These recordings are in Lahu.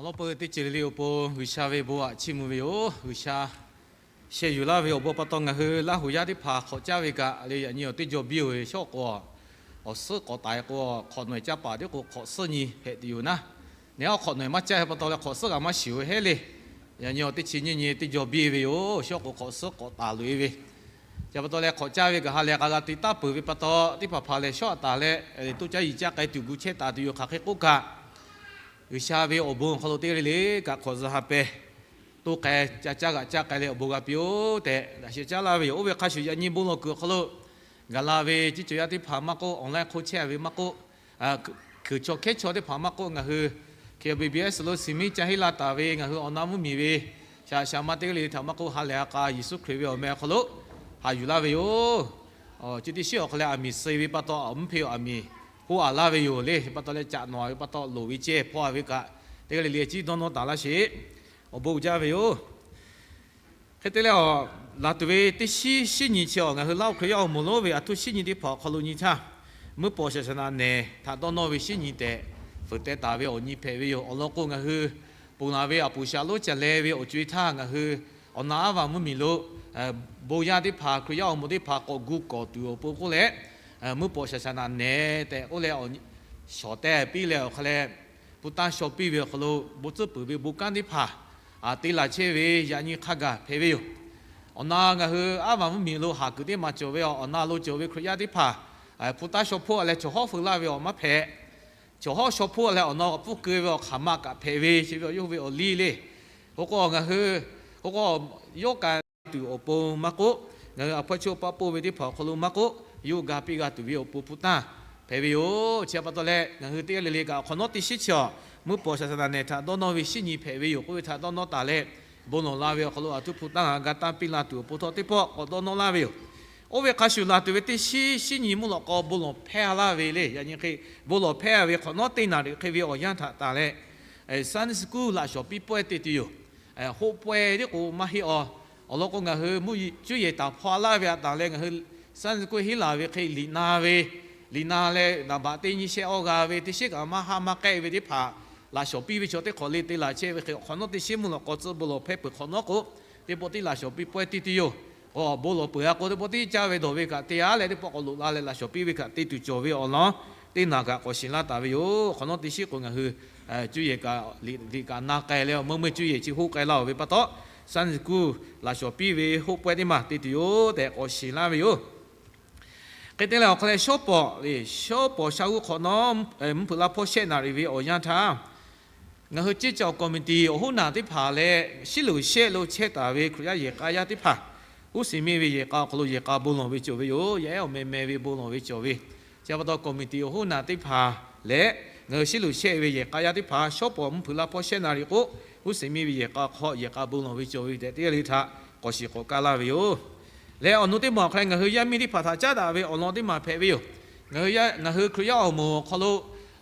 Awˬ lawn peuˬ teˇ ceuˬ le le awˬ pon G'uiˬsha ve bon aꞈ chiˇ mvuh ve yoˬ. G'uiˬsha sheh yuˬ laˇ ve awˬ bon pa taw ngaˬ hui Laˇ huˍ yaˇ teˇ hpaˍ hk'awꞈ caˇ ve kaꞈ le, yaꞈ nyi awˬ teˇ jaw biˇ-oˬ ve shawˉ k'o, awˬ suhˉ k'awꞈ taiˍ k'o, hk'awꞈ nawehˬ caˇ paˍ tiˉ k'o hk'awꞈ suhˉ nyi hpehꞈ tuˬ yoˬ naˉ. Neˬ a hk'awꞈ nawehˬ maˇ caˇ ve pa taw leh hk'awꞈ suhˉ kaꞈ maˇ shiˍ-oˬ ve heˉ le. Yaꞈ nyi awˬ teˇ chi nyiˇ nyi teˇ jaw biˇ ve yoˬ. Shawˉ k'o hk'awꞈ suhˉ k'awꞈ taˍ loꞈ-e ve chi pa taw leh hk'awꞈ caˇ ve kaꞈ ha lehˬ k'a g'a te taˉ peuˬ ve pa taw, teˇ hpaˍ hpaˍ lehˬ shawˉ aꞈ taˍ leh toˇ caˇ yiˍ caˇ k'ai tuˬ gu chehˇ taˍ tuˬ yoˬ. Hk'aˬ hk'e k'oˆ kaꞈ, G'uiˬsha ve awˬ bon awˬ hk'aw lo teˇ g'aˇ le le kaꞈ hk'awꞈ zuhꞈ ha peh toˇ k'ai, ca caˇ g'aꞈ caˇ k'ai leh awˬ bon g'a piˇ-oˆ tehꞈ laꞈ sheh caˉ laˇ ve yoˬ. Oˇ ve hk'a shuˍ yaꞈ nyi bon lawˬ kuiˬ awˬ hk'aw lo gaˬ la ve ceˇ cawˬ yaˇ teˇ hpaˍ maˇ k'oˆ, online hk'oˆ chehˇ ve maˇ k'oˆ, kuiˬ chaw hkehˉ chaw teˇ hpaˍ maˇ k'oˆ, ngaˬ hui K B B S lo shiˍ miˉ ca heˆ la taˍ ve ngaˬ hui awˬ na mvuhˇmiˬ ve shaꞈ shaꞈ ma teˇ g'aˇ le le htaꞈ maˇ k'oˆ, ha lehˬ ha k'a Yeˍsuˆ Hkriꞈ ve awˬ meh awˬ hk'aw lo haꞈ yuˬ laˇ ve yoˬ. Chi teˇ shiˉ awˬ hk'aw leh aˬ miˍ suh ve pa taw, awˬ mvuhˇ hpe aˬ miˍ k'oˆ aꞈ laˇ ve yoˬ le. Chi pa taw leh caꞈ nawˬ ve pa taw loˍ ve cehˇ hpaw-a ve kaꞈ teˇ g'aˇ le le ciˉ dawˇ nawˇ taˍ laˇ sheˍ. Awˬ bon uiˍ jaˇ ve yoˬ. Hk'e te leh, laˬ tuˬ ve teˇ shiˉ shiˉ nyi chi awˬ ngaˬ hui Laˇ huˍ Hkriꞈ yaˇ awˬ moˍ lonˉ ve aˬ htoꞈ shiˉ nyi teˇ hpaˍ awˬ hk'aw lo nyi htaˇ, Mvuhˇ paw shaˍ shaˍ naꞈ nehˬ htaꞈ dawˇ nawˇ ve shinˉ nyi tehꞈ fuiˍ teh taˍ ve awˬ nyi hpehꞈ ve yoˬ. Awˬ lawn k'o, ngaˬ hui ponˬ laˬ ve aˬ puˍ shaˍ lonˉ caˬ leh ve awˬ co e htaˇ, ngaˬ hui awˬ na aˉ vaˬ mvuhˇ miˬ lo bon yaˇ teˇ hpaˍ, Hkriꞈ yaˇ awˬ moˍ teˇ hpaˍ k'awꞈ gu kawˍ tuˬ awˬ pon k'oˆ leh, mvuhˇ paw shaˍ shaˍ naꞈ nehˬ tehꞈ k'oˆ leh, shawˍ teh piˇ leh awˬ hk'a leh, pu tanˇ shaw piˇ ve awˬ hk'aw lo bon tcuhˉ peuˬ ve bon kanˉ teˇ hpaˍ te laˬ chehˇ ve yaꞈ nyi hk'a gaˬ hpehꞈ ve yoˬ. Awˬ na ngaˬ hui aˉ vaˬ mvuhˇ miˬ lo haˍ kuiˬ teˇ maˬ cawˬ ve awˬ na lo cawˬ ve Hkriꞈ yaˇ teˇ hpaˍ pu tanˇ shaw hpoˆ leh chaw hawˉ feu laˇ ve awˬ maˇ hpehꞈ. Chaw hawˉ shaw hpoˆ leh awˬ na k'awꞈ pfuhˇ keu ve awˬ hk'aˬ ma kaꞈ hpehꞈ ve, chi ve awˬ yawˇ hui ve awˬ liˇ le. K'o k'o ngaˬ hui, k'o k'o yawˇ k'ai tuˬ awˬ pon maˇ k'oˆ, ngaˬ hui a hpawˇ chaw paˆ poˆ ve teˇ hpaˍ awˬ hk'aw lo maˇ k'oˆ, yawˇ hui ga piˇ g'a tuˬ ve awˬ pon pu tanˇ hpehꞈ ve yoˬ. Chi pa taw leh ngaˬ hui teˇ g'aˇ le le kaꞈ awˬ hk'awꞈ nawˉ teˇ shinˉ chi awˬ mvuhˇ paw shaˍ shaˍ naꞈ nehˬ htaꞈ dawˇ nawˇ ve shinˉ nyi hpehꞈ ve yoˬ k'oˆ ve htaꞈ dawˇ nawˇ taˍ leh, bon lawˬ la ve awˬ hk'aw lo aˬ htoꞈ pu tanˇ g'a tanˇ piˇ la tuˬ awˬ pon htawˇ teˇ pawˆ k'awꞈ dawˇ nawˇ laˇ ve yoˬ. Oˇ ve hk'a shuˍ laˬ tuˬ ve teˇ shinˉ shinˉ nyi mvuhˇ lawꞈ k'aw bon lawˬ hpehˇ laˇ ve le. Yaꞈ nyi hk'e bon lawˬ hpehˇ ve hk'awꞈ nawˉ teˇ naˍ riꞈ hk'e ve awˬ yanˇ htaꞈ taˍ leh, Sunday school laꞈ shawˍ piˇ pawehˇ te tuˬ yoˬ. Hoˆ pawehˇ tiˉ k'o maˇ heˆ a. Awˬ lawn k'o ngaˬ hui mvuhˇ cuˇ yehˬ taˍ hpaw laˇ ve htaꞈ taˍ leh ngaˬ hui Sunday school henˇ laˬ ve hk'e liꞈ na ve, liꞈ na leh naˍ baꞈ teˇ nyi shehˆ awˇ g'a ve teˇ shinˉ kaꞈ maˇ haˆ maˇ k'ehˆ ve teˇ hpaˍ laꞈ shawˍ piˇ ve chaw teˇ hk'awꞈ le te laˬ chehˇ ve hk'e awˬ hk'awꞈ nawˉ teˇ shinˉ mvuhˇ lawꞈ k'aw tcuh bon lawˬ hpehˇ peuˬ hk'awꞈ nawˉ k'o, teˇ pawˆ tiˉ laꞈ shawˍ piˇ pawehˇ te tuˬ yoˬ. K'o bon lawˬ peuˬ a k'o teˇ pawˆ tiˉ caˇ ve dawˬ ve kaꞈ te a leh teˇ pawˆ k'awꞈ loꞈ la leh laꞈ shawˍ piˇ ve kaꞈ te tuˬ cawˬ ve awˬ lawn teˇ naˍ kaꞈ k'awꞈ shiˍ laˇ taˍ ve yoˬ. Awˬ hk'awꞈ nawˉ teˇ shinˉ k'o ngaˬ hui cuˇ yehˬ kaꞈ liꞈ kaꞈ na k'ai leh awˬ meuˇ meuˇ cuˇ yehˬ chi hoˆ k'ai laˇ oˬ ve pa taw, Sunday school laꞈ shawˍ piˇ ve hoˆ pawehˇ teˇ maˬ te tuˬ yoˬ tehꞈ k'awꞈ shiˍ laˇ ve yoˬ. Hk'e te leh awˬ hk'a leh shawˉ pawˍ le, shawˉ pawˍ shaˉ g'uˇ hk'awꞈ nawˉ mvuhˇ hpeuꞈ laˇ hpawˇ shehˆ naˍ riꞈ ve awˬ yanˇ htaˇ, ngaˬ hui ceˇ caˬ committee awˬ hoˉ naˬ teˇ hpaˍ leh shiˉ loˍ shehˆ lo chehˇ taˍ ve Hkriꞈ yaˇ yehˬ k'a yaˇ teˇ hpaˍ, uˉ seˍ miˇ ve yehˬ k'a awˬ hk'aw lo yehˬ k'a bon lawˬ ve cawˬ ve yoˬ. Yaˇ ehˉ awˬ meh meh ve bon lawˬ ve cawˬ ve. Chi pa taw committee awˬ hoˉ naˬ teˇ hpaˍ leh ngaˬ hui shiˉ loˍ shehˆ ve yehˬ k'a yaˇ teˇ hpaˍ shawˉ pawˍ mvuhˇ hpeuꞈ laˇ hpawˇ shehˆ naˍ riꞈ k'o, uˉ seˍ miˇ ve yehˬ k'a hk'aw yehˬ k'a bon lawˬ ve cawˬ ve tehꞈ teˇ g'aˇ le htaꞈ k'awꞈ shiˍ k'awꞈ kaˇ laˇ ve yoˬ. Leh awˬ nu teˇ maˬ awˬ hk'a leh ngaˬ hui yaˇ miˇ teˇ hpaˍ htaꞈ caˉ daꞈ ve awˬ lawn teˇ maˬ hpehꞈ ve yoˬ. Ngaˬ hui Hkriꞈ yaˇ awˬ moˍ awˬ hk'aw lo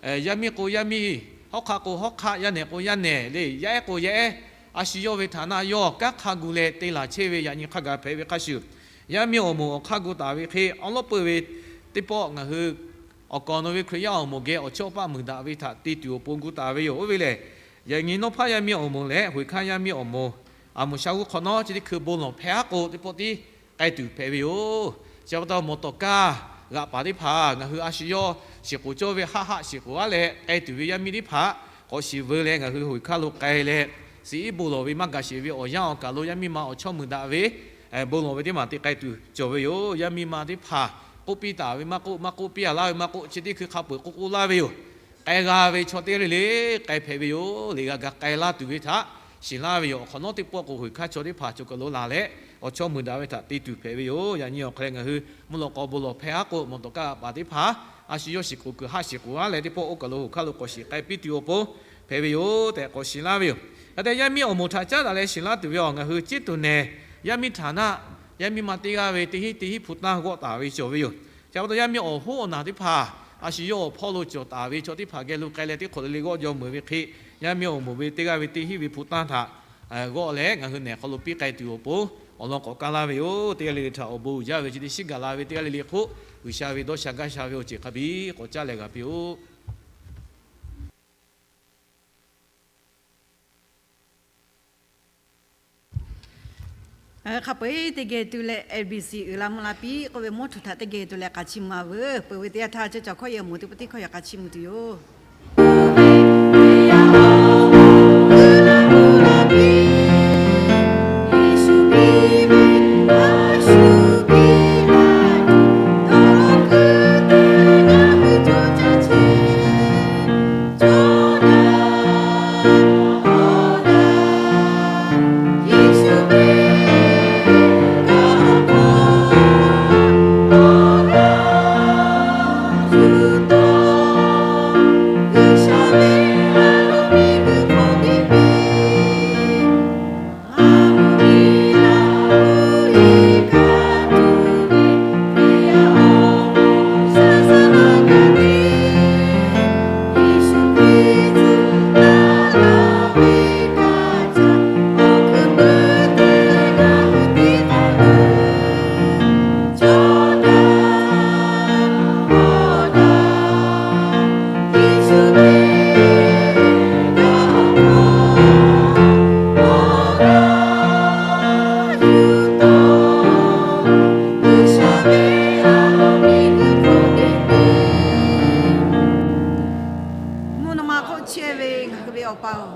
yaˇ miˇ k'o yaˇ miˇ, hawˉ hk'aˆ k'o hawˉ hk'aˆ, yaˇ nehˬ k'o yaˇ nehˬ le, yaˇ ehˉ k'o yaˇ ehˉ, a shu yawˇ ve htaꞈ na yawˇ kanˉ hk'a gu leh te laˬ chehˇ ve yaꞈ nyi hk'a gaˬ hpehꞈ ve hk'a shuˍ, yaˇ miˇ awˬ moˍ awˬ hk'aˇ gu taˍ ve hk'e awˉ lawˉ peuˇ ve teˇ pawˆ ngaˬ hui awˬ kaˍ awˬ nu ve Hkriꞈ yaˇ awˬ moˍ geh awˬ chawˇ paˆ muiˬ daꞈ ve htaꞈ te tuˬ awˬ pon gu taˍ ve yoˬ. Oˇ ve lehˬ, yaꞈ nyi nawˉ hpaˇ yaˇ miˇ awˬ moˍ leh hoꞈ hkanˇ yaˇ miˇ awˬ moˍ, a moˍ shaˉ g'uˇ hk'awꞈ nawˉ chi teˇ hkui bon lawˬ hpehˇ aˉ k'o teˇ pawˆ tiˉ k'ai tuˬ hpehꞈ ve yoˬ. Chi pa taw mawˬ tawˍ kaˇ g'aꞈ paˍ teˇ hpaˍ ngaˬ hui a shu yawˇ shiˍ k'oˍ cawˇ ve haˆ haˆ shiˍ k'oˍ aˉ leh k'ai tuˬ ve yaˇ miˇ teˇ hpaˍ k'awꞈ shiˍ veu leh ngaˬ hui hoꞈ hkanˇ lo k'ai leh, suh iˉ bon lawˬ ve maˇ gaˬ sheˍ ve awˬ yanˇ awˬ kaˬ lo yaˇ miˇ ma awˬ chawˇ muiˬ daꞈ ve bon lawˬ ve teˇ maˬ te k'ai tuˬ cawˬ ve yoˬ. Yaˇ miˇ ma teˇ hpaˍ k'oˆ piˇ taˍ ve maˇ k'oˆ, maˇ k'oˆ piˇ a laˇ ve maˇ k'oˆ, chi teˇ hkui hk'a peu-eˬ k'oˆ k'oˆ laˇ ve yoˬ. K'ai g'a ve chaw teˇ g'aˇ le le k'ai hpehꞈ ve yoˬ. Liꞈ g'a ga k'ai laˇ tuˬ ve htaꞈ shiˍ laˇ ve yoˬ. Awˬ hk'awꞈ nawˉ teˇ pawˆ k'o hoꞈ hkanˇ chaw teˇ hpaˍ cawˬ kaˬ lo laˬ leh awˬ chawˇ muiˬ daꞈ ve htaꞈ te tuˬ hpehꞈ ve yoˬ. Yaꞈ nyi awˬ hk'a leh ngaˬ hui mvuhˇ lawꞈ k'aw bon lawˬ hpehˇ aˉ k'o mawˬ tawˍ kaˇ g'aꞈ paˍ teˇ hpaˍ a shu yawˇ shiˍ k'oˍ kuiˬ haˆ shiˍ k'oˍ aˉ leh teˇ pawˆ oˇ kaˬ lo hoꞈ hkanˇ lo k'awꞈ shiˍ k'ai piˇ tuˬ awˬ pon hpehꞈ ve yoˬ tehꞈ k'awꞈ shiˍ laˇ ve yoˬ. Hk'e te yaˇ miˇ awˬ moˍ htaꞈ caˉ daꞈ leh shiˍ laˇ tuˬ ve awˬ ngaˬ hui ciˉ tuˬ nehˬ yaˇ miˇ htaꞈ naˆ, yaˇ miˇ ma teˇ g'aˇ ve teˇ hinˉ teˇ hinˉ hpu tanˇ g'awˆ taˍ ve cawˬ ve yoˬ. Chi pa taw yaˇ miˇ awˬ hoˉ awˬ naˬ teˇ hpaˍ a shu yawˇ awˬ hpawˇ lo cawˬ taˍ ve chaw teˇ hpaˍ geh lo k'ai leh teˇ hk'awꞈ le le g'awˆ jaw meuˍ ve hk'e, yaˇ miˇ awˬ moˍ ve teˇ g'aˇ ve teˇ hinˉ ve hpu tanˇ htaꞈ g'awˆ leh ngaˬ hui nehˬ hk'aw lo piˇ k'ai tuˬ awˬ pon awˬ lawn k'awꞈ kaˇ laˇ ve yoˬ. Teˇ g'aˇ le le htaꞈ awˬ bon uiˍ jaˇ ve chi teˇ shinˉ gaˬ la ve teˇ g'aˇ le le hk'oˆ G'uiˬsha ve dawˇ sha gaˇ sha ve awˬ ceuˬ hk'a biˇ k'awꞈ caˉ leh g'a piˇ-oˆ. Hk'a peu-eˬ teˇ geh tu leh F B C uiˍ la mvuh la piˇ k'oˆ ve mvuhˇ htuꞈ htaꞈ teˇ geh tu leh k'a chiˇ mvuh a veuˬ. Peuˬ ve teˇ yanˇ htaˇ ceuˬ cawˬ hkawˇ yehˬ moˍ teˇ pawˆ tiˉ hkawˇ yaꞈ k'a chiˇ mvuh tuˬ yoˬ. Chehˇ ve ngaˬ hui ve Awˬ pa-oˬ,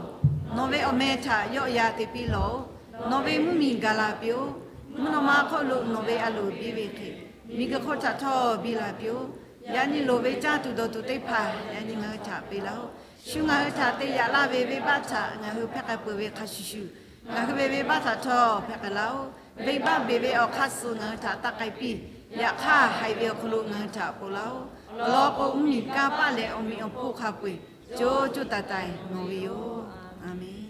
nawˬ ve awˬ meh htaꞈ yawˆ yan te piˇ lawˬ-oˬ. Nawˬ ve mvuhˇ miˬ gaˬ la piˇ-oˆ. Mvuhˇ naw ma hk'oˆ lo nawˬ ve a loˍ biˇ ve hk'e, miˬguiˬ hk'oˆ htaꞈ htawˇ biˇ la piˇ-oˆ. Yaꞈ nyi loˍ ve caˇ tuˬ dawˬ tuˬ teˇ hpaˍ yaꞈ nyi ngaˬ hui htaꞈ peꞈ laˇ-oˆ. Shu ngaˬ hui htaꞈ te yaꞈ laˇ ve venˇbaˆ htaꞈ ngaˬ hui hpehˇ k'ai peuˬ ve hk'a shuˍ shuˍ, ngaˬ hui ve venˇbaˆ htaꞈ htawˇ hpehˇ k'ai laˇ-oˆ. Venˇbaˆ beˬ ve awˬ hk'aˇ suh ngaˬ hui htaꞈ taˆ k'ai piˇ. Yaꞈ hk'aˇ, haiˬ ve awˬ hk'aw lo ngaˬ hui htaꞈ ponˬ laˇ-oˆ. Awˬ lawn k'o, mvuhˇ miˬ kanˇ paˆ leh awˬ meꞈ awˬ hponˇ hk'a peu-eˬ co co taiˍ taiˍ nawˬ ve yoˬ. A menˬ.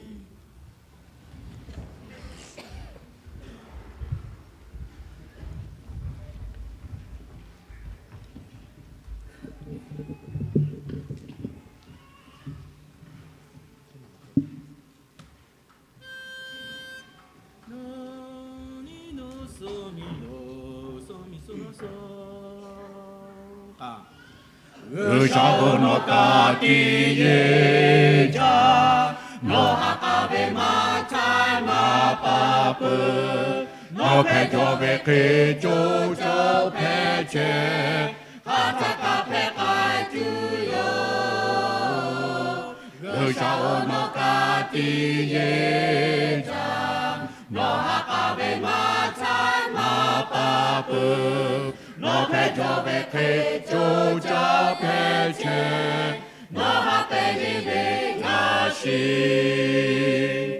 G'uiˬsha-oˬ, nawˬ ka tiꞈ yeˬ jaˇ. Nawˬ ha k'a ve maˇ chaiˇ maˇ pa peuˬ. Nawˬ hpehꞈ jawˬ ve hk'e co co hpehꞈ chehˇ. Hk'aˬ htaˇ kaꞈ hpehꞈ k'ai tuˬ yoˬ. G'uiˬsha-oˬ, nawˬ ka tiꞈ yeˬ jaˇ. Nawˬ ha k'a ve maˇ chaiˇ maˇ pa peuˬ. Nawˬ hpehꞈ jawˬ ve hk'e co co hpehꞈ chehˇ. Nawˬ ha peꞈ ve ngaˬ shiˍ.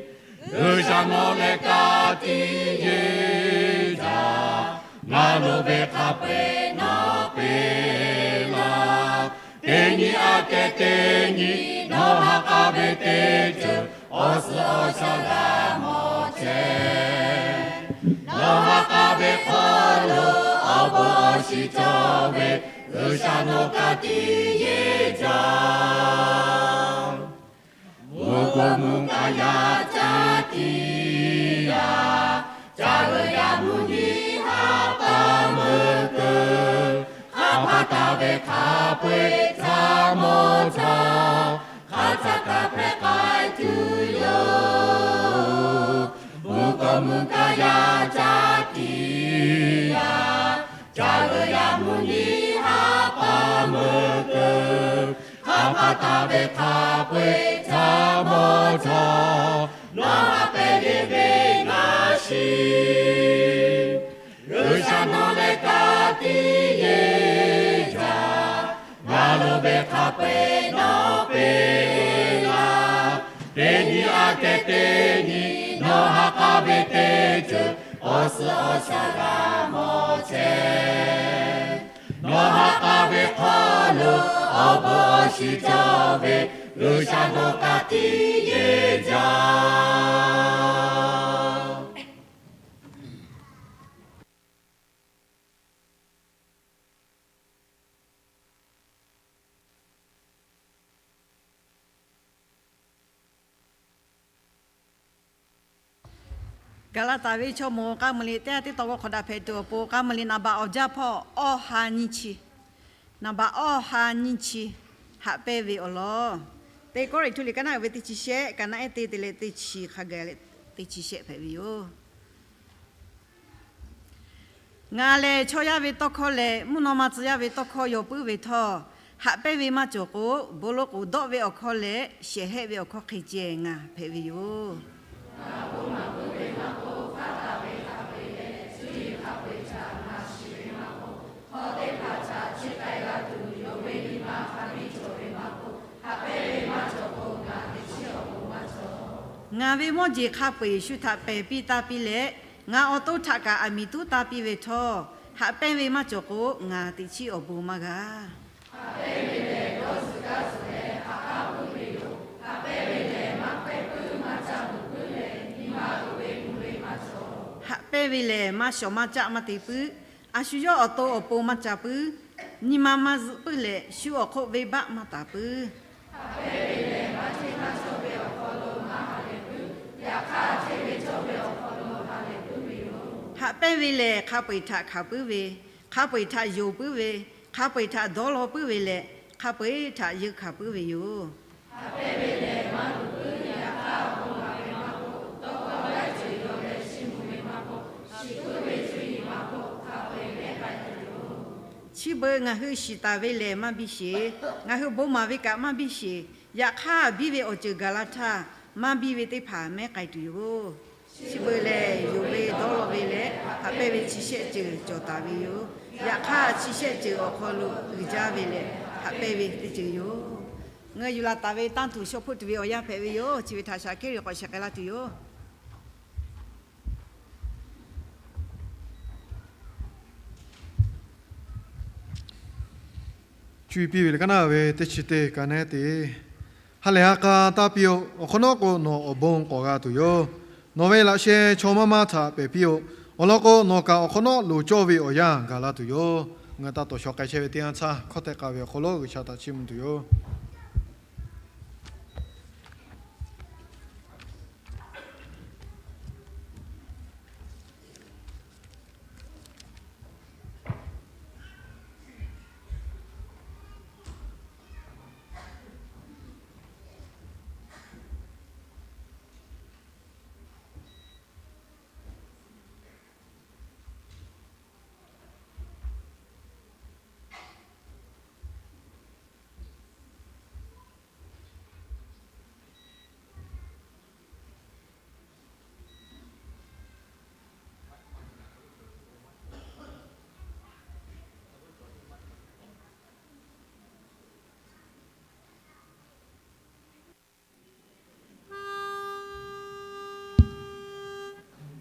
G'uiˬsha nawˬ leh ka tiꞈ yeˬ jaˇ. Ngaˬ loˍ ve hk'a peu-eˬ nawˬ peꞈ laˇ. Teˇ nyi aꞈ kehˉ teˇ nyi nawˬ ha k'a ve teˇ ceuˬ awˬ suhˍ awˬ shaˍ g'a mawˬ chehˇ. Nawˬ ha k'a ve hk'aw lo awˬ bon awˬ shiˍ cawˬ ve G'uiˬsha nawˬ ka tiꞈ yeˬ jaˇ. Mvuhˇ k'oˆ mvuhˇ kaˇ yaˇ caˇ tiꞈ yaˇ, caˇ leuˬ yaˇ mvuhˇ nyi ha pa meuˇ keuˬ, hk'a pa taˍ ve hk'a peu-eˬ htaꞈ mawˬ cawˬ. Hk'aˬ htaˇ kaꞈ hpehꞈ k'ai tuˬ yoˬ. Mvuhˇ k'oˆ mvuhˇ kaˇ yaˇ caˇ tiꞈ yaˇ, caˇ leuˬ yaˇ mvuhˇ nyi ha pa meuˇ keuˬ, hk'a pa taˍ ve hk'a peu-eˬ htaꞈ mawˬ cawˬ. Nawˬ ha peꞈ ve ngaˬ shiˍ. G'uiˬsha nawˬ leh ka tiꞈ yeˬ jaˇ. Ngaˬ loˍ ve hk'a peu-eˬ nawˬ peꞈ laˇ. Teˇ nyi aꞈ kehˉ teˇ nyi nawˬ ha k'a ve teˇ ceuˬ awˬ suhˍ awˬ shaˍ g'a mawˬ chehˇ. Nawˬ ha k'a ve hk'aw lo awˬ bon awˬ shiˍ cawˬ ve G'uiˬsha nawˬ ka tiꞈ yeˬ jaˇ. Gaˍlaˍtaˍ venˇ chaw mawˬ k'a meuˬ liꞈ teˇ ha teˇ taw g'aw hk'awꞈ daꞈ hpehꞈ tuˬ awˬ pon k'a meuˬ liꞈ naˍ baꞈ awˬ jaˇ hpawˇ awˇ ha nyiˇ chi, naˍ baꞈ awˇ ha nyiˇ chi, haꞈ pehnˇ ve awˬ lawn. Teˇ Kawˇrenˍhtuˆ liꞈ ka naˆ uiˍ ve teˇ chi shehˆ, ka naˆ ehˉ teˇ te leh teˇ chi hk'a gaˬ leh teˇ chi shehˆ hpehꞈ ve yoˬ. Ngaˬ lehˬ chaw yaˇ ve tawˇ hkawˇ leh mvuhˇ naw ma tcuh yaˇ ve tawˇ hkawˇ yaw puiˉ ve htawˇ, haꞈ pehnˇ ve maˇ cawˬ k'o, bon lo k'oˍ dawˆ ve awˬ hkawˇ leh shehˍ hehˆ ve awˬ hkawˇ hk'e ceh ngaˬ hpehꞈ ve yoˬ. Ngaˬ ve mawˇ jeˬ hk'a peu-eˬ shu htaꞈ pehˬ piˇ taˇ piˇ leh, ngaˬ awˬ to htaꞈ kaꞈ aˬ miˍ tuˉ taˇ piˇ ve htawˇ, haꞈ pehnˇ ve maˇ cawˬ k'o, ngaˬ teꞈ chiˉ awˬ bon maˇ g'a. Haꞈ pehnˇ ve lehˬ, maˇ shawˍ maˇ caˆ maˇ te puiˉ. A shu yawˇ awˬ to awˬ pon maˇ ca puiˉ. Nyi ma maˇ zuhˆ puiˉ leh, shu awˬ hk'oˆ venˇbaˆ maˇ taˍ puiˉ. Haꞈ pehnˇ ve lehˬ, hk'a peu-eˬ htaꞈ hkanˍ puiˉ ve, hk'a peu-eˬ htaꞈ yonˍ puiˉ ve, hk'a peu-eˬ htaꞈ dawˇ law puiˉ ve leh, hk'a peu-eˬ htaꞈ yeunˇ hkanˍ puiˉ ve yoˬ. Chi beuꞈ ngaˬ hui shiˍ taˍ ve lehˬ maˇ biˇ sheˍ. Ngaˬ hui bon maˍ ve kaꞈ maˇ biˇ sheˍ. Yaꞈ hk'aˇ, biˇ ve awˬ ceuˬ gaˬ la htaˇ, maˇ biˇ ve teˇ hpaˍ mehˉ k'ai tuˬ yoˬ. Chi beuꞈ lehˬ, yonˍ ve dawˇ law ve leh haꞈ pehnˇ ve chi shehˆ ceuˬ cawˬ taˍ ve yoˬ. Yaꞈ hk'aˇ, chi shehˆ ceuˬ awˬ hk'aw lo uiˍ jaˇ ve lehˬ, haꞈ pehnˇ ve teˇ ceuˬ yoˬ. Ngaˬ hui yuˬ laˬ taˍ ve tanˇ tuˬ shaw hpoˆ tuˬ ve awˬ yanˇ hpehꞈ ve yoˬ. Chi ve htaꞈ shaˍ hkehˉ ve k'awꞈ shehˍ k'ai laˇ tuˬ yoˬ. Cuˇ yiˍ piˇ ve le kaˉ naˉ ve teˇ chi teˇ ka nehˉ te, ha lehˬ ha k'a taˇ piˇ-oˆ. Awˬ hk'awꞈ nawˉ k'o, nawˬ awˬ bon k'awꞈ g'a tuˬ yoˬ. Nawˬ ve laꞈ sheh chaw maˇ maˇ htaꞈ pehˬ piˇ-oˆ. Awˬ lawn k'o, nawˬ kaꞈ awˬ hk'awꞈ nawˉ loˍ cawˇ ve awˬ yanˇ gaˬ la tuˬ yoˬ. Ngaˬ hui taˇ tawˍ shaw k'ai chehˇ ve teˇ yanˇ htaˇ, hkawˇ tehꞈ k'ai ve awˬ hk'aw lo G'uiˬsha htaꞈ chiˇ mvuh tuˬ yoˬ.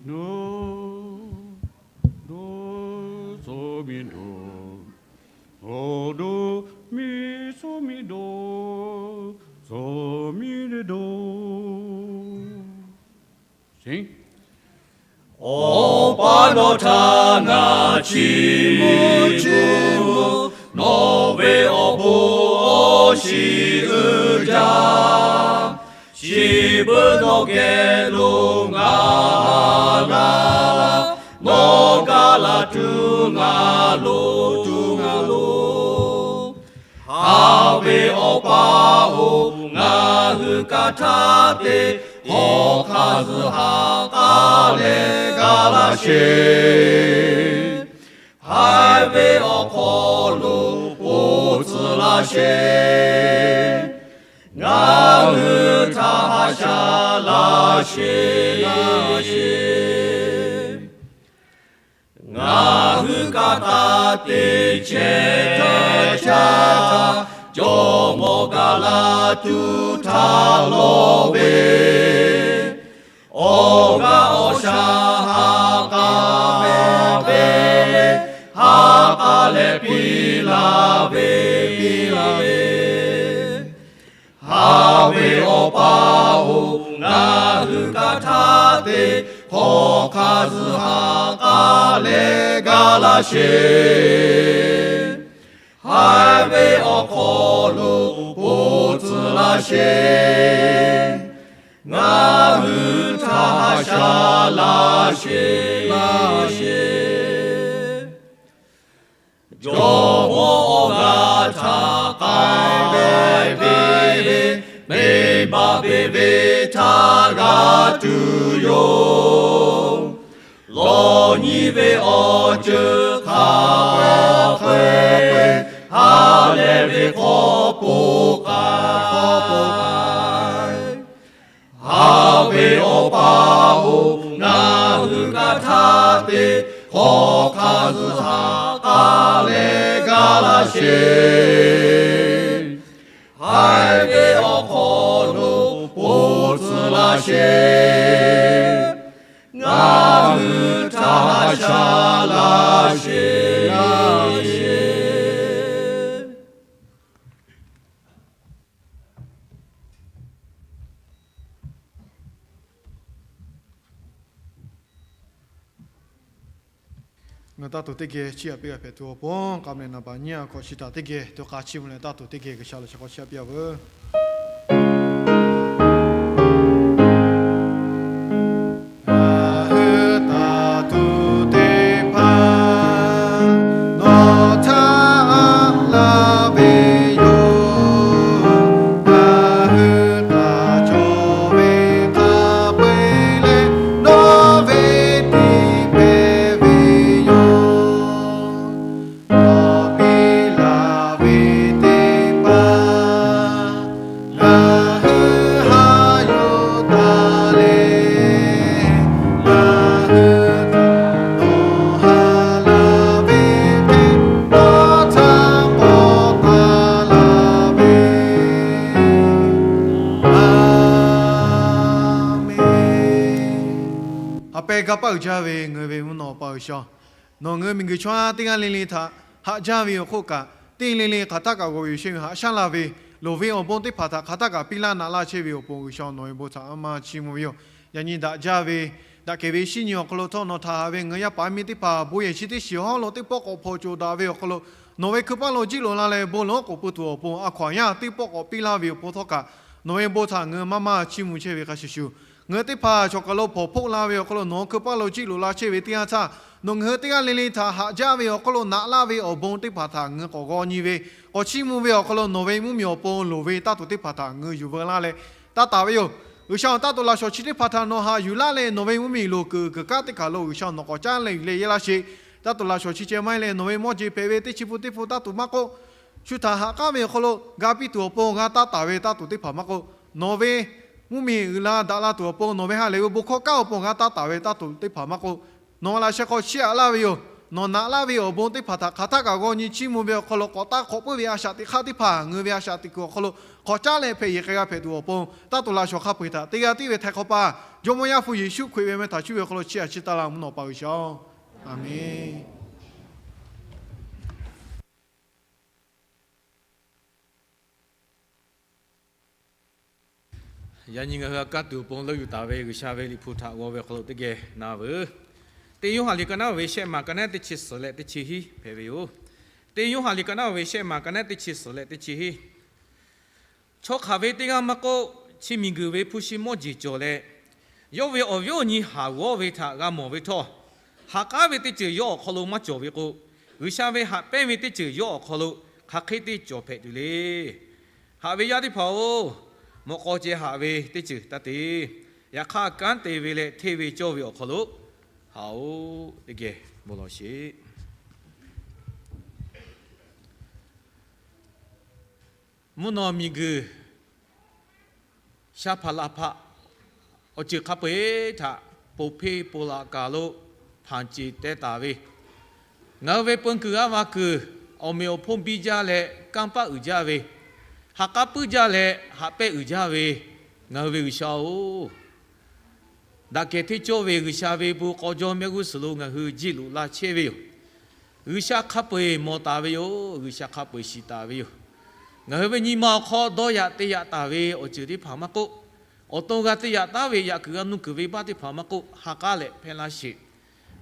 Do, do, so mi do. Do, do, mi, so mi do. So mi re do. Awˬ pa nawˬ htaꞈ ngaˬ chiˇ mvuh, nawˬ ve awˬ bon awˬ shiˍ uiˍ jaˇ. Chi beuꞈ nawˬ geh lo ngaˬ la, nawˬ gaˬ la tuˬ ngaˬ lo tuˬ ngaˬ lo. Haꞈ ve Awˬ pa-oˬ, ngaˬ hui kaꞈ htaˇ te hk'awꞈ hk'aˇ zuhꞈ ha k'aˉ leh gaˬ laˇ sheˍ. Haiˬ ve awˬ hk'aw lo po tcuh laˇ sheˍ. Ngaˬ hui htaꞈ haꞈ shaˉ laˇ sheˍ. Ngaˬ hui kaꞈ taˇ te chehˇ htaˇ, jawˇmawˇ gaˬ la tuˬ htaꞈ lawˬ ve, awˬ g'aˇ awˬ shaˉ ha k'aˉ ve, ha k'aˉ leh piˇ laˇ ve, piˇ laˇ ve. Haꞈ ve Awˬ pa-oˬ, ngaˬ hui kaꞈ htaˇ te hk'awꞈ hk'aˇ zuhꞈ ha k'aˉ leh gaˬ laˇ sheˍ. Haiˬ ve awˬ hk'aw lo po tcuh laˇ sheˍ. Ngaˬ hui htaꞈ haꞈ shaˉ laˇ sheˍ, laˇ sheˍ. Jawˇmawˇ awˬ g'aˇ htaꞈ k'ai ve, venˇbaˆ venˇ ve htaꞈ g'a tuˬ yoˬ. Lawˬ nyi ve awˬ ceuˬ hk'a peu-eˬ, ha lehˬ ve hk'aw po k'ai, hk'aw po k'ai. Haꞈ ve Awˬ pa-oˬ, ngaˬ hui kaꞈ htaˇ te hk'awꞈ hk'aˇ zuhꞈ ha k'aˉ leh gaˬ laˇ sheˍ. Haiˬ ve awˬ hk'aw lo po tcuh laˇ sheˍ. Ngaˬ hui htaꞈ haꞈ shaˉ laˇ sheˍ, laˇ sheˍ. Ngaˬ taˇ tuˬ teˇ geh chiˇ aꞈ piˇ g'a hpehꞈ tuˬ awˬ pon, k'a meh naˍ baꞈ nyiˇ a hkawꞈ chi htaꞈ teˇ geh to k'a chiˇ mvuh leh taˇ tuˬ teˇ geh G'uiˬsha lo chi hk'aw chiˇ aꞈ piˇ a veuˬ. Ngaˬ hui taˇ tuˬ teˇ hpaˍ nawˬ htaꞈ aˉ laˇ ve yoˬ. Ngaˬ hui kaꞈ cawˬ ve hk'a peu-eˬ leh nawˬ ve tiˇ hpehꞈ ve yoˬ. Nawˬ piˇ laˇ ve teˇ hpaˍ Hk'e ga paˆ uiˍ jaˇ ve ngaˬ hui ve mvuhˇ naw pa G'uiˬsha-oˬ, nawˬ ngaˬ hui miˬguiˬ chaw ha teˇ g'aˇ le le htaꞈ haꞈ jaˇ ve awˬ hk'oˆ kaꞈ, teˇ le le hk'aˬ htaˆ kaꞈ g'aw ve yoˬ shehˇ ve haꞈ shaˉ laˇ ve, loˍ ve awˬ bon teˇ hpaˍ htaꞈ hk'aˬ htaˆ kaꞈ piˇ laˇ naꞈ laˇ chehˇ ve awˬ pon G'uiˬsha nawˬ ve bon htaꞈ a ma chiˇ mvuh ve yoˬ. Yaꞈ nyi daꞈ jaˇ ve, daꞈ kehˬ ve shinˉ nyi awˬ hk'aw lo htawˇ nawˬ htaꞈ haꞈ ve ngaˬ hui yaˇ paˍ miˇ teˇ hpaˍ bon yehˬ chi teˇ shiˍ hawˉ lo teˇ pawˆ k'awꞈ hpawnˬ cawˬ daꞈ ve awˬ hk'aw lo, nawˬ ve hkui paˇ lo jiˆ loꞈ la leh bon lawˉ k'oˍ pui tuˬ awˬ pon a hkaw aꞈ yanˇ teˇ pawˆ k'awꞈ piˇ laˇ ve awˬ pon htawˇ kaꞈ, nawˬ ve bon htaꞈ ngaˬ hui maˇ maˇ chiˇ mvuh chehˇ ve hk'a shuˍ shuˍ, ngaˬ hui teˇ hpaˍ chaw kaˬ lo hpawnˬ hpoˆ la ve awˬ hk'aw lo nawˬ hkui paˇ lo jiˆ loꞈ la chehˇ ve teˇ yanˇ htaˇ, nawˬ ngaˬ hui teˇ g'aˇ le le htaꞈ haꞈ jaˇ ve awˬ hk'aw lo naꞈ laˇ ve awˬ bon teˇ hpaˍ htaꞈ ngaˬ hui k'awꞈ g'aw nyi ve, k'awꞈ chiˇ mvuh ve awˬ hk'aw lo nawˬ ve mvuhˇmiˬ awˬ pon loˍ ve taˇ tuˬ teˇ hpaˍ htaꞈ ngaˬ hui yuˬ veu laˇ leh taˇ taˍ ve yoˬ. G'uiˬsha-oˬ, taˇ tuˬ laꞈ shawˍ chi teˇ hpaˍ htaꞈ nawˬ haꞈ yuˬ laˇ leh nawˬ ve mvuhˇmiˬ loˍ kuiˬ kuiˬ kanˉ teˇ hpaˍ lo G'uiˬsha nawˬ k'awꞈ caˉ leh yuˬ leh yehˇ laˇ sheˍ. Taˇ tuˬ laꞈ shawˍ chi ceh maˇ heˆ leh nawˬ ve mawˇ jeˬ hpehꞈ ve teˇ chi pun teˇ pun taˇ tuˬ maˇ k'oˆ, shu htaꞈ haꞈ k'aˉ ve awˬ hk'aw lo g'a piˇ tuˬ awˬ pon g'a taˇ taˍ ve taˇ tuˬ teˇ hpaˍ maˇ k'oˆ, nawˬ ve mvuhˇmiˬ uiˍ la daꞈ la tuˬ awˬ pon nawˬ ve ha lehˬ ve bon hkawˇ kanˉ awˬ pon g'a taˇ taˍ ve taˇ tuˬ teˇ hpaˍ maˇ k'oˆ, nawˬ laꞈ sheh hk'aw chiˇ aꞈ laˇ ve yoˬ. Nawˬ naꞈ laˇ ve awˬ bon teˇ hpaˍ htaꞈ hk'aˬ htaˆ kaꞈ g'aw nyi chiˇ mvuh ve awˬ hk'aw lo k'awꞈ taˇ hk'awꞈ puiˉ ve a shaꞈ teꞈ hk'aˇ teˇ hpaˍ ngaˬ hui ve a shaꞈ teꞈ kuiˬ awˬ hk'aw lo k'awꞈ caˉ leh hpehꞈ yeˬ k'ai g'a hpehꞈ tuˬ awˬ pon, taˇ tuˬ laꞈ shawˍ hk'a peu-eˬ htaꞈ teˇ g'aˇ tiˉ ve htaiˍ hk'awꞈ pa Jawˇmawˇ Yaˇ hpu Yeˍsuˆ Hkriꞈ ve meh htaꞈ cuˇ ve awˬ hk'aw lo chiˇ aꞈ chiˇ taˇ laˇ mvuhˇ naw pa G'uiˬsha-oˬ, Aˍmenˬ. Yaꞈ nyi ngaˬ hui a kaˇ tuˬ awˬ pon leuˆ yuˬ taˍ ve G'uiˬsha ve liꞈ hpu htaꞈ g'aw ve awˬ hk'aw lo teˇ geh na veuˬ. Teˇ Yoˇhanˬ liꞈ ka naˉ ve shehˆ maˬ ka naˉ teˇ chi suhˍ leh teˇ chi hiˉ hpehꞈ ve yoˬ. Teˇ Yoˇhanˬ liꞈ ka naˉ ve shehˆ maˬ ka naˉ teˇ chi suhˍ leh teˇ chi hiˉ. Chaw hk'aˬ ve teˇ g'aˇ maˇ k'oˆ, chi miˬguiˬ ve hpu shi mawˇ jeˬ cawˬ leh, yawˇ ve awˬ viˉ awˬ nyi haˍ g'awˇ ve htaꞈ g'a mawˬ ve htawˇ, ha k'aˉ ve teˇ ceuˬ yawˇ awˬ hk'aw lo maˇ cawˬ ve k'o, G'uiˬsha ve haꞈ pehnˇ ve teˇ ceuˬ yawˇ awˬ hk'aw lo hk'aˬ hk'e te cawˬ hpehꞈ tuˬ le. Haꞈ ve yaˇ teˇ hpaˍ-oˬ, mawꞈ k'aw ceh haꞈ ve teˇ ceuˬ taˇ te. Yaꞈ hk'aˇ kanˉ te ve leh hteˇ ve cawˇ ve awˬ hk'aw lo haꞈ-oꞈ. Teˇ geh bon lawˬ sheˍ. Mvuhˇ naw miˬguiˬ sha hpaˍ laˬ hpaꞈ awˬ ceuˬ hk'a peu-eˬ htaꞈ ponˬ hpeˇ ponˬ laꞈ kaˬ lo hpanˍ ceˬ teh taˍ ve, ngaˬ hui ve peun kuiˬ g'aˇ va kuiˬ awˬ meꞈ awˬ hponˇ biˇ jaˇ leh kanˇ paˆ uiˍ jaˇ ve, ha k'aˉ puiˉ jaˇ leh haꞈ pehnˇ uiˍ jaˇ ve, ngaˬ hui ve G'uiˬsha-oˬ, daꞈ kehˬ hteˇ cawˇ ve G'uiˬsha ve bon k'aw jaw mehˆ g'uˇ suhˍ lo ngaˬ hui jiˆ loꞈ la chehˇ ve yoˬ. G'uiˬsha hk'a peu-eˬ mawˬ taˍ ve yoˬ. G'uiˬsha hk'a peu-eˬ shiˍ taˍ ve yoˬ. Ngaˬ hui ve nyi ma awˬ hk'aw dawˇ yaꞈ te yaꞈ taˍ ve awˬ ceuˬ teˇ hpaˍ maˇ k'oˆ, awˬ to g'a te yaꞈ taˉ ve yaꞈ kuiˬ g'a nuˇ kuiˬ venˇbaˆ teˇ hpaˍ maˇ k'oˆ, ha k'aˉ leh hpehˇ laˇ sheˍ.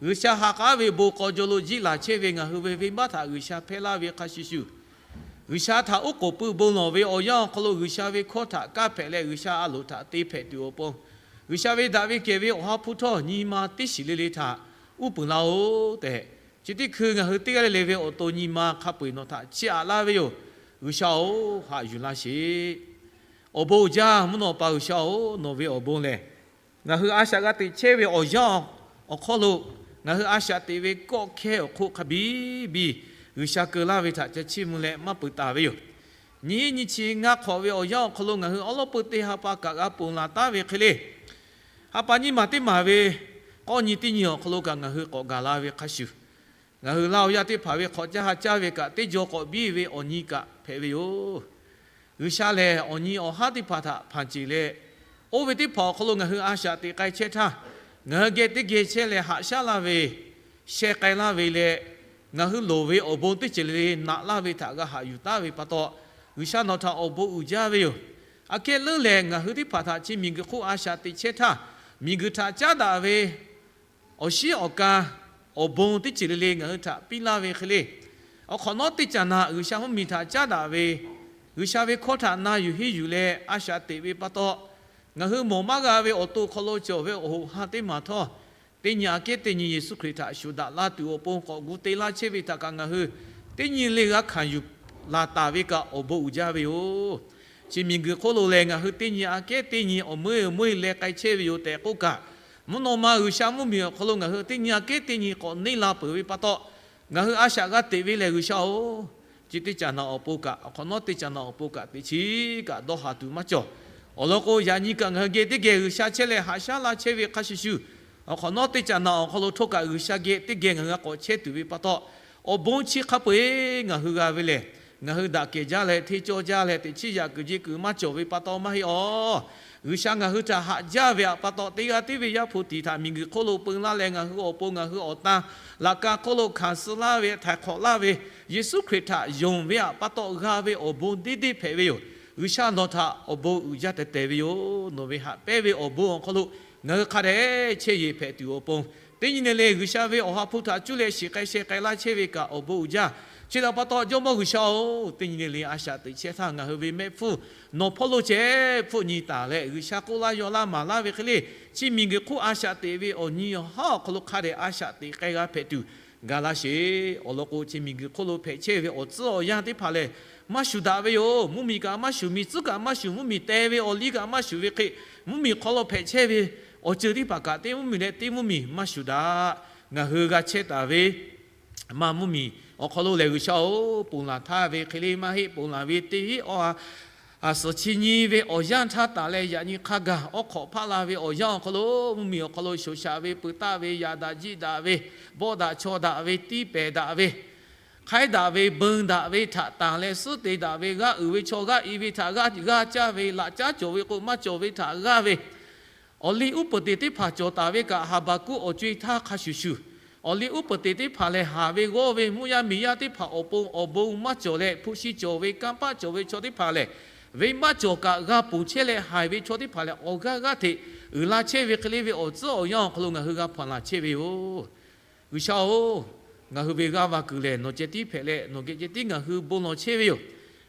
G'uiˬsha ha k'aˉ ve bon k'aw jaw lo jiˆ laˬ chehˇ ve ngaˬ hui ve venˇbaˆ htaꞈ G'uiˬsha hpehˇ laˇ ve hk'a shuˍ shuˍ, G'uiˬsha htaꞈ uˉ k'oˍ pui bon lawˬ ve awˬ yanˇ awˬ hk'aw lo G'uiˬsha ve hkawˇ htaꞈ kaˇ hpehꞈ leh G'uiˬsha a loˍ htaꞈ te hpehꞈ tuˬ awˬ pon, G'uiˬsha ve daꞈ ve kehˬ ve awˬ ha hpu htawˇ nyi ma teˇ shiˍ le le htaꞈ uˉ peunˍ laˇ-oˬ tehꞈ, chi teˇ hkui ngaˬ hui teˇ g'aˇ le le ve awˬ to nyi ma hk'a peu-eˬ nawˬ htaꞈ chiˇ aꞈ laˇ ve yoˬ. G'uiˬsha-oˬ, haꞈ yuˬ laˇ sheˍ. Awˬ bon uiˍ jaˇ mvuhˇ naw pa G'uiˬsha-oˬ, nawˬ ve awˬ bon lehˬ, ngaˬ hui a shaꞈ g'a teꞈ chehˇ ve awˬ yanˇ awˬ hk'aw lo ngaˬ hui a shaꞈ teꞈ ve kawˆ hkehˇ awˬ hk'oˆ hk'a biˇ biˇ G'uiˬsha keu laˇ ve htaꞈ ca chiˇ mvuh leh maˇ peuˬ taˍ ve yoˬ. Nyi nyi chi ngaˇ hk'awꞈ ve awˬ yanˇ awˬ hk'aw lo ngaˬ hui awˉ lawˉ peu teˇ ha pa kaꞈ g'a ponˬ laˬ taˉ ve hk'e le, ha pa nyiˇ maˬ teˇ maˬ ve k'awˇ nyi teˇ nyi awˬ hk'aw lo kaꞈ ngaˬ hui k'awꞈ gaˬ la ve hk'a shuˍ, ngaˬ hui laˇ awˬ yaˇ teˇ hpaˍ ve hk'awꞈ caˇ ha caˇ ve kaꞈ teˇ jaw k'awꞈ biˇ ve awˬ nyi kaꞈ hpehꞈ ve yoˬ. G'uiˬsha lehˬ, awˬ nyi awˬ haˉ teˇ hpaˍ htaꞈ hpanˍ ceˬ leh, oˇ ve teˇ hpaˍ awˬ hk'aw lo ngaˬ hui a shaꞈ teꞈ k'ai chehˇ htaˇ, ngaˬ hui geh teˇ geh chehˇ leh haꞈ shaˉ laˇ ve, sheh k'ai laˇ ve leh, ngaˬ hui loˍ ve awˬ bon teˇ ceuˬ le le naꞈ laˇ ve htaꞈ g'a haꞈ yuˬ taˉ ve pa taw, G'uiˬsha nawˬ htaꞈ awˬ bon uiˍ jaˇ ve yoˬ. Aꞈ kehˉ leuˉ lehˬ, ngaˬ hui teˇ hpaˍ htaꞈ chi miˬguiˬ hk'oˆ a shaꞈ teꞈ chehˇ htaˇ, miˬguiˬ htaꞈ caˉ daꞈ ve awˬ shinˉ awˬ ka awˬ bon teˇ ceuˬ le le ngaˬ hui htaꞈ piˇ laˇ ve hk'e le, awˬ hk'awꞈ nawˉ teˇ caꞈ naꞈ G'uiˬsha mvuhˇmiˬ htaꞈ caˉ daꞈ ve, G'uiˬsha ve hkawˇ htaꞈ na yuˬ henˇ yuˬ leh a shaꞈ teꞈ ve pa taw, ngaˬ hui mawˬ maˇ g'a ve awˬ to hk'aw lo cawˬ ve awˬ hoꞈ ha teˇ maˬ htawˇ, teˇ nyi aꞈ kehˉ teˇ nyi Yeˍsuˆ Hkriꞈ htaꞈ shuˍ daꞈ la tuˬ awˬ pon k'awꞈ gu te laˇ chehˇ ve htaꞈ kaꞈ ngaˬ hui teˇ nyi le g'a hkanˍ yuˬ laˬ taˍ ve kaꞈ awˬ bon uiˍ jaˇ ve yoˬ. Chi miˬguiˬ hk'oˆ lo lehˬ, ngaˬ hui teˇ nyi aꞈ kehˉ teˇ nyi awˬ meuˇ awˬ meuˇ leh k'ai chehˇ ve yoˬ tehꞈ k'oˆ kaꞈ, mvuhˇ naw ma G'uiˬsha mvuhˇmiˬ awˬ hk'aw lo ngaˬ hui teˇ nyi aꞈ kehˉ teˇ nyi k'awꞈ neˇ la peuˬ ve pa taw, ngaˬ hui a shaꞈ g'a teꞈ ve lehˬ G'uiˬsha-oˬ, chi teˇ caꞈ naꞈ awˬ pon kaꞈ, awˬ hk'awꞈ nawˉ teˇ caꞈ naꞈ awˬ pon kaꞈ teꞈ chiˉ kaꞈ dawˇ haˍ tuˬ maˇ cawˬ. Awˬ lawn k'o, yaꞈ nyi kaꞈ ngaˬ hui geh teˇ geh G'uiˬsha chehˇ leh haꞈ shaˉ laˇ chehˇ ve hk'a shuˍ shuˍ, awˬ hk'awꞈ nawˉ teˇ caꞈ naꞈ awˬ hk'aw lo htawˇ kaꞈ G'uiˬsha geh teˇ geh ngaˬ hui g'a k'awꞈ chehˇ tuˬ ve pa taw, awˬ bon chi hk'a peu-eˬ ngaˬ hui g'a ve lehˬ, Ngaˬ hui daꞈ kehˬ jaˇ leh hteˇ cawˇ jaˇ leh teꞈ chiˉ yaꞈ kuiˬ jeˇ kuiˬ maˇ cawˬ ve pa taw maˇ heˆ awˬ. G'uiˬsha ngaˬ hui htaꞈ haꞈ jaˇ ve htaꞈ pa taw, teˇ g'aˇ tiˉ ve Yaˇ hpu tiˍ htaꞈ miˬguiˬ hk'oˆ lo peu laˇ leh, ngaˬ hui awˬ pon ngaˬ hui awˬ tan laꞈ ka hk'oˆ lo hkanˍ suh laˇ ve, htaiˍ hk'awꞈ laˇ ve, Yeˍsuˆ Hkriꞈ htaꞈ yonˍ ve htaꞈ pa taw g'a ve awˬ bon deˇ deˇ hpehꞈ ve yoˬ. G'uiˬsha nawˬ htaꞈ awˬ bon uiˍ jaˇ tehˬ tehˬ ve yoˬ. Nawˬ ve haꞈ pehnˇ ve awˬ bon awˬ hk'aw lo ngaˬ hui hk'a dehꞈ chehˇ yeˬ hpehꞈ tuˬ awˬ pon, teˇ nyi le le G'uiˬsha ve awˬ ha hpu htaꞈ cuˇ leh shiˍ k'ai sheh k'ai laˇ chehˇ ve kaꞈ awˬ bon uiˍ jaˇ. Chi htaꞈ pa taw, Jawˇmawˇ G'uiˬsha-oˬ, teˇ nyi le le a shaꞈ teꞈ chehˇ htaˇ, ngaˬ hui ve mehˆ hpfuhˇ nawˬ hpawˇ lo ceh hpfuhˆ nyi taˍ leh, G'uiˬsha k'oˆ laˇ yaw laˇ maˍ laˇ ve hk'e le, chi miˬguiˬ hk'oˆ a shaꞈ teꞈ ve awˬ nyi awˬ haˉ awˬ hk'aw lo hk'a dehꞈ a shaꞈ teꞈ k'ai g'a hpehꞈ tuˬ gaˬ laˇ sheˍ. Awˬ lawn k'o, chi miˬguiˬ hk'oˆ lo hpehꞈ chehˇ ve awˬ tcuhˉ awˬ yanˇ teˇ hpaˍ lehˬ, maˇ shuˍ daꞈ ve yoˬ. Mvuhˇmiˬ kaꞈ maˇ shuˍ, miˬ tcuhˉ kaꞈ maˇ shuˍ, mvuhˇmiˬ teh ve awˬ liˇ kaꞈ maˇ shuˍ ve hk'e, mvuhˇmiˬ hk'aw lo hpehꞈ chehˇ ve awˬ ceuˬ teˇ hpaˍ kaꞈ teˇ mvuhˇmiˬ leh teˇ mvuhˇmiˬ maˇ shuˍ daꞈ. Ngaˬ hui g'a chehˇ taˍ ve ma mvuhˇmiˬ awˬ hk'aw lo lehˬ, G'uiˬsha-oˬ, ponˬ laˬ htaˇ ve hk'e le maˇ heˆ. Ponˬ laˬ ve teˇ heˆ awˬ ha, a suhˍ chi nyi ve awˬ yanˇ htaˇ taˍ leh, yaꞈ nyi hk'a gaˬ awˬ hk'awꞈ hpaˆ la ve awˬ yanˇ awˬ hk'aw lo, mvuhˇmiˬ awˬ hk'aw lo shoˍ shaꞈ ve, peu taˆ ve, yaꞈ daꞈ jiˆ daꞈ ve, bawˆ daꞈ chaw daꞈ ve, tiˇ pehˍ daꞈ ve, hk'aiˉ daꞈ ve, beu daꞈ ve htaꞈ tanˬ leh suhˉ te daꞈ ve, g'aˇ uiˍ ve chaw g'aˇ i ve htaꞈ g'aˇ g'aˇ caˇ ve, laꞈ caˉ cawˬ ve k'o maˇ cawˬ ve htaꞈ g'aˇ ve, awˬ liˇ uˉ peunˍ teꞈ teˇ hpaˍ cawˬ taˍ ve kaꞈ, Haˍbaˍkuˆ awˬ co-e htaˇ hk'a shuˍ shuˍ, awˬ liˇ uˉ peunˍ teꞈ teˇ hpaˍ lehˬ, haˍ ve g'awˇ ve mvuhˇ yaˇ miˬ yaˇ teˇ hpaˍ awˬ pon awˬ bon maˇ cawˬ leh, hpu shi cawˬ ve, kanˇ paˆ cawˬ ve chaw teˇ hpaˍ lehˬ, venˇbaˆ cawˬ kaꞈ g'a ponˬ chehˇ leh, haiˬ ve chaw teˇ hpaˍ lehˬ, awˬ g'aˇ g'aˇ hteꞈ uiˍ la chehˇ ve hk'e le ve awˬ tcuhˉ awˬ yanˇ awˬ hk'aw lo ngaˬ hui g'a hpawnˬ laˬ chehˇ ve yoˬ. G'uiˬsha-oˬ, ngaˬ hui ve g'aˇ va kuiˬ lehˬ, nawˬ ceh tiˉ hpehꞈ leh, nawˬ geh ceh tiˉ ngaˬ hui bon lawˬ chehˇ ve yoˬ.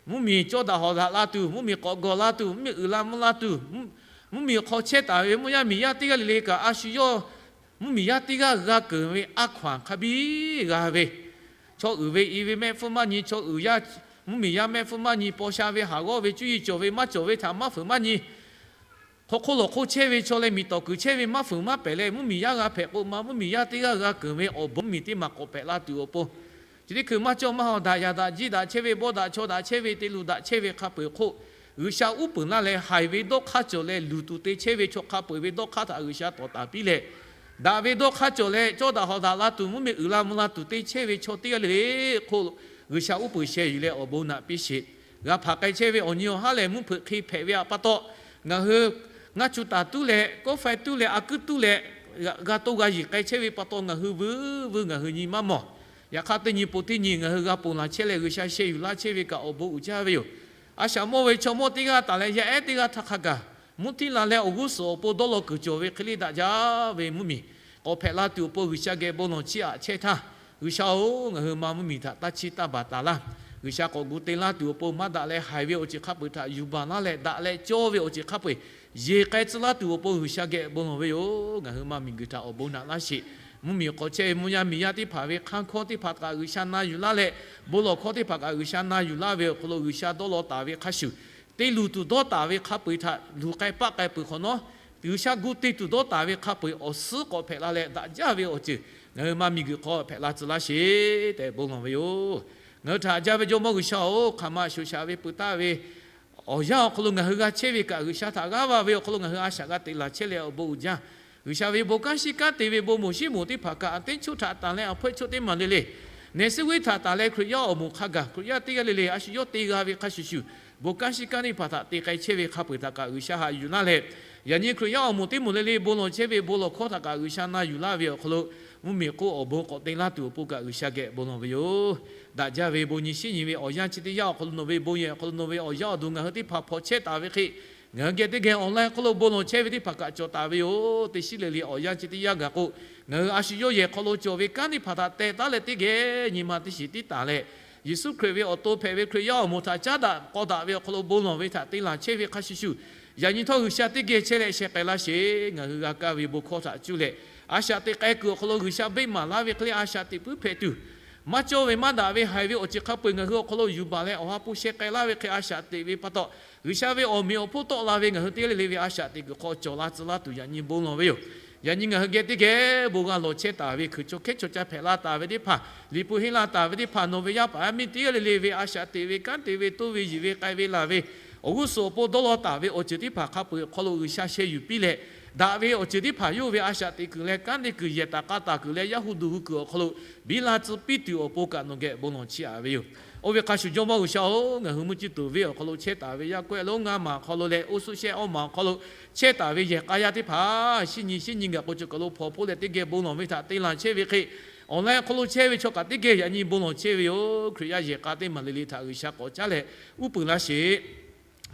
Mvuhˇmiˬ cawˇ daꞈ hawˍ daꞈ la tuˬ, mvuhˇmiˬ k'awꞈ gawˬ la tuˬ, mvuhˇmiˬ uiˍ la mvuh la tuˬ, mvuhˇmiˬ hk'aw chehˇ taˍ ve mvuhˇ yaˇ miˬ yaˇ teˇ g'aˇ le le kaꞈ, a shu yawˇ mvuhˇmiˬ yaˇ teˇ g'aˇ g'a keunˍ ve a hkaw anˬ hk'a biˇ g'a ve, chaw uiˍ ve i ve mehˆ hpfuhˇ maˇ nyi, chaw uiˍ yaˇ, mvuhˇmiˬ yaˇ mehˆ hpfuhˇ maˇ nyi, paw sha ve, haˍ g'awˇ ve, cuˇ yiˍ cawˬ ve, maˇ cawˬ ve htaꞈ maˇ fuiˍ maˇ nyi, hk'aw hk'oˆ lawˬ hk'oˆ chehˇ ve chaw leh miˬ tawˍ kuiˬ chehˇ ve maˇ fuiˍ maˇ pehˍ leh, mvuhˇmiˬ yaˇ g'a hpehꞈ k'o ma, mvuhˇmiˬ yaˇ teˇ g'aˇ g'a keunˍ ve awˬ bon mvuhˇmiˬ teˇ maˬ k'awꞈ hpehꞈ la tuˬ awˬ pon, chi teˇ hkui maˇ cawˇ maˇ hawˍ daꞈ, yaꞈ daꞈ jiˆ daꞈ chehˇ ve, bawˆ daꞈ chaw daꞈ chehˇ ve, te luˬ daꞈ chehˇ ve hk'a peu-eˬ hk'oˆ, G'uiˬsha uˉ peunˍ laˇ leh haiˬ ve dawˇ hk'aˇ cawˬ leh luˬ tuˬ te chehˇ ve chaw hk'a peu-eˬ ve dawˇ hk'aˇ htaꞈ G'uiˬsha tawˍ taˍ piˇ leh, daꞈ ve dawˇ hk'aˇ cawˬ leh cawˇ daꞈ hawˍ daꞈ la tuˬ, mvuhˇmiˬ uiˍ la mvuh la tuˬ te chehˇ ve chaw teˇ g'aˇ le le hk'oˆ, G'uiˬsha uˉ peunˍ sheh yuˬ leh awˬ bon naꞈ piˇ sheˍ. G'a hpanˍ k'ai chehˇ ve awˬ nyi awˬ haˉ lehˬ, mvuhˇ hpeuꞈ hk'e hpehꞈ ve htaꞈ pa taw, ngaˬ hui ngaˇ cu taˍ tuˉ leh, kawˆ faiˇ tuˉ leh, a kuiˉ tuˉ leh, g'a to g'a yiˬ k'ai chehˇ ve pa taw, ngaˬ hui vuiˬ vuiˬ ngaˬ hui nyi maˇ mawˬ. Yaꞈ hk'aˇ, teˇ nyi po teˇ nyi ngaˬ hui g'a ponˬ laˬ chehˇ leh, G'uiˬsha sheh yuˬ laˇ chehˇ ve kaꞈ awˬ bon uiˍ jaˇ ve yoˬ. A shaꞈ mawˇ ve chaw mawˇ teˇ g'aˇ taˍ leh yaˇ ehˉ teˇ g'aˇ htaˇ hk'a gaˬ mvuhˇ htiˇ la leh awˬ g'uˇ suhˍ awˬ pon dawˇ law kuiˬ cawˬ ve hk'e le daꞈ jaˇ ve mvuhˇmiˬ k'awꞈ hpehꞈ la tuˬ awˬ pon G'uiˬsha geh bon lawˬ chiˇ aꞈ chehˇ htaˇ, G'uiˬsha-oˬ, ngaˬ hui ma mvuhˇmiˬ htaꞈ taˇ chiˇ taˇ baˬ taˍ laˇ. G'uiˬsha k'awꞈ gu te laˇ tuˬ awˬ pon maˇ daꞈ leh haiˬ ve awˬ ceuˬ hk'a peu-eˬ htaꞈ yuˬ baˬ laˇ leh, daꞈ leh cawˇ ve awˬ ceuˬ hk'a peu-eˬ yeˬ k'ai tcuh laˇ tuˬ awˬ pon G'uiˬsha geh bon lawˬ ve yoˬ. Ngaˬ hui ma miˬguiˬ htaꞈ awˬ bon naꞈ laˇ sheˍ. Mvuhˇmiˬ k'awꞈ chehˇ ve mvuhˇ yaˇ miˬ yaˇ teˇ hpaˍ ve hk'aˇ hkawˇ teˇ hpaˍ kaꞈ G'uiˬsha na yuˬ laˇ leh, bon lawˬ hkawˇ teˇ hpaˍ kaꞈ G'uiˬsha na yuˬ laˇ ve awˬ hk'aw lo, G'uiˬsha dawˇ law taˍ ve hk'a shuˍ, te luˬ tuˬ dawˇ taˍ ve hk'a peu-eˬ htaꞈ luˬ k'ai paˆ k'ai peuˬ hk'awꞈ nawˉ, G'uiˬsha gu te tuˬ dawˇ taˍ ve hk'a peu-eˬ awˬ suhˉ k'awꞈ hpehꞈ la leh, daꞈ jaˇ ve awˬ ceuˬ ngaˬ hui ma miˬguiˬ hk'aw hpehꞈ la tcuh laˇ sheˍ tehꞈ bon lawˬ ve yoˬ. Ngaˬ hui htaꞈ haꞈ jaˇ ve Jawˇmawˇ G'uiˬsha-oˬ, hk'aˬ ma shoˍ shaꞈ ve peu taˆ ve awˬ yanˇ awˬ hk'aw lo ngaˬ hui g'a chehˇ ve kaꞈ, G'uiˬsha htaꞈ g'aˇ va ve awˬ hk'aw lo ngaˬ hui a shaꞈ g'a te laˬ chehˇ leh awˬ bon uiˍ jaˇ. G'uiˬsha ve bon kanˉ shiˉ kanˉ te ve bon moˍ shiˉ moˍ teˇ hpaˍ kaꞈ, a teˇ choˆ htaꞈ tanˬ leh awˬ hpawehˇ choˆ teˇ maˬ le le, nehˬ suhˉ g'uiˇ htaꞈ tanˬ leh Hkriꞈ yaˇ awˬ moˍ hk'a gaˬ, Hkriꞈ yaˇ teˇ g'aˇ le le a shu yawˇ te g'a ve hk'a shuˍ shuˍ, bon kanˉ shiˉ kanˉ teˇ hpaˍ htaꞈ te k'ai chehˇ ve hk'a peu-eˬ htaꞈ kaꞈ G'uiˬsha haꞈ yuˬ laˇ leh, yaꞈ nyi Hkriꞈ yaˇ awˬ moˍ teˇ moˍ le le bon lawˬ chehˇ ve bon lawˬ hkawˇ htaꞈ kaꞈ G'uiˬsha na yuˬ laˇ ve awˬ hk'aw lo, mvuhˇmiˬ k'oˆ awˬ bon k'awꞈ te laˇ tuˬ awˬ pon kaꞈ G'uiˬsha geh bon lawˬ ve yoˬ. Daꞈ jaˇ ve bon nyi shiˉ nyi ve awˬ yanˇ chi teˇ yanˇ awˬ hk'aw lo nawˬ ve bon yehˬ awˬ hk'aw lo nawˬ ve awˬ yaˇ awˬ duˬ ngaˬ hui teˇ hpaˍ hpaw chehˇ taˍ ve hk'e, ngaˬ hui geh teˇ geh online hk'oˆ lo bon lawˬ chehˇ ve teˇ hpaˍ kaꞈ cawˬ taˍ ve yoˬ. Teˇ shiˉ le le awˬ yanˇ chi teˇ yanˇ gaˬ k'o, ngaˬ hui a shu yawˇ yehˬ hk'aw lo cawˬ ve kanˉ teˇ hpaˍ htaꞈ teh taˉ leh teˇ geh nyi ma teˇ shiˍ tiˉ taˍ leh, Yeˍsuˆ Hkriꞈ ve awˬ to hpehꞈ ve Hkriꞈ yaˇ awˬ moˍ htaꞈ caˉ daꞈ k'aw daꞈ ve awˬ hk'aw lo bon lawˬ ve htaꞈ te laˬ chehˇ ve hk'a shuˍ shuˍ, yaꞈ nyi htawˇ G'uiˬsha teˇ geh chehˇ leh sheh k'ai laˇ sheˍ. Ngaˬ hui g'a kaˇ ve bon hkawˇ htaꞈ cuˇ leh, a shaꞈ teꞈ k'ai kuiˬ awˬ hk'aw lo G'uiˬsha beˆ maˍ laˇ ve hk'e le a shaꞈ teꞈ puiˉ hpehꞈ tuˬ, maˇ cawˇ ve maˇ daꞈ ve haiˬ ve awˬ ceuˬ hk'a peu-eˬ ngaˬ hui awˬ hk'aw lo yuˬ baˬ leh awˬ ha hpu sheh k'ai laˇ ve hk'e a shaꞈ teꞈ ve pa taw, G'uiˬsha ve awˬ meꞈ awˬ hponˇ tawˆ la ve ngaˬ hui teˇ g'aˇ le le ve a shaꞈ teꞈ kuiˬ hk'aw cawˬ la tcuh laˇ tuˬ yaꞈ nyi bon lawˬ ve yoˬ. Yaꞈ nyi ngaˬ hui geh teˇ geh bon g'a lawˬ chehˇ taˍ ve, hkui chaw hkehˉ chaw ca hpehꞈ la taˍ ve teˇ hpaˍ, liꞈ hpu henˇ la taˍ ve teˇ hpaˍ, nawˬ ve yaˇ paˍ yaˇ miˇ teˇ g'aˇ le le ve a shaꞈ teꞈ ve, kanˉ te ve, toˇ ve, yiˬ ve, k'ai ve, laˬ ve, awˬ g'uˇ suhˍ awˬ pon dawˇ law taˍ ve awˬ ceuˬ teˇ hpaˍ hk'a peu-eˬ awˬ hk'aw lo G'uiˬsha sheh yuˬ piˇ leh, daꞈ ve awˬ ceuˬ teˇ hpaˍ yawˇ hui ve a shaꞈ teꞈ kuiˬ leh kanˉ te kuiˬ, yehˬ taˍ k'a taˍ kuiˬ leh yaˇ hu duˬ hui kuiˬ awˬ hk'aw lo biˇ la tcuh piˇ tuˬ awˬ pon kaꞈ nawˬ geh bon lawˬ chiˇ aꞈ ve yoˬ. Oˇ ve hk'a shuˍ, Jawˇmawˇ G'uiˬsha-oˬ, ngaˬ hui mvuhˇ ciˇ tuˬ venˇ awˬ hk'aw lo chehˇ taˍ ve yaˇ kawehˆ lonˉ ngaˇ maˬ awˬ hk'aw lo leh, oˇ suhˆ shehˆ awˇ maˬ awˬ hk'aw lo chehˇ taˍ ve yehˬ k'a yaˇ teˇ hpaˍ, shinˉ nyi shinˉ nyi gaˬ k'o, cawˬ kaˬ lo hpawnˬ hpoˆ leh teˇ geh bon lawˬ ve htaꞈ te laˬ chehˇ ve hk'e, online awˬ hk'aw lo chehˇ ve chaw kaꞈ teˇ geh yaꞈ nyi bon lawˬ chehˇ ve yoˬ. Hkriꞈ yaˇ yehˬ k'a teˇ maˬ le le htaꞈ G'uiˬsha k'awꞈ caˉ leh uˉ peunˍ laˇ sheˍ.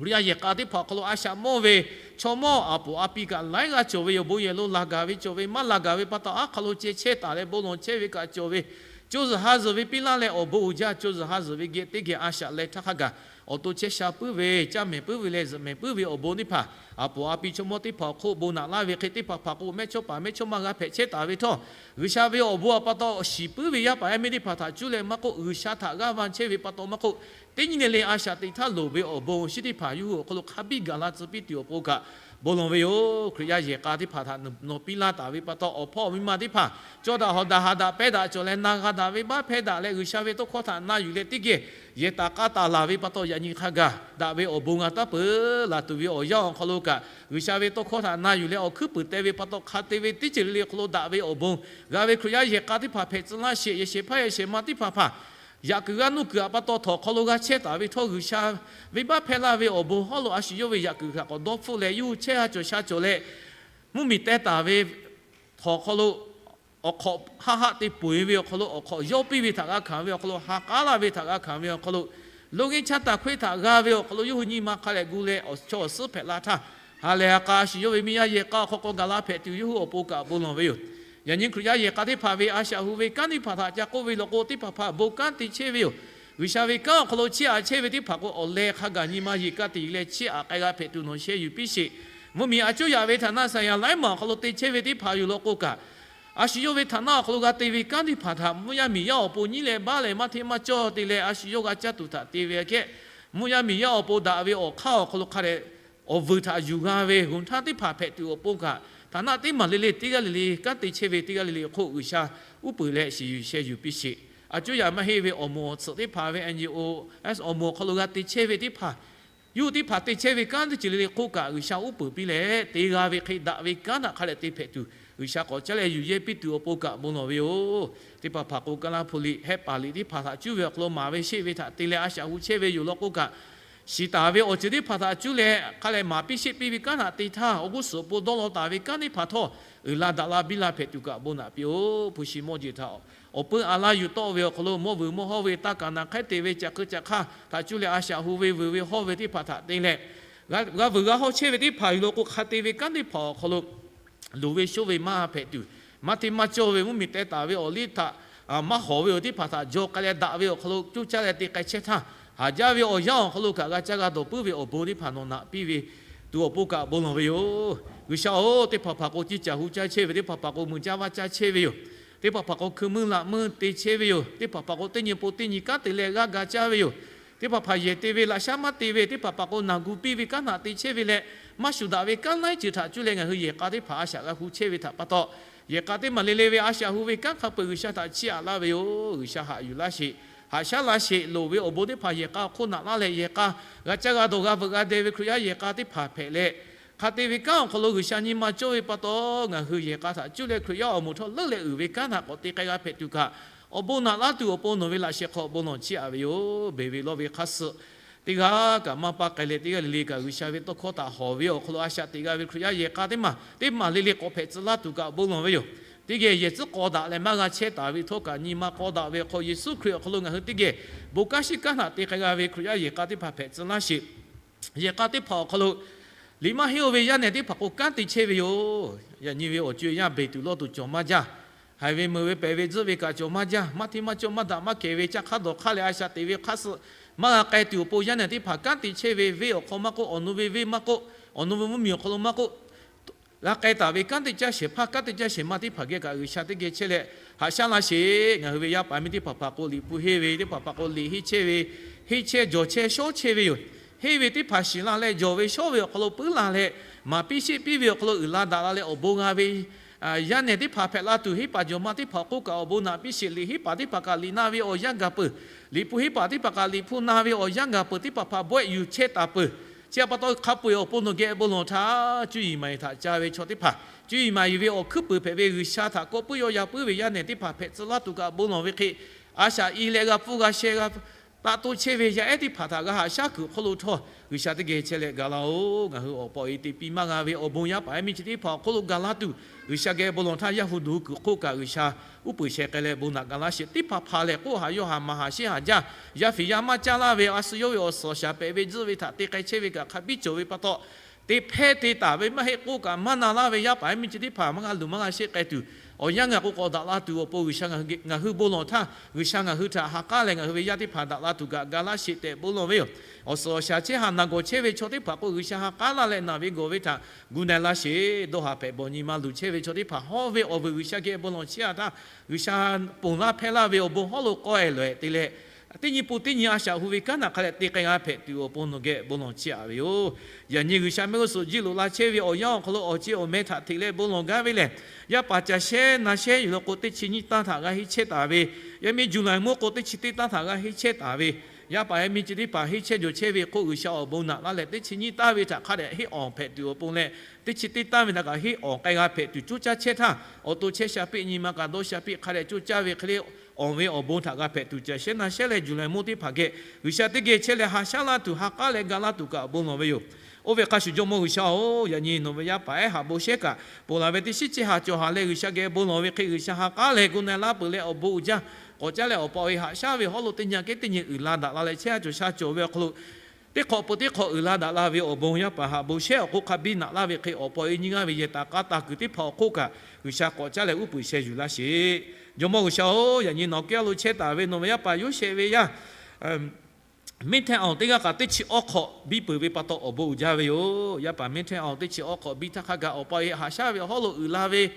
Hkriꞈ yaˇ yehˬ k'a teˇ hpaˍ awˬ hk'aw lo a shaꞈ mawˇ ve chaw mawˇ aˬ poˍ a pi kaꞈ laiˉ g'aˇ cawˬ ve yoˬ. Bon yehˬ lo laˬ gaˬ ve cawˬ ve, maˇ laˬ gaˬ ve pa taw, aˉ hk'aw lo ceh chehˇ taˍ leh bon lawˬ chehˇ ve kaꞈ cawˬ ve, co zuhˬ ha zuhˬ ve piˇ laˇ leh awˬ bon uiˍ jaˇ, co zuhˬ ha zuhˬ ve geh teˇ geh a shaꞈ leh htaˇ hk'a gaˬ awˬ to chehˇ sha puiˉ ve, caˇ mehˍ puiˉ ve leh zuhꞈ mehˍ puiˉ ve awˬ bon teˇ hpaˍ, aˬ poˍ a pi chaw mawˇ teˇ hpaˍ awˬ hk'oˆ bon naꞈ laˇ ve hk'e, teˇ hpaˍ hpaˍ k'o mehˇchawˇ paˍ mehˇchawˇma g'a hpehꞈ chehˇ taˍ ve htawˇ, G'uiˬsha ve awˬ bon a pa taw shiˍ puiˉ ve yaˇ paˍ yaˇ miˇ teˇ hpaˍ htaꞈ cuˇ leh maˇ k'oˆ, G'uiˬsha htaꞈ g'aˇ va chehˇ ve pa taw maˇ k'oˆ, teˇ nyi le le a shaꞈ teꞈ htaˇ loˍ ve awˬ bon shinˉ teˇ hpaˍ yawˇ hui awˬ hk'aw lo hk'a biˇ gaˬ la tcuh piˇ tuˬ awˬ pon kaꞈ bon lawˬ ve yoˬ. Hkriꞈ yaˇ yehˬ k'a teˇ hpaˍ htaꞈ nawˬ piˇ laˇ taˍ ve pa taw, awˬ hpawˇ awˬ miˇ ma teˇ hpaˍ cawˇ daꞈ hawˍ daꞈ haꞈ daꞈ pehˇ daꞈ cawˬ leh na g'a daꞈ ve baˆ hpehˇ daꞈ leh, G'uiˬsha ve tawˇ hkawˇ htaꞈ na yuˬ leh teˇ geh yehˬ taˍ k'a taˍ laˬ ve pa taw, yaꞈ nyi hk'a gaˬ daꞈ ve awˬ bon g'a taˉ peuˬ. Laˬ tuˬ ve awˬ yanˇ awˬ hk'aw lo kaꞈ G'uiˬsha ve tawˇ hkawˇ htaꞈ na yuˬ leh awˬ hkuiˉ puiˍ teh ve pa taw, hk'a te ve teˇ ceuˬ le le hk'aw lo daꞈ ve awˬ bon g'a ve Hkriꞈ yaˇ yehˬ k'a teˇ hpaˍ hpehꞈ tcuh laˇ sheˍ. Yehˬ shehˍ hpaˇ yehˬ shehˍ ma teˇ hpaˍ hpaˍ yaꞈ kuiˬ g'a nuˇ kuiˬ a pa taw htawnˍ hk'aw lo g'a chehˇ taˍ ve htawˇ, G'uiˬsha venˇbaˆ hpehˇ laˇ ve awˬ bon hawˉ lo a shu yawˇ ve yaꞈ kuiˬ htaꞈ k'awꞈ dawˇ hpfuhˆ leh yawˇ hui chehˇ ha cawˬ sha cawˬ leh, mvuhˇmiˬ teh taˍ ve htawˇ awˬ hk'aw lo awˬ hk'awꞈ haˆ haˆ te peuˬ ve awˬ hk'aw lo, awˬ hk'awꞈ yawˇ piˇ ve htaꞈ g'a hkanˍ ve awˬ hk'aw lo, ha k'aˉ laˇ ve htaꞈ g'a hkanˍ ve awˬ hk'aw lo, loˇ g'eˇ chaˇ taˍ hkawehˇ htaꞈ g'a ve awˬ hk'aw lo yawˇ hui nyi ma hk'a lehꞈ gu leh awˬ chaw awˬ suhˉ hpehꞈ la htaˇ, ha lehˬ ha k'a a shu yawˇ ve miˇ yaˇ yehˬ k'a awˬ hk'aw k'awꞈ gaˬ la hpehꞈ tuˬ yawˇ hui awˬ pon kaꞈ bon lawˬ ve yoˬ. Yaꞈ nyi Hkriꞈ yaˇ yehˬ k'a teˇ hpaˍ ve a shaꞈ hu ve kanˉ teˇ hpaˍ htaꞈ ca k'oˆ ve law k'o, teˇ hpaˍ hpaˍ bon kanˉ te chehˇ ve yoˬ. G'uiˬsha ve kanˉ awˬ hk'aw lo chiˇ aꞈ chehˇ ve teˇ hpaˍ k'o, awˬ leh hk'a gaˬ nyi ma yeˬ kaˇ te leh chiˇ aꞈ k'ai g'a hpehꞈ tuˬ nawˬ sheh yuˬ piˇ sheˍ. Mvuhˇmiˬ a cuˇ yaꞈ ve htaꞈ na saˍ yaˍ laiˉ maˬ awˬ hk'aw lo te chehˇ ve teˇ hpaˍ yoˬ law k'o kaꞈ, a shu yawˇ ve htaꞈ naˆ awˬ hk'aw lo g'a te ve kanˉ teˇ hpaˍ htaꞈ mvuhˇ yaˇ miˬ yaˇ awˬ pon nyiˉ leh baˆ leh maˇ hteˇ maˇ cawˇ te leh a shu yawˇ g'a caˇ tuˬ htaꞈ te ve aꞈ kehˉ, mvuhˇ yaˇ miˬ yaˇ awˬ pon daꞈ ve awˬ hk'aˇ awˬ hk'aw lo hk'a dehꞈ awˬ vuiˬ htaꞈ yuˬ g'a ve g'uˬ htaˇ teˇ hpaˍ hpehꞈ tuˬ awˬ pon kaꞈ, htaꞈ naˆ teˇ maˬ le le teˇ g'aˇ le le kanˉ te chehˇ ve teˇ g'aˇ le le hk'oˆ G'uiˬsha uˉ peunˍ leh shiˍ yuˬ sheh yuˬ piˇ sheˍ. A cuˇ yaꞈ maˇ heˆ ve awˬ moˍ awˬ tsuhꞈ teˇ hpaˍ ve N G O, awˬ moˍ awˬ hk'aw lo g'a te chehˇ ve teˇ hpaˍ, yawˇ hui teˇ hpaˍ te chehˇ ve kanˉ teˇ ceuˬ le le hk'oˆ kaꞈ G'uiˬsha uˉ peunˍ piˇ leh te g'a ve hk'e daꞈ ve kanˉ htaꞈ hk'a dehꞈ te hpehꞈ tuˬ, G'uiˬsha k'awꞈ caˉ leh yuˬ yehˇ piˇ tuˬ awˬ pon kaꞈ bon lawˬ ve yoˬ. Teˇ hpaˍ hpaˍ k'o, Kaˇlaˇ hpu liꞈ hehˆ paˍ liꞈ teˇ hpaˍ htaꞈ cuˇ ve awˬ hk'aw lo maˍ ve sheˆ ve htaꞈ te leh a shaꞈ hu chehˇ ve yoˬ law k'o kaꞈ, shiˍ taˍ ve awˬ ceuˬ teˇ hpaˍ htaꞈ cuˇ leh hk'a lehꞈ maˍ piˇ sheˆ piˇ ve kanˉ htaꞈ te htaˇ, awˬ g'uˇ suhˍ awˬ pon dawˇ law taˍ ve kanˉ teˇ hpaˍ htawˇ, uiˍ la daꞈ la biˇ la hpehꞈ tuˬ kaꞈ bon naꞈ piˇ-oˬ. Hpu shi mawˇ jeˬ htaꞈ awˬ puiˉ a laˇ yuˬ tawˆ ve awˬ hk'aw lo, mawˇ vuiˬ mawˇ hawˇ ve taˇ kaˍ naˍ hk'ehˉ te ve caꞈ hk'eu caꞈ hk'aˇ htaꞈ cuˇ leh a shaꞈ hu ve vuiˬ ve hawˇ ve teˇ hpaˍ htaꞈ te leh, g'a vuiˬ g'a hawˇ chehˇ ve teˇ hpaˍ yoˬ law k'o, hk'a te ve kanˉ teˇ hpaˍ awˬ hk'aw lo luˬ ve shoˉ ve maˇ hpehꞈ tuˬ, maˇ hteˇ maˇ cawˇ ve mvuhˇmiˬ teh taˍ ve awˬ liˇ htaꞈ maˇ hawˍ ve awˬ teˇ hpaˍ htaꞈ jaw k'ai leh daꞈ ve awˬ hk'aw lo coˇ caˇ leh te k'ai chehˇ htaˇ, haˍ jaˇ ve awˬ yanˇ awˬ hk'aw lo kaꞈ g'a caˇ g'a dawˬ puiˉ ve awˬ bon teˇ hpaˍ nawˬ naꞈ piˇ ve tuˬ awˬ pon kaꞈ bon lawˬ ve yoˬ. G'uiˬsha-oˬ, teˇ hpaˍ hpaˍ k'o, ciˇ caˬ hu caˇ chehˇ ve teˇ hpaˍ hpaˍ k'o, mui caˇ vaˇ caˇ chehˇ ve yoˬ. Teˇ hpaˍ hpaˍ k'o, hkui meuˇ laꞈ meuˇ te chehˇ ve yoˬ. Teˇ hpaˍ hpaˍ k'o, teˇ nyi pon teˇ nyi kanˉ te leh g'aˇ ga caˇ ve yoˬ. Teˇ hpaˍ hpaˍ yehˬ te ve laꞈ shaˉ maˇ te ve, teˇ hpaˍ hpaˍ k'o, naˬ gu piˇ ve kanˉ htaꞈ te chehˇ ve leh, maˇ shuˍ daꞈ ve kanˉ laiˉ ceuˬ htaꞈ cuˇ leh ngaˬ hui yehˬ k'a teˇ hpaˍ a shaꞈ g'a hu chehˇ ve htaꞈ pa taw, yehˬ k'a teˇ maˬ le le ve a shaꞈ hu ve kanˉ hk'a peu-eˬ G'uiˬsha htaꞈ chiˇ aꞈ laˇ ve yoˬ. G'uiˬsha haꞈ yuˬ laˇ sheˍ, haꞈ shaˉ laˇ sheˍ. Loˍ ve awˬ bon teˇ hpaˍ yehˬ k'a awˬ hk'oˆ naꞈ laˇ leh, yehˬ k'a g'a caˇ g'a dawˬ g'a veuꞈ g'a deh ve Hkriꞈ yaˇ yehˬ k'a teˇ hpaˍ hpehꞈ leh, hk'a te ve kanˉ awˬ hk'aw lo G'uiˬsha nyi ma cawˇ ve pa taw, ngaˬ hui yehˬ k'a htaꞈ cuˇ leh Hkriꞈ yaˇ awˬ moˍ htawˇ leuˉ leh uiˍ ve kanˉ htaꞈ k'awꞈ te k'ai g'a hpehꞈ tuˬ kaꞈ, awˬ bon naꞈ laˇ tuˬ awˬ pon nawˬ ve laꞈ sheh hk'aw bon lawˬ chiˇ aꞈ ve yoˬ. Beˬ ve lawˇ ve hk'a suh teˇ g'aˇ kaꞈ maˇ paˇ k'ai leh, teˇ g'aˇ le le kaꞈ G'uiˬsha ve tawˇ hkawˇ htaꞈ hawˍ ve awˬ hk'aw lo a shaꞈ teꞈ g'a ve Hkriꞈ yaˇ yehˬ k'a teˇ maˬ teˇ maˬ le le k'awꞈ hpehꞈ tcuh laˇ tuˬ kaꞈ bon lawˬ ve yoˬ. Teˇ geh yehˬ tcuhˉ k'aw daꞈ leh maˇ g'a chehˇ taˍ ve htawˇ kaꞈ, nyi ma k'aw daꞈ ve awˬ hk'aw Yeˍsuˆ Hkriꞈ awˬ hk'aw lo ngaˬ hui teˇ geh bon kanˉ shiˉ kanˉ htaꞈ te k'ai g'a ve Hkriꞈ yaˇ yehˬ k'a teˇ hpaˍ hpehꞈ tcuh laˇ sheˍ. Yehˬ k'a teˇ hpaˍ awˬ hk'aw lo liꞈ maˇ henˇ-o ve yaˇ nehˬ teˇ hpaˍ k'o kanˉ te chehˇ ve yoˬ. Yaꞈ nyi ve awˬ co-e yaˇ beˬ tuˬ lawˇ tuˬ cawˬ maˇ jaˇ. Haiˬ ve meuˬ ve pehˬ ve tzuhˆ ve kaꞈ cawˬ maˇ jaˇ. Maˇ hteˇ maˇ cawˇ maˇ daꞈ maˇ kehˬ ve caˇ hk'aˇ dawˬ hk'aˇ leh a shaꞈ teꞈ ve hk'a suh maˇ g'a k'ai tuˬ awˬ pon yaˇ nehˬ teˇ hpaˍ kanˉ te chehˇ ve, venˇ awˬ hk'aw maˇ k'oˆ, awˬ nu ve venˇ maˇ k'oˆ, awˬ nu ve mvuhˇmiˬ awˬ hk'aw lo maˇ k'oˆ, g'a k'ai taˍ ve kanˉ te caˇ shehˍ hpaˇ, kanˉ te caˇ shehˍ ma teˇ hpaˍ geh kaꞈ G'uiˬsha teˇ geh chehˇ leh haꞈ shaˉ laˇ sheˍ. Ngaˬ hui ve yaˇ paˍ miˇ teˇ hpaˍ hpaˍ k'o, liꞈ hpu henˇ ve teˇ hpaˍ hpaˍ k'o, liꞈ henˇ chehˇ ve, henˇ chehˇ jawˬ chehˇ shawˉ chehˇ ve yoˬ. Henˇ ve teˇ hpaˍ shiˍ la leh, jawˬ ve shawˉ ve awˬ hk'aw lo puiˉ la leh, maˍ piˇ sheˆ piˇ ve awˬ hk'aw lo uiˍ la daꞈ la leh awˬ bon g'a ve yaˇ nehˬ teˇ hpaˍ hpehꞈ la tuˬ, henˇ paˍ jawˬ ma teˇ hpaˍ awˬ hk'oˆ kaꞈ awˬ bon naꞈ piˇ sheˍ. Liꞈ henˇ paˍ teˇ hpaˍ kaꞈ liꞈ na ve awˬ yanˇ gaˬ peuˬ. Liꞈ hpu henˇ paˍ teˇ hpaˍ kaꞈ liꞈ hpu na ve awˬ yanˇ gaˬ peuˬ. Teˇ hpaˍ hpaˍ bawehˆ yuˬ chehˇ taˍ peuˬ. Chi htaꞈ pa taw hk'a peu-eˬ awˬ pon nawˬ geh bon lawˬ htaˇ, cuˇ yiˍ maˍ yiˍ htaꞈ ca ve chaw teˇ hpaˍ, cuˇ yiˍ maˍ yiˍ ve awˬ hkuiˉ puiˍ hpehꞈ ve G'uiˬsha htaꞈ kawˆ puiˉ yaw ya puiˉ ve yaˇ nehˬ teˇ hpaˍ hpehꞈ tcuh laˇ tuˬ kaꞈ bon lawˬ ve hk'e, a shaꞈ i leh g'a pfuhˇ g'a sheh g'a taˆ toˇ chehˇ ve yaˇ ehˉ teˇ hpaˍ htaꞈ g'a haꞈ shaˉ kuiˬ hk'oˆ lo htawˇ, G'uiˬsha teˇ geh chehˇ leh gaˬ la-oˬ. Ngaˬ hui awˬ pa awˬ e te piˇ maˇ g'a ve awˬ bon yaˇ paˍ yaˇ miˇ chi teˇ hpaˍ awˬ hk'oˆ lo gaˬ la tuˬ, G'uiˬsha geh bon lawˬ htaˇ, yaˇ hu duˬ kuiˬ hk'oˆ kaꞈ G'uiˬsha uˉ peunˍ sheh k'ai leh bon naꞈ gaˬ laˇ sheˍ. Teˇ hpaˍ hpaˍ lehˬ, k'oˆ haˍ yawˇ haˍ maˍ haˍ sheˉ haˍ jaˇ, yaˇ fiˍ yaˇ maˇ caˇ laˇ ve, a shu yawˇ ve awˬ suhˍ awˬ shaˍ pehꞈ ve tzuhˆ ve htaꞈ te k'ai chehˇ ve kaꞈ hk'a biˇ cawˬ ve pa taw, te hpehˇ te taˍ ve maˇ heˆ k'oˆ kaꞈ maˇ na laˇ ve yaˇ paˍ yaˇ miˇ chi teˇ hpaˍ maˇ g'a luˬ maˇ g'a sheˆ k'ai tuˬ, awˬ yanˇ ngaˬ k'o k'awꞈ daꞈ la tuˬ awˬ pon G'uiˬsha ngaˬ hui, ngaˬ hui bon lawˬ htaˇ, G'uiˬsha ngaˬ hui htaꞈ ha k'aˉ leh ngaˬ hui ve yaˇ teˇ hpaˍ daꞈ la tuˬ kaꞈ ga laˇ sheˍ tehꞈ bon lawˬ ve yoˬ. Awˬ suhˍ awˬ shaˍ chehˇ haˍ naˬ gawˬ chehˇ ve chaw teˇ hpaˍ k'o, G'uiˬsha ha k'aˉ laˇ leh naˬ ve gawˬ ve htaꞈ gu na-e laˇ sheˍ. Dawˇ haˍ hpehꞈ bawˬ nyi ma luˬ chehˇ ve chaw teˇ hpaˍ hawˇ ve awˬ vuiˬ G'uiˬsha geh bon lawˬ chehˇ-a htaˇ, G'uiˬsha ponˬ laˇ hpehˇ laˇ ve awˬ bon hawˉ lo k'awehˬ lawehˬ te leh, teˇ nyi pun teˇ nyi a shaꞈ hu ve kanˉ naꞈ hk'a dehꞈ te k'ai g'a hpehꞈ tuˬ awˬ pon nawˬ geh bon lawˬ chehˇ-a ve yoˬ. Yaꞈ nyi G'uiˬsha mehˆ g'uˇ suhˍ jiˇ loꞈ la chehˇ ve awˬ yanˇ awˬ hk'aw lo awˬ ceh awˬ meh htaꞈ hteꞈ leh bon lawˬ gaˇ ve lehˬ, yaˇ paˍ caˬ shehˉ na shehˉ yuˬ la k'o, teˇ chi nyiˇ tanˇ htaꞈ g'a henˇ chehˇ taˍ ve, yaˇ miˇ Juˍlaˍ mawˇ k'o teˇ chi teˇ tanˇ htaꞈ g'a henˇ chehˇ taˍ ve, yaˇ paˍ yaˇ miˇ chi teˇ hpaˍ henˇ chehˇ jawˬ chehˇ ve hk'oˆ G'uiˬsha awˬ bon naꞈ laˇ leh, teˇ chi nyiˇ tanˇ ve htaꞈ hk'a dehꞈ henˇ awˬ hpehꞈ tuˬ awˬ pon leh, teˇ chi teˇ tanˇ ve htaꞈ kaꞈ henˇ awˬ k'ai g'a hpehꞈ tuˬ coˇ caˇ chehˇ htaˇ, awˬ to chehˇ sha piˆ nyi ma kaꞈ dawˇ sha piˆ hk'a dehꞈ coˇ caˇ ve hk'e le, awˬ ve awˬ bon htaꞈ g'a hpehꞈ tuˬ caˬ shehˉ na shehˉ leh Juˍlaˍ mawˇ teˇ hpaˍ geh G'uiˬsha teˇ geh chehˇ leh ha shaˉ laˇ tuˬ ha k'aˉ leh ga laˇ tuˬ kaꞈ bon lawˬ ve yoˬ. Oˇ ve hk'a shuˍ Jawˇmawˇ G'uiˬsha-oˬ, yaꞈ nyi nawˬ ve yaˇ paˍ ehˉ haꞈ bon shehˉ kaꞈ ponˬ laˬ ve teˇ shiˉ ceh haˍ cawˬ haˍ leh G'uiˬsha geh bon lawˬ ve hk'e G'uiˬsha ha k'aˉ leh gu na-e laˇ peuˬ leh awˬ bon uiˍ jaˇ. K'awꞈ caˉ leh awˬ pa awˬ e haꞈ shaˉ ve hawˉ lo teˇ nyi aꞈ kehˉ teˇ nyi uiˍ la daꞈ la leh chehˇ ha cawˬ sha cawˬ ve awˬ hk'aw lo, teˇ hk'awꞈ peuˬ teˇ hk'awꞈ uiˍ la daꞈ la ve awˬ bon yaˇ paˍ haꞈ bon shehˉ awˬ hk'oˆ hk'a biˇ naꞈ laˇ ve hk'e awˬ pa awˬ e nyi g'aˇ ve yehˬ taˍ k'a taˍ kuiˬ teˇ hpaˍ awˬ hk'oˆ kaꞈ G'uiˬsha k'awꞈ caˉ leh uˉ peunˍ sheh yuˬ laˇ sheˍ. Jawˇmawˇ G'uiˬsha-oˬ, yaꞈ nyi nawˬ kehˉ lo chehˇ taˍ ve nawˬ ve yaˇ paˍ Yoˇsehꞈ ve yaˇ Mehˇchehˇ-awˬ teˇ g'aˇ kaꞈ teˇ chi awˉ hk'awꞈ biˇ peuˬ ve pa taw awˬ bon uiˍ jaˇ ve yoˬ. Yaˇ paˍ Mehˇchehˇ-awˬ teˇ chi awˉ hk'awꞈ biˇ htaˇ hk'a gaˬ awˬ pa awˬ e haꞈ shaˉ ve hawˉ lo uiˍ la ve,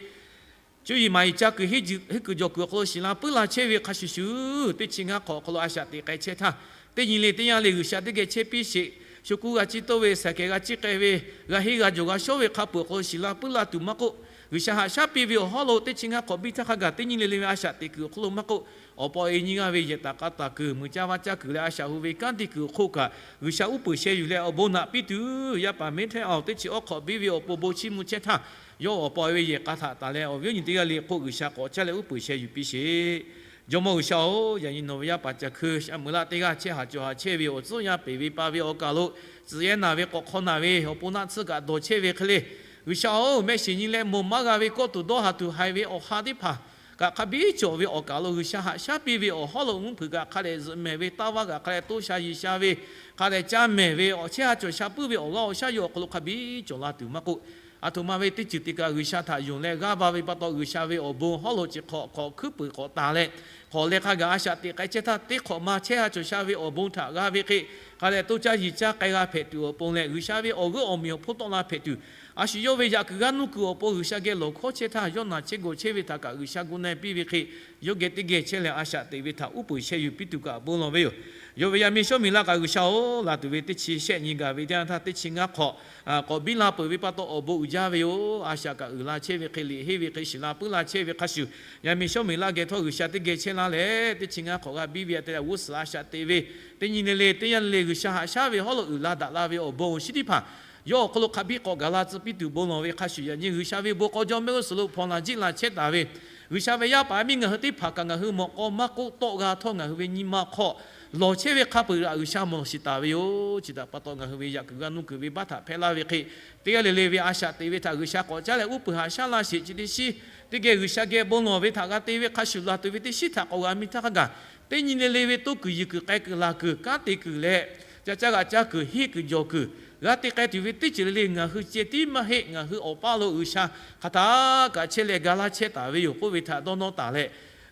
cuˇ yiˍ maˍ yiˍ caˇ kuiˬ henˇ kuiˬ jawˬ kuiˬ awˬ hk'aw lo shiˍ la puiˉ la chehˇ ve hk'a shuˍ shuˍ, teˇ chi ngaˇ hk'awꞈ awˬ hk'aw lo a shaꞈ teꞈ k'ai chehˇ htaˇ, teˇ nyi le teˇ yanˇ le G'uiˬsha teˇ geh chehˇ piˇ sheˍ. Shu kuˇ g'a ciˇ toˇ ve, saiˍ kehˬ g'a ciˇ k'ai ve, g'a henˇ g'a jawˬ g'a shawˉ ve hk'a peuˬ awˬ hk'aw lo shiˍ la puiˉ la tuˬ maˇ k'oˆ, G'uiˬsha haꞈ shaˉ piˇ ve awˬ hawˉ lo teˇ chi ngaˇ hk'awꞈ biˇ htaˇ hk'a gaˬ teˇ nyi le le ve a shaꞈ teꞈ kuiˬ awˬ hk'aw lo maˇ k'oˆ, awˬ pa awˬ e nyi g'aˇ ve yehˬ taˍ k'a taˍ kuiˬ, mui caˇ vaˇ caˇ kuiˬ leh a shaꞈ hu ve kanˉ te kuiˬ awˬ hk'oˆ kaꞈ G'uiˬsha uˉ peunˍ sheh yuˬ leh awˬ bon naꞈ piˇ tuˬ, yaˇ paˍ Mehˇchehˇ-awˬ teˇ chi awˉ hk'awꞈ biˇ ve awˬ pon bon chiˇ mvuh chehˇ htaˇ, yawˇ awˬ pa awˬ e ve yehˬ k'a htaꞈ taˍ leh awˬ viˉ awˬ nyi teˇ g'aˇ le k'oˆ G'uiˬsha k'awꞈ caˉ leh uˉ peunˍ sheh yuˬ piˇ sheˍ. Jawˇmawˇ G'uiˬsha-oˬ, yaꞈ nyi nawˬ ve yaˇ paˍ Caˬ Hkui Shaˍ Meuˍ Laˆ teˇ g'aˇ chehˇ haˍ cawˬ haˍ chehˇ ve awˬ tcuhˉ yanˇ peˬ ve pa ve awˬ kaˬ lo, tcuhꞈ yehˇ naˬ ve k'awꞈ hk'aw naˬ ve awˬ pon naˆ tsuhˇ kaꞈ dawˬ chehˇ ve hk'e le, G'uiˬsha-oˬ, mehˆ shiˍ nyi leh mawˬ maˇ g'a ve kawˇ tuˬ dawˇ haˍ tuˬ haiˬ ve awˬ ha teˇ hpaˍ kaꞈ hk'a biˇ cawˬ ve awˬ kaˬ lo G'uiˬsha haꞈ shaˉ piˇ ve awˬ hawˉ lo mvuhˇ hpeuꞈ kaꞈ hk'a dehꞈ zuhꞈ mehˍ ve, taˇ vaˇ kaꞈ hk'a dehꞈ toˇ sha yiˍ sha ve, hk'a dehꞈ caˇ mehˍ ve, awˬ chehˇ ha cawˬ sha puiˉ ve awˬ g'aˇ awˬ shaˉ yawˇ awˬ hk'aw lo hk'a biˇ cawˬ la tuˬ maˇ k'oˆ, aˬ htoꞈ ma ve teˇ ceuˬ te kaꞈ G'uiˬsha htaꞈ yonˍ leh g'aˇ va ve pa taw G'uiˬsha ve awˬ bon hawˉ lo chi hk'awꞈ hk'awꞈ hkuiˉ peuˬ k'awꞈ taˍ leh, hk'awꞈ leh hk'a gaˬ a shaꞈ teꞈ k'ai chehˇ htaˇ teˇ hk'awꞈ ma chehˇ ha cawˬ sha ve awˬ bon htaꞈ g'a ve hk'e, hk'a dehꞈ toˇ caˇ yiˍ caˇ k'ai g'a hpehꞈ tuˬ awˬ pon leh G'uiˬsha ve awˬ g'euˆ awˬ meꞈ awˬ hponˇ tawˆ la hpehꞈ tuˬ, a shu yawˇ ve yaꞈ kuiˬ g'aˇ nuˇ kuiˬ awˬ pon G'uiˬsha geh lawˬ hkawˉ chehˇ htaˇ yawˇ naˬ chehˇ gawˬ chehˇ ve htaꞈ kaꞈ G'uiˬsha gu na-e piˇ ve hk'e, yawˇ geh teˇ geh chehˇ leh a shaꞈ teꞈ ve htaꞈ uˉ peunˍ sheh yuˬ piˇ tuˬ kaꞈ bon lawˬ ve yoˬ. Yawˇ ve yaˇ miˇ Shawˉmiˍlaˆ kaꞈ G'uiˬsha-oˬ, laˬ tuˬ ve teˇ chi shehˆ nyi gaˬ ve teˇ yanˇ htaˇ teˇ chi ngaˇ hk'awꞈ k'awꞈ biˇ la peuˬ ve pa taw awˬ bon uiˍ jaˇ ve yoˬ. A shaꞈ kaꞈ uiˍ la chehˇ ve hk'e, liꞈ henˇ ve hk'e shiˍ la puiˉ la chehˇ ve hk'a shuˍ, yaˇ miˇ Shawˉmiˍlaˆ geh htawˇ G'uiˬsha teˇ geh chehˇ laˇ leh teˇ chi ngaˇ hk'awꞈ g'a biˇ ve a te leh g'uˇ suhˍ a shaꞈ teꞈ ve, teˇ nyi le le teˇ yanˇ le le G'uiˬsha haꞈ shaˉ ve hawˉ lo uiˍ la daꞈ la ve awˬ bon awˬ shinˉ teˇ hpaˍ yawˇ awˬ hk'aw lo hk'a biˇ k'awꞈ gaˬ la tcuh piˇ tuˬ bon lawˬ ve hk'a shuˍ, yaꞈ nyi G'uiˬsha ve bon k'aw jawˇ mehˆ g'uˇ suhˍ lo hpawnˬ laˬ jiˆ laˬ chehˇ taˍ ve, G'uiˬsha ve yaˇ paˍ yaˇ miˇ ngaˬ hui teˇ hpaˍ kaꞈ ngaˬ hui mawꞈ k'aw maˇ k'oˆ tawˆ g'a htawˇ ngaˬ hui ve nyi ma hk'aw lawˬ chehˇ ve hk'a peuˬ htaꞈ G'uiˬsha mawˬ shiˍ taˍ ve yoˬ. Chi htaꞈ pa taw ngaˬ hui ve yaꞈ kuiˬ g'aˇ nuˇ kuiˬ ve baˆ htaꞈ hpehˇ laˇ ve hk'e, teˇ g'aˇ le le ve a shaꞈ teꞈ ve htaꞈ G'uiˬsha k'awꞈ caˉ leh uˉ peunˍ haꞈ shaˉ laˇ sheˍ. Chi teˇ shiˉ teˇ geh G'uiˬsha geh bon lawˬ ve htaꞈ g'a te ve hk'a shuˍ laˬ tuˬ ve teˇ shiˉ htaꞈ k'awꞈ g'a miˇ htaˇ hk'a gaˬ, teˇ nyi le le ve toˇ kuiˬ yiˬ kuiˬ k'ai kuiˬ laˬ kuiˬ kanˉ te kuiˬ leh, ca caˇ g'a caˇ kuiˬ henˇ kuiˬ jawˬ kuiˬ g'a te k'ai tuˬ ve teˇ ceuˬ le le ngaˬ hui ceh tiˉ maˇ heˆ. Ngaˬ hui awˬ paˇ lo G'uiˬsha hk'aˬ htaˇ kaꞈ chehˇ leh ga laˇ chehˇ taˍ ve yoˬ k'oˆ ve htaꞈ dawˇ nawˇ taˍ leh,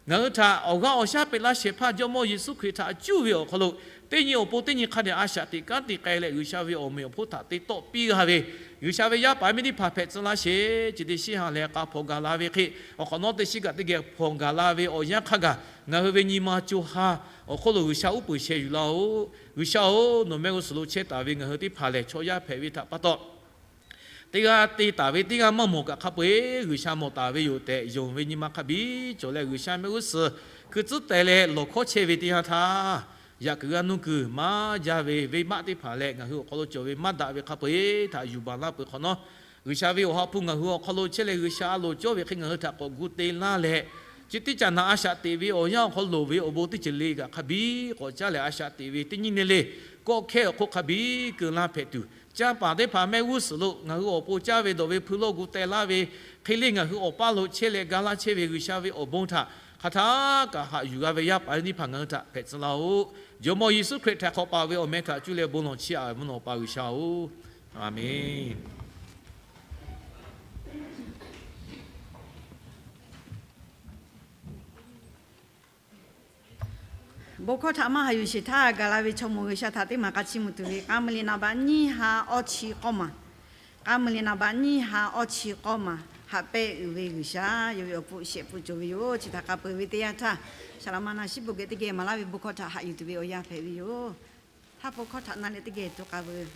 ngaˬ hui htaꞈ awˬ g'aˇ awˬ shaˉ peꞈ laˇ shehˍ hpaˇ Jawˇmawˇ Yeˍsuˆ Hkriꞈ htaꞈ cuˇ ve awˬ hk'aw lo, teˇ nyi awˬ pon teˇ nyi hk'a dehꞈ a shaꞈ teꞈ kanˉ te k'ai leh G'uiˬsha ve awˬ meꞈ awˬ hponˇ htaꞈ te tawˆ piˇ g'a ve, G'uiˬsha ve yaˇ paˍ miˇ teˇ hpaˍ hpehꞈ tcuh laˇ sheˍ. Chi teˇ shiˉ ha lehˬ k'a hpawnˬ gaˬ la ve hk'e, awˬ hk'awꞈ nawˉ teˇ shiˉ kaꞈ teˇ geh hpawnˬ gaˬ la ve awˬ yanˇ hk'a gaˬ, ngaˬ hui ve nyi ma co ha awˬ hk'oˆ lo G'uiˬsha uˉ peunˍ sheh yuˬ laˇ-oˬ. G'uiˬsha-oˬ, nawˬ mehˆ g'uˇ suhˍ lo chehˇ taˍ ve ngaˬ hui teˇ hpaˍ lehˬ chaw yaˇ hpehꞈ ve htaꞈ pa taw, teˇ g'aˇ te taˍ ve teˇ g'aˇ maˇ mawˬ kaꞈ hk'a peu-eˬ G'uiˬsha mawˬ taˍ ve yoˬ tehꞈ yonˍ ve nyi ma hk'a biˇ cawˬ leh G'uiˬsha mehˆ g'uˇ suhˍ hkui tcuhˉ teh leh lawˬ hkawˉ chehˇ ve teˇ yanˇ htaˇ, yaꞈ kuiˬ g'aˇ nuˇ kuiˬ maˇ jaˇ ve venˇbaˆ teˇ hpaˍ leh ngaˬ hui awˬ hk'aw lo cawˬ ve maˇ daꞈ ve hk'a peu-eˬ htaꞈ yuˬ baˬ laˇ peuˬ hk'awꞈ nawˉ, G'uiˬsha ve awˬ ha hpu ngaˬ hui awˬ hk'aw lo chehˇ leh G'uiˬsha a loˍ cawˇ ve hk'e ngaˬ hui htaꞈ k'awꞈ gu te laˇ leh, Chi teˇ caꞈ naꞈ a shaꞈ teꞈ ve awˬ yanˇ awˬ hk'aw loˍ ve awˬ bon teˇ ceuˬ le kaꞈ hk'a biˇ k'awꞈ caˇ leh a shaꞈ teꞈ ve teˇ nyi ne le, kawˆ hkehˇ awˬ hk'oˆ hk'a biˇ keu laˇ hpehꞈ tuˬ, canˇ paˍ teˇ hpaˍ mehˆ g'uˇ suhˍ lo ngaˬ hui awˬ pon caˇ ve dawˬ ve hpui lawˇ gu teh laˇ ve, hk'e le ngaˬ hui awˬ paˇ lo chehˇ leh ga laˇ chehˇ ve G'uiˬsha ve awˬ bon htaꞈ hk'aˬ htaˇ kaꞈ haꞈ yuˬ g'a ve yaˇ paˍ yaˇ miˇ hpaˍ ngaˬ hui htaꞈ hpehꞈ tcuh laˇ-oˆ. Jawˇmawˇ Yeˍsuˆ Hkriꞈ htaiˍ hk'awꞈ paˍ ve awˬ meh htaꞈ cuˇ leh bon lawˬ chiˇ aꞈ ve mvuhˇ naw Awˬ pa G'uiˬsha-oˬ, Aˍmenˍ. Bon hkawˇ htaꞈ maˇ haꞈ yuˬ sheˍ htaˇ, gaˬ la ve chaw mawˬ G'uiˬsha htaꞈ teˇ maˬ k'a chiˇ mvuh tuˬ ve k'aˉ mvuh le naˍ baꞈ nyiˇ ha awˇ chi k'awˇ maˬ, k'aˉ mvuh le naˍ baꞈ nyiˇ ha awˇ chi k'awˇ maˬ, haꞈ pehnˇ uiˍ ve G'uiˬsha yawˇ ve awˬ pon shehˍ pun cawˬ ve yoˬ. Chi htaꞈ k'a peuˬ ve teˇ yanˇ htaˇ, shaˍ laꞈ ma na shiˉ bon geh teˇ geh maˍ laˇ ve bon hkawˇ htaꞈ haꞈ yuˬ tuˬ ve awˬ yanˇ hpehꞈ ve yoˬ. Haˉ pui hkawˇ htaꞈ na leh teˇ geh tuˬ k'a veuˬ.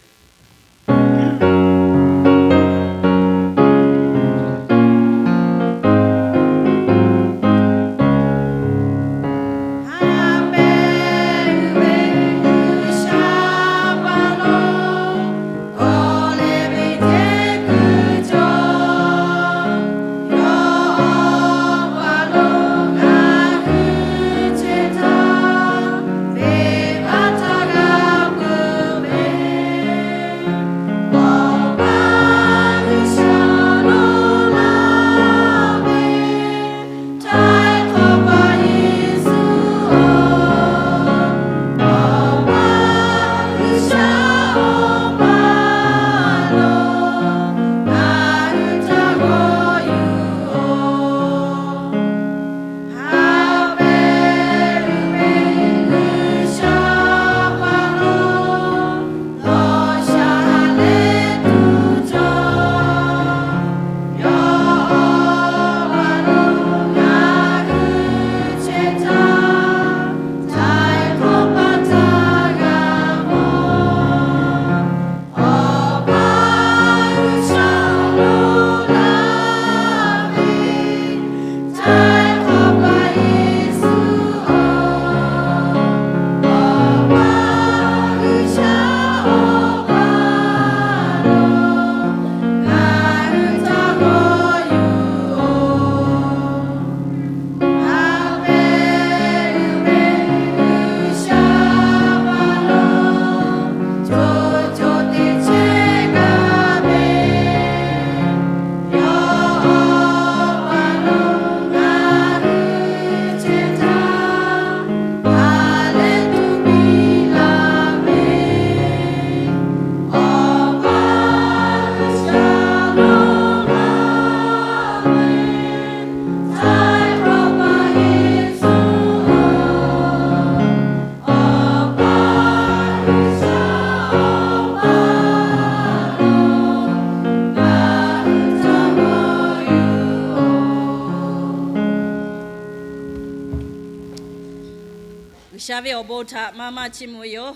G'uiˬsha ve awˬ bon htaꞈ maˇ maˇ chiˇ mvuh ve yoˬ.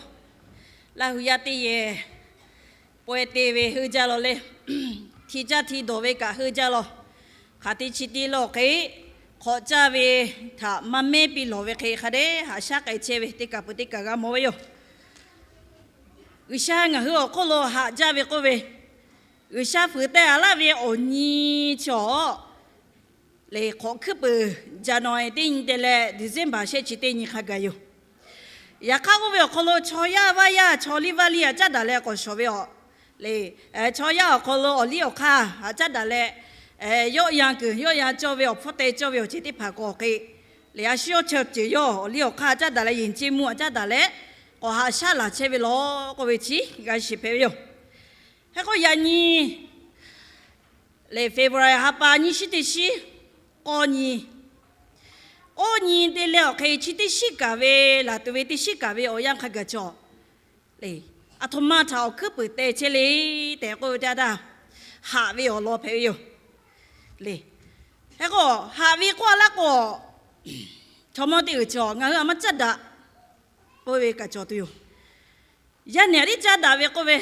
Laˇ hui yaˇ teˇ yehˬ pawehˇ te ve heuˆ jaˇ law le. Hti caˇ hti dawˬ ve kaꞈ heuˆ jaˇ law. Hk'aˬ te chi te lawˬ hk'e, hk'awꞈ caˇ ve htaꞈ maˇ mehˉ piˇ lawˬ ve hk'e hk'a dehꞈ haꞈ shaˉ k'ai chehˇ ve teˇ kaˬ peuˬ teˇ kaˬ g'a mawˬ ve yoˬ. G'uiˬsha ngaˬ hui awˬ hk'oˆ lo haꞈ jaˇ ve k'oˆ ve, G'uiˬsha fuiˍ teh a laˇ ve awˬ nyi chaw lehˬ, hk'awꞈ hkuiˉ peuˬ January teˇ nyi te leh December shehˆ chi teˇ nyi hk'a gaˬ yoˬ. Yaꞈ hk'aˇ, oˇ ve awˬ hk'aw lo chaw yaˇ vaˇ yaˇ, chaw liˇ vaˇ liˇ a caˉ daꞈ leh k'awꞈ shawˍ ve awˬ le. Chaw yaˇ awˬ hk'aw lo awˬ liˇ awˬ hk'aˇ a caˉ daꞈ leh, yawˆ yan kuiˬ yawˆ yan cawˇ ve awˬ hpfuhˇ teh cawˇ ve awˬ ceuˬ teˇ hpaˍ k'awꞈ hk'e lehˬ, a shu yawˇ chaw ceuˬ yawˇ awˬ liˇ awˬ hk'aˇ a caˉ daꞈ leh, yehˬ ceˇ mvuh a caˉ daꞈ leh k'awꞈ haꞈ shaˉ laˬ chehˇ ve law k'oˆ ve chi g'a shiˍ hpehꞈ ve yoˬ. Hk'e k'o, yaꞈ nyi lehˬ, February ha pa nyiˇ shiˉ teˇ shiˉ k'awˇ nyi, oˇ nyi te leh awˬ hk'e chi teˇ shiˉ kaˬ ve, laˬ tuˬ ve teˇ shiˉ kaˬ ve awˬ yanˇ hk'a gaˬ cawˬ le. A htoꞈ ma htaꞈ awˬ hkuiˉ peuˬ teh chehˇ le tehꞈ k'oˆ ve teˇ yanˇ htaˇ, haꞈ ve awˬ lawn hpehꞈ ve yoˬ le. Hk'e k'o, haꞈ ve k'oˆ a laˇ k'o, chaw mawˇ teˇ g'uiˬ cawˬ ngaˬ hui a maˇ caˉ daꞈ k'oˆ ve kaꞈ cawˬ tuˬ yoˬ. Yaˇ nehˬ tiˉ caˉ daꞈ ve k'oˆ ve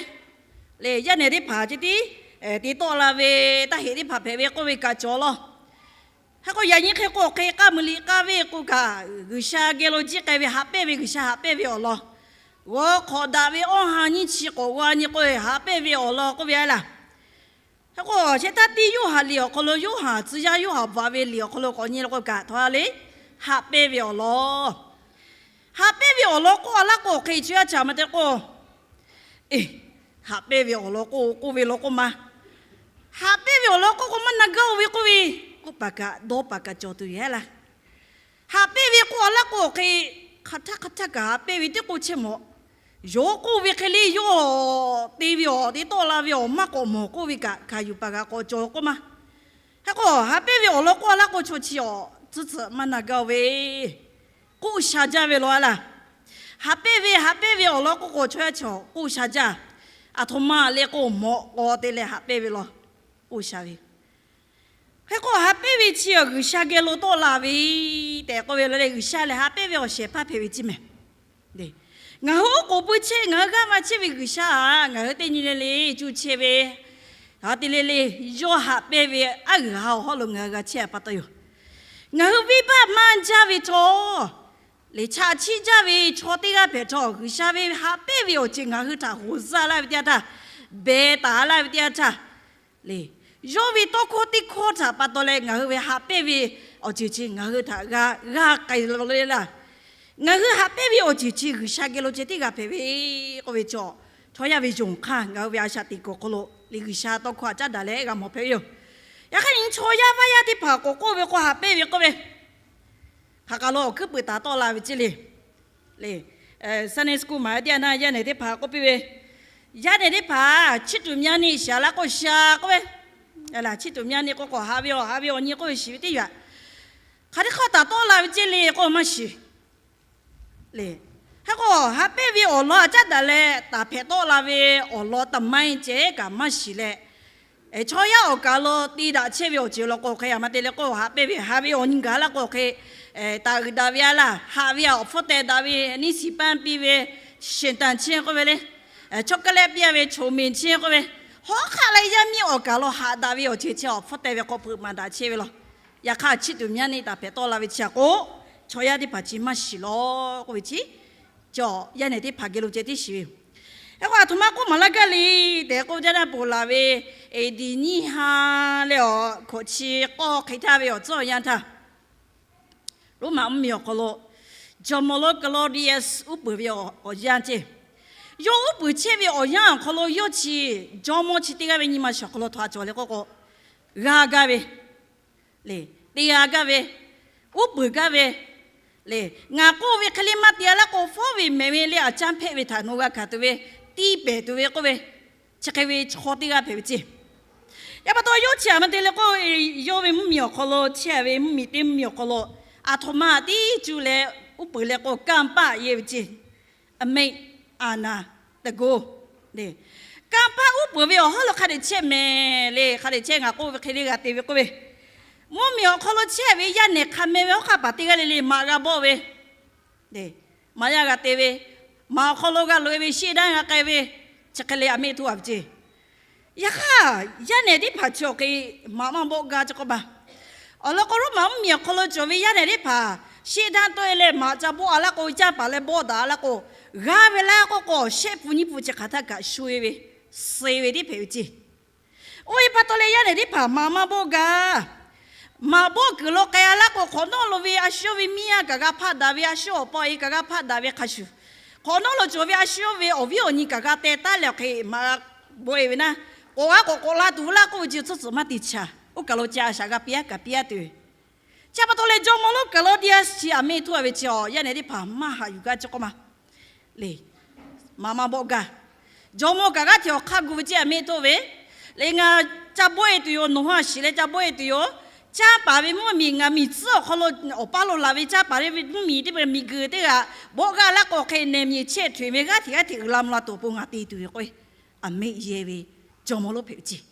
le, yaˇ nehˬ teˇ hpaˍ ceh tiˉ te tawˆ la ve, taˇ heꞈ teˇ hpaˍ hpehꞈ ve k'oˆ ve kaꞈ cawˬ law. Hk'e k'o, yaꞈ nyi hk'e k'o, hk'e k'aˇ mui liꞈ k'aˇ ve k'o kaꞈ, G'uiˬsha geh lo jiˇ k'ai ve haꞈ pehnˇ ve, G'uiˬsha haꞈ pehnˇ ve awˬ lawn, g'aw hk'awꞈ daꞈ ve awˇ ha nyiˇ chi k'awꞈ g'aw nyi k'o, haꞈ pehnˇ ve awˬ lawn k'oˆ ve a laˬ. Hk'e k'o, shehˍ htaˇ teˇ Yoˇhanˬ liꞈ awˬ hk'aw lo, Yoˇhanˬ tcuh yaˇ Yoˇhanˬ bvuhꞈ ve liꞈ awˬ hk'aw lo k'awꞈ nyi la k'o kaꞈ htawˇ le, haꞈ pehnˇ ve awˬ lawn, haꞈ pehnˇ ve awˬ lawn k'oˆ a laˇ k'o hk'e chi yaˇ chaꞈ ma te k'o, e, haꞈ pehnˇ ve awˬ lawn k'oˆ k'oˆ ve law k'oˆ ma, haꞈ pehnˇ ve awˬ lawn k'oˆ k'o maˇ na gaˇ-o ve k'oˆ ve, k'oˆ paˍ kaꞈ dawˇ paˍ kaꞈ cawˬ tuˬ yoˬ laˇ. Haꞈ pehnˇ ve k'oˆ a laˇ k'o hk'e, hk'aˬ htaˇ hk'aˬ htaˇ kaꞈ haꞈ pehnˇ ve teˇ k'oˆ chehˇ mawˬ. Yawˇ k'oˆ ve hk'e le, yawˇ te ve awˬ te tawˆ la ve awˬ maˇ k'awꞈ mawˬ k'oˆ ve kaꞈ, hkanˍ yuˬ paˍ kaꞈ k'awꞈ cawˬ k'oˆ ma. Hk'e k'o, haꞈ pehnˇ ve awˬ lawn k'oˆ a laˇ k'o chaw chi awˬ tcuhˉ tcuhꞈ maˇ na gaˇ-o ve, k'oˆ sha jaˇ ve law a laˇ. Haꞈ pehnˇ ve, haꞈ pehnˇ ve awˬ lawn k'oˆ k'o chaw yaˇ chi awˬ k'oˆ sha jaˇ. Aˬ htoꞈ ma le k'o, mawꞈ k'aw te leh haꞈ pehnˇ ve law, k'oˆ sha ve. Hk'e k'o, haꞈ pehnˇ ve chi G'uiˬsha geh lo tawˆ la ve tehꞈ k'oˆ ve la leh, G'uiˬsha lehˬ haꞈ pehnˇ ve awˬ shehˍ hpaˇ hpehꞈ ve ceˇ mehˍ. Ngaˬ hui oˉ k'oˍ pui chehˇ, ngaˬ hui g'aˇ va chehˇ ve G'uiˬsha, ngaˬ hui teˇ nyi le le cuˇ chehˇ ve, a te le le, yawˇ haꞈ pehnˇ ve aˉ g'uiˬ ha awˬ hawˉ lo ngaˬ hui g'a chehˇ a pa taw yoˬ. Ngaˬ hui venˇbaˆ maˇ jaˇ ve chaw, lehˬ chaꞈ chiˆ jaˇ ve chaw teˇ g'aˇ hpehꞈ htawˇ, G'uiˬsha ve haꞈ pehnˇ ve awˬ ceuˬ ngaˬ hui htaꞈ hoꞈ zaˇ laˇ ve teˇ yanˇ htaˇ, beh taˍ laˇ ve teˇ yanˇ htaˇ, lehˬ, yawˇ ve tawˇ hkawˇ teˇ hkawˇ htaꞈ pa taw leh ngaˬ hui ve haꞈ pehnˇ ve awˬ ceuˬ chi ngaˬ hui htaꞈ g'a g'a k'ai la le laˇ. Ngaˬ hui haꞈ pehnˇ ve awˬ ceuˬ chi G'uiˬsha geh lo ceh teˇ g'aˇ hpehꞈ ve k'oˆ ve chaw, chaw yaˇ ve yonˍ hk'aˇ ngaˬ hui ve a shaꞈ teꞈ kuiˬ awˬ hk'aw lo le G'uiˬsha tawˇ hkawˇ htaꞈ caˉ daꞈ leh g'a mawˬ hpehꞈ ve yoˬ. Yaꞈ hk'aˇ nyi chaw yaˇ vaˇ yaˇ teˇ hpaˍ k'awꞈ k'oˆ ve k'o, haꞈ pehnˇ ve k'oˆ ve, hk'aˬ kaˬ lo awˬ hkuiˉ puiˍ taˍ tawˆ la ve ceˇ le. Lehˬ, Sunday school maˍ ve teˇ yanˇ htaˇ yaˇ nehˬ teˇ hpaˍ k'oˆ piˇ ve, yaˇ nehˬ teˇ hpaˍ chiˇ tuˬ myaˇ neˆ shiˍ a laˇ k'o sha k'oˆ ve, a laˇ chiˇ tuˬ myaˇ neˆ k'oˆ k'o haꞈ ve awˬ haꞈ ve awˬ nyi k'oˆ ve shiˍ ve teˇ yaꞈ, hk'aˬ teˇ hk'awˇ taˍ tawˆ la ve ceˇ le k'oˆ maˇ shiˍ. Lehˬ, hk'e k'o, haꞈ pehnˇ ve awˬ lawn htaꞈ caˉ daꞈ leh taˍ hpehꞈ tawˆ la ve awˬ lawn taˍ maiˇ ceh kaꞈ maˇ shiˍ leh, chaw yaˇ awˬ kaˬ lo te daꞈ chehˇ ve awˬ ceuˬ law k'o hk'e, a ma te leh k'o haꞈ pehnˇ ve haꞈ ve awˬ nyi gaˬ laˇ k'o hk'e, taˍ uiˍ daꞈ ve a laˇ, haꞈ ve awˬ hpfuhˇ teh daꞈ ve, neˇ shiˍ paˇ piˇ ve, shenˍ tanˍ chehˇ k'oˆ ve le, chocolate piˇ a ve choˬ meˍ chehˇ k'oˆ ve, hawˉ hk'aˆ leh yaˇ miˇ awˬ kaˬ lo haꞈ daꞈ ve awˬ ceuˬ chi awˬ hpfuhˇ teh ve k'awꞈ hpeuꞈ maˍ daꞈ chehˇ ve law. Yaꞈ hk'aˇ chiˇ tuˬ myaˇ neˆ taˍ hpehꞈ tawˆ la ve chi a k'o, chaw yaˇ teˇ hpaˍ chi maˇ shiˍ law k'oˆ ve chi, cawˬ yaˇ nehˬ teˇ hpaˍ geh lo ceh tiˉ shiˍ ve yoˬ. Hk'e k'o, aˬ htoꞈ ma k'oˆ maˍ laˇ gaˇ le tehꞈ k'oˆ ve jaˇ naˇ, ponˬ laˬ ve eˍdiˍ nyiˇ ha leh awˬ hkawꞈ chi k'awˇ hk'e htaˇ ve awˬ tcuhˉ awˬ yanˇ htaˇ, Roˉmaꞈ mvuhˇmiˬ awˬ hk'aw lo jawˇmawˇ lonˉ Claudius uˉ peunˍ ve awˬ yanˇ ceˇ. Yawˇ uˉ peunˍ chehˇ ve awˬ yanˇ awˬ hk'aw lo yawˇ chi jawˇmawˇ chi teˇ g'aˇ ve nyi ma shiˍ awˬ hk'aw lo htaꞈ cawˬ leh k'oˆ k'o, g'a gaˇ ve, lehˬ te g'a gaˇ ve, uˉ peunˍ gaˇ ve, lehˬ ngaˬ k'oˆ ve hk'e le maˇ te a laˇ k'o, fawˉ ve mehˍ ve leh aˬ caˇ hpehꞈ ve htaꞈ nawˬ g'a hkanˍ tuˬ ve, tiˇ pehˍ tuˬ ve k'oˆ ve, chi hk'e ve chaw teˇ g'aˇ hpehꞈ ve ceˇ. Yaꞈ pa taw yawˇ chi a ma te leh k'o, yawˇ ve mvuhˇmiˬ awˬ hk'aw lo chehˇ ve mvuhˇmiˬ teˇ mvuhˇmiˬ awˬ hk'aw lo aˬ htoꞈ ma tiˉ cuˇ leh uˉ peunˍ leh k'o, kanˇ paˆ yehˇ ve ceˇ. အမိန့်, အာဏာ, တန်ခိုး, kanˇ paˆ uˉ peunˍ ve awˬ hawˉ lo hk'a dehꞈ chehˇ mehˍ le, hk'a dehꞈ chehˇ, ngaˬ k'oˆ ve hk'e le g'a te ve k'oˆ ve, mvuhˇmiˬ awˬ hk'aw lo chehˇ ve yaˇ nehˬ hk'a meh ve hawˉ hk'aˆ paˍ teˇ g'aˇ le le maꞈ g'a bawˆ ve, maꞈ yaˇ g'a te ve, maꞈ awˬ hk'aw lo g'a loꞈ e ve, sheˆ daˇ g'a k'ai ve, chi hk'e le aˬ meˆ htoˆ a ve ceˇ. Yaꞈ hk'aˇ, yaˇ nehˬ teˇ hpaˍ chi awˬ hk'e maꞈ maˇ bawˆ gaˇ chi k'oˆ ma. Awˬ lawn k'o, Roˉmaꞈ mvuhˇmiˬ awˬ hk'aw lo cawˬ ve yaˇ nehˬ teˇ hpaˍ sheˆ daˇ tawˆ e leh maꞈ ca bawˆ a laˇ k'o, canˇ paˍ leh bawˆ daꞈ a laˇ k'o, g'a ve laˇ k'oˆ k'o, shehˆ pun nyiˇ pun chi hk'aˬ htaˇ kaꞈ sho e ve, suh e ve tiˉ hpehꞈ ve ceˇ. Oˇ ve pa taw leh yaˇ nehˬ teˇ hpaˍ maꞈ maˇ bawˆ gaˇ. Maꞈ bawˆ kuiˬ lo k'ai a laˇ k'o, hk'awꞈ nawˉ lo ve a shu yawˇ ve miˇ yaˇ kaꞈ g'a hpaˆ daꞈ ve, a shu awˬ pa awˬ e kaꞈ g'a hpaˆ daꞈ ve hk'a shuˍ, hk'awꞈ nawˉ lo cawˬ ve a shu yawˇ ve awˬ viˉ awˬ nyi kaꞈ g'a teh taˉ leh awˬ hk'e maꞈ g'a bawˆ e ve naˉ, k'awꞈ g'a k'awꞈ k'awꞈ la tuˬ laˇ k'oˆ ve chi tcuhˉ tcuhˬ maˇ te chaˬ. Oˇ kaˬ lo ca a shaꞈ g'a piˇ a kaꞈ piˇ a tuˬ ve. Chi pa taw leh jawˇmawˇ lonˉ Claudius chi aˬ meˆ htoˆ a ve chi, yaˇ nehˬ teˇ hpaˍ maˇ haꞈ yuˬ gaˇ chi k'oˆ ma. Lehˬ, maꞈ maˇ bawˆ gaˇ. Jawˇmawˇ kaꞈ g'aˇ hteꞈ awˬ hk'aˇ gu ve ceˇ, aˬ meˆ htoˆ ve, lehˬ ngaˬ ca bawˆ e tuˬ yoˬ, nawˬ hui a shiˍ leh ca bawˆ e tuˬ yoˬ. Canˇ paˍ ve mvuhˇmiˬ ngaˬ miˬ tcuhˉ awˬ hk'aw lo awˬ paˇ lo laˬ ve canˇ paˍ ve mvuhˇmiˬ teˇ hpaˍ miˬguiˬ teˇ g'aˇ bawˆ g'aˇ laˇ k'o hk'e, nehˬ miˬ chehˇ htoꞈ ve g'aˇ hteꞈ g'aˇ hteꞈ uiˍ la mvuh la tuˬ awˬ pon ngaˬ te tuˬ ve k'o, aˬ meˆ yehˇ ve jawˇmawˇ lonˉ hpehꞈ ve ceˇ.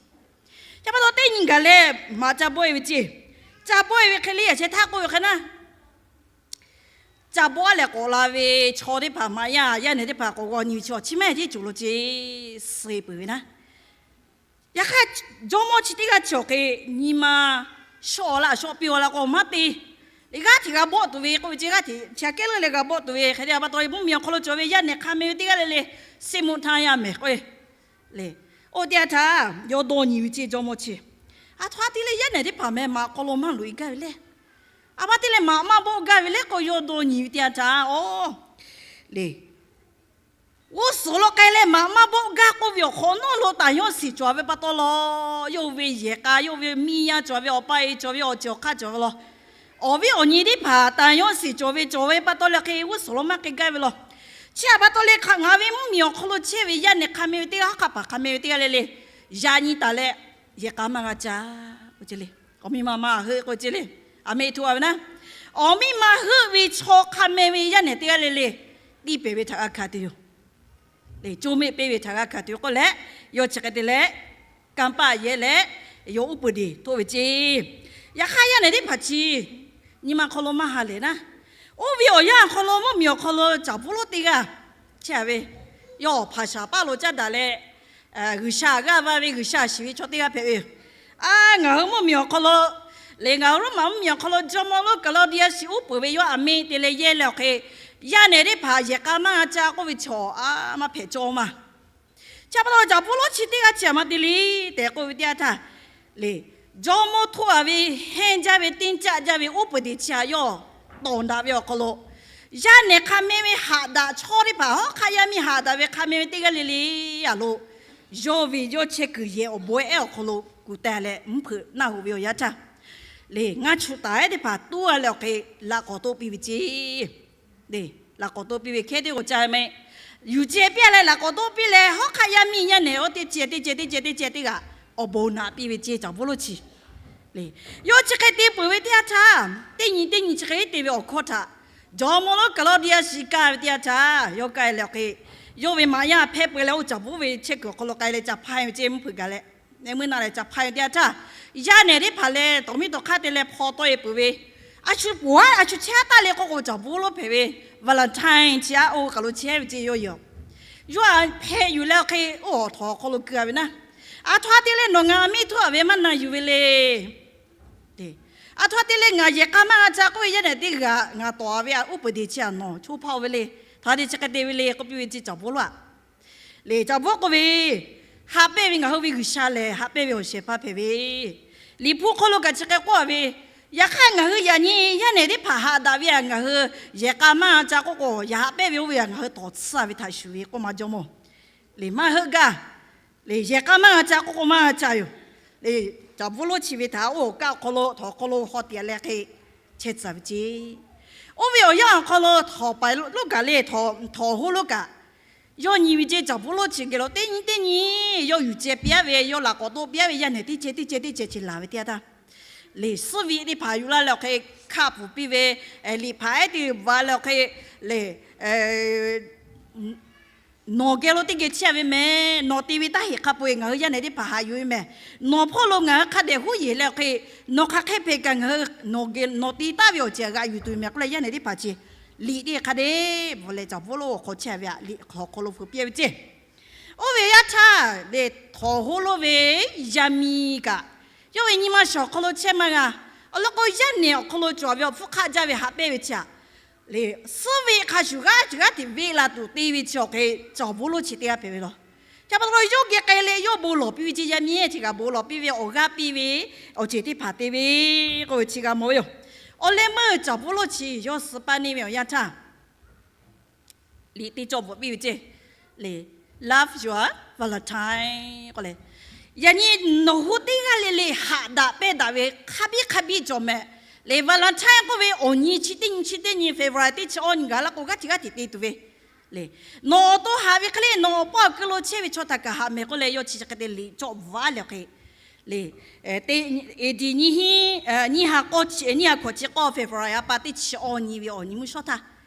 Chi pa taw teˇ nyi gaˬ leh maꞈ ca bawˆ e ve ceˇ. Ca bawˆ e ve hk'e le, yaꞈ sheh htaˇ k'oˆ ve hk'e naˉ, ca bawˆ leh k'awꞈ la ve chaw teˇ hpaˍ maꞈ yaˇ, yaˇ nehˬ teˇ hpaˍ k'awꞈ g'aw nyi ve chaw chi maˇ heˆ ceˇ, coˬ lo ceˇ suh e peuˬ ve naˉ. Yaꞈ hk'aˇ, jawˇmawˇ chi teˇ g'aˇ chi awˬ hk'e nyi ma shawˆ a laˇ, shawˆ piˇ a laˇ k'o maˇ te. Lehˬ g'aˇ hteꞈ g'a bawˆ tuˬ ve k'oˆ ve ceˇ, g'aˇ hteꞈ chi aꞈ kehˉ leuˉ leh g'a bawˆ tuˬ ve hk'e te a pa taw, mvuhˇmiˬ awˬ hk'aw lo cawˬ ve yaˇ nehˬ hk'a meh ve teˇ g'aˇ le le, စစ်မှုထမ်းရမယ် k'o e. Lehˬ, Oˇ teˇ yanˇ htaˇ yawˇ dawˇ nyi ve ceˇ, jawˇmawˇ chi. Aˬ htoꞈ ma te leh yaˇ nehˬ teˇ hpaˍ meh maꞈ hk'aw lo maˇ loꞈ e gaˇ ve le. Aˬ ma te leh maꞈ maˇ bawˆ gaˇ ve le k'o, yawˇ dawˇ nyi ve teˇ yanˇ htaˇ, aˬ, le, g'uˇ suhˍ lo k'ai leh maꞈ maˇ bawˆ gaˇ k'oˆ ve awˬ hk'awꞈ nawˉ lo taˍ yawˇ shiˍ cawˬ ve pa taw law, yawˇ ve yehˬ k'a, yawˇ ve miˇ yaˇ cawˬ ve, awˬ pa e cawˬ ve, awˬ ceuˬ awˬ hk'aˇ cawˬ ve law, awˬ viˉ awˬ nyi teˇ hpaˍ taˍ yawˇ shiˍ cawˬ ve cawˬ ve pa taw leh hk'e g'uˇ suhˍ lo maˇ k'ai gaˇ ve law. Chi htaꞈ pa taw leh hk'aˬ ngaˬ ve mvuhˇmiˬ awˬ hk'aw lo chehˇ ve yaˇ nehˬ hk'a meh ve teˇ g'aˇ, hk'aˬ hpaˍ hk'a meh ve teˇ g'aˇ le le, yaꞈ nyi taˍ leh, yehˬ k'a maˇ g'a ca k'oˆ ce le. Awˬ miˇ ma maˇ heuˆ k'oˆ ce le. Aˬ miˇ htoˆ a ve naˉ, awˬ miˇ ma heuˆ ve chaw hk'a meh ve yaˇ nehˬ teˇ g'aˇ le le, tiˇ pehˍ ve htaꞈ g'a hkanˍ tuˬ yoˬ. Coˇ mehˆ peˇ ve htaꞈ g'a hkanˍ tuˬ yoˬ k'oˆ leh, yawˇ chi hk'e te leh kanˇ paˆ yehˇ leh, yawˇ uˉ peunˍ deˬ htoˆ ve ceˇ. Yaꞈ hk'aˇ yaˇ nehˬ teˇ hpaˍ chi nyi ma hk'aw lo maˇ ha lehˬ naˉ, oˇ ve awˬ yanˇ awˬ hk'aw lo mvuhˇmiˬ awˬ hk'aw lo caˍ bvuhˇ lonˉ teˇ g'aˇ chehˇ ve, yawˇ hpaˍ shaˍ paˇ lo caˇ daꞈ leh, G'uiˬsha g'aˇ va ve, G'uiˬsha shiˍ ve chaw teˇ g'aˇ hpehꞈ ve yoˬ. A, ngaˬ hui mvuhˇmiˬ awˬ hk'aw lo, le, ngaˬ hui Roˉmaꞈ mvuhˇmiˬ awˬ hk'aw lo jawˇmawˇ lonˉ Kaˍlawˇdiˍyaˆ shiˍ uˉ peunˍ ve yawˇ aˬ miˇ te leh yehˇ leh awˬ hk'e, yaˇ nehˬ teˇ hpaˍ yehˬ k'a maˇ g'a ca k'oˆ ve chaw a maˇ hpehꞈ cawˇ maˇ. Chi pa taw caˍ bvuhˇ lonˉ chi teˇ g'aˇ chi aˬ ma te le tehꞈ k'oˆ ve teˇ yanˇ htaˇ, le, jawˇmawˇ htoˆ a ve hehnˇ jaˇ ve teˇ caˆ jaˇ ve uˉ peunˍ deˬ chi aꞈ yawˇ tawˍ daꞈ ve awˬ hk'aw lo, yaˇ nehˬ hk'a meh ve haꞈ daꞈ chaw teˇ hpaˍ, hawˉ hk'aˆ yaˇ miˇ haꞈ daꞈ ve hk'a meh ve teˇ g'aˇ le le a lo, yawˇ ve yawˇ chehˇ kuiˬ yehˬ awˬ bon ehˉ awˬ hk'aw lo kuˬ teh leh mvuhˇ hpeuꞈ naˆ hoꞈ ve awˬ yanˇ htaˇ, le, ngaˇ chuꞈ taˍ ehˉ teˇ hpaˍ tuˉ a leh awˬ hk'e laꞈ k'awꞈ toˆ piˇ ve ceˇ. Le, laꞈ k'awꞈ toˆ piˇ ve hkehˉ teˇ k'o ca meh, yuˬ ceh piˇ leh laꞈ k'awꞈ toˆ piˇ leh, hawˉ hk'aˆ yaˇ miˇ yaˇ nehˬ oˇ teˇ ceh teˇ ceh teˇ ceh teˇ ceh teˇ g'aꞈ awˬ bon naꞈ piˇ ve ceˇ, caˍ bvuhˇ lonˉ chi. Le, yawˇ chi hk'e te peuˬ ve teˇ yanˇ htaˇ, teˇ nyi teˇ nyi chi hk'e te ve awˬ hkawˇ htaꞈ jawˇmawˇ lonˉ Kaˍlawˇdiˍyaˆ shiˍ kaˇ ve teˇ yanˇ htaˇ, yawˇ k'ai leh awˬ hk'e, yawˇ ve maꞈ yaˇ hpehˇ peu leh oˇ caˍ bvuhˇ ve chehˇ kuiˬ awˬ hk'aw lo k'ai leh ca hpaˇ ve ceˇ, mvuhˇ hpeuꞈ gaˬ leh, meuˇ naˆ leh ca hpaˇ ve teˇ yanˇ htaˇ, yaˇ nehˬ teˇ hpaˍ leh tawˍ miˇ tawˍ hk'aˇ te leh hpaw tawˆ e peuˬ ve, a shu peuˬ a, a shu chehˇ taˇ le k'oˆ k'o, caˍ bvuhˇ lonˉ hpehꞈ ve Valentine chi aꞈ oˇ kaˬ lo chehˇ ve ceˇ yawˇ yoˬ. Yawˇ hpehꞈ yuˬ leh awˬ hk'e oˇ htawnˍ awˬ hk'aw lo keu a ve naˉ, aˬ htoꞈ ma te leh nawˬ ngaˬ miˇ htoˆ a ve maˇ na yuˬ ve le. Aˬ htoꞈ ma te leh ngaˬ yehˬ k'a maˇ g'a ca k'oˆ ve yaˇ nehˬ teˇ g'aꞈ ngaˬ tawˍ a ve aꞈ uˉ peunˍ deˬ chi aꞈ nawˬ choˇ hpaˇ oˬ ve le. Htaꞈ te chi hk'e te ve le k'oˆ piˇ ve ceˇ, caˍ bvuhˇ lonˉ aꞈ. Le, caˍ bvuhˇ k'oˆ ve, haꞈ pehnˇ ve ngaˬ hui ve G'uiˬsha lehˬ haꞈ pehnˇ ve awˬ shehˍ hpaˇ hpehꞈ ve, Liꞈ hpu hk'aw lo kaꞈ chi hk'e k'oˆ a ve, yaꞈ hk'aˇ ngaˬ hui yaꞈ nyi yaˇ nehˬ teˇ hpaˍ haꞈ daꞈ ve aꞈ ngaˬ hui yehˬ k'a maˇ g'a ca k'oˆ k'o, yaꞈ haꞈ pehnˇ ve oˇ ve aꞈ ngaˬ hui tawˍ tsuhˇ a ve htaꞈ shuˍ ve k'oˆ ma jawˇmawˇ. Le, maˇ heuˆ gaˇ. Le, yehˬ k'a maˇ g'a ca k'oˆ k'o maˇ g'a ca yoˬ. Le, caˍ bvuhˇ lonˉ chi ve htaꞈ oˇ awˬ kaˆ awˬ hk'aw lo htawnˍ awˬ hk'aw lo haw tiꞈ leh hk'e chehˇ tcuh ve ceˇ. Oˇ ve awˬ yanˇ awˬ hk'aw lo htawnˍ paiˍ lonˉ kaꞈ le, htawnˍ hoˉ lonˉ kaꞈ, yawˇ nyi ve ceˇ, caˍ bvuhˇ lonˉ chi geh lo teˇ nyi teˇ nyi yawˇ yuˬ ceh piˇ a ve, yawˇ laꞈ k'awꞈ toˆ piˇ a ve yaˇ nehˬ teˇ ceh teˇ ceh teˇ ceh ceh laˬ ve teˇ yanˇ htaˇ, le, suhˉ viˆ teˇ hpaˍ yuˬ la leh awˬ hk'e hkaˆ pfuhˍ piˇ ve, liꞈ hpaˍ ehˉ teˇ g'aˇ va leh awˬ hk'e, le, nawˬ geh lo teˇ geh chehˇ a ve mehˬ. Nawˬ te ve taˇ heˍ hk'a peu-eˬ ngaˬ hui yaˇ nehˬ teˇ hpaˍ haꞈ yuˬ ve mehˬ. Nawˬ hpawˇ lo ngaˬ hui hk'a dehꞈ huˉ yeˬ leh awˬ hk'e, nawˬ hk'aˬ hk'e hpehꞈ kaꞈ ngaˬ hui nawˬ te taˍ ve awˬ ceuˬ g'aꞈ yuˬ tuˬ mehˬ k'oˆ leh yaˇ nehˬ teˇ hpaˍ chi liꞈ teˇ hk'a dehꞈ bvuhꞈ leh caˍ bvuhˇ lonˉ awˬ hk'aw chehˇ ve aꞈ liꞈ hk'aˬ hk'aw lo hpeuꞈ piˇ ve ceˇ. Oˇ ve yaˇ htaˇ le, htawnˍ hoˉ lonˉ ve yaˇ miˇ kaꞈ, yawˇ ve nyi ma shawˍ awˬ hk'aw lo chehˇ maˇ g'a. Awˬ lawn k'o, yaˇ nehˬ awˬ hk'aw lo cawˬ ve awˬ hpfuhˇ hk'aˆ jaˇ ve haꞈ pehnˇ ve chi aꞈ, le, suhˉ ve hk'a shuˍ g'aˇ ceuˬ g'aˇ teꞈ veˆ la tuˬ te ve chi awˬ hk'e, caˍ bvuhˇ lonˉ chi teˇ g'aˇ hpehꞈ ve law. Chi pa taw yawˇ geh k'ai leh yawˇ bon lawˬ piˇ ve ceˇ, yaˇ miˇ ehˉ chi kaꞈ bon lawˬ piˇ ve, awˬ g'aˇ piˇ ve awˬ ceuˬ teˇ hpaˍ te ve k'oˆ ve chi g'a mawˬ ve yoˬ. Awˬ leh meuˇ caˍ bvuhˇ lonˉ chi yawˇ suh paˇ neˇ ve awˬ yanˇ htaˇ, liꞈ teˇ cawˇ bvuhꞈ piˇ ve ceˇ. Le, Love Your Valentine k'oˆ leh, yaꞈ nyi nawˬ hui teˇ g'aˇ le le haꞈ daꞈ pehnˇ daꞈ ve hk'a biˇ hk'a biˇ cawˬ mehˬ. Le, Valentine k'oˆ ve awˬ nyi chi teˇ nyi chi teˇ nyi February teˇ chi awˇ nyi gaˬ la k'o g'aˇ hteꞈ g'aˇ hteꞈ te tuˬ ve le. Nawˬ awˬ to haꞈ ve hk'e le, nawˬ awˬ paw awˬ keu lo chehˇ ve chaw htaꞈ kaꞈ haꞈ mehˬ k'oˆ leh, yawˇ chi hk'e te liꞈ cawˇ bvuhꞈ a leh hk'e le, teˇ, A D nyiˇ hinˉ, nyiˇ ha k'awˇ chi, nyiˇ ha hkawꞈ chi k'awˇ February a pa teˇ chi awˇ nyi ve awˬ nyi mvuhˇ shawˉ htaˇ,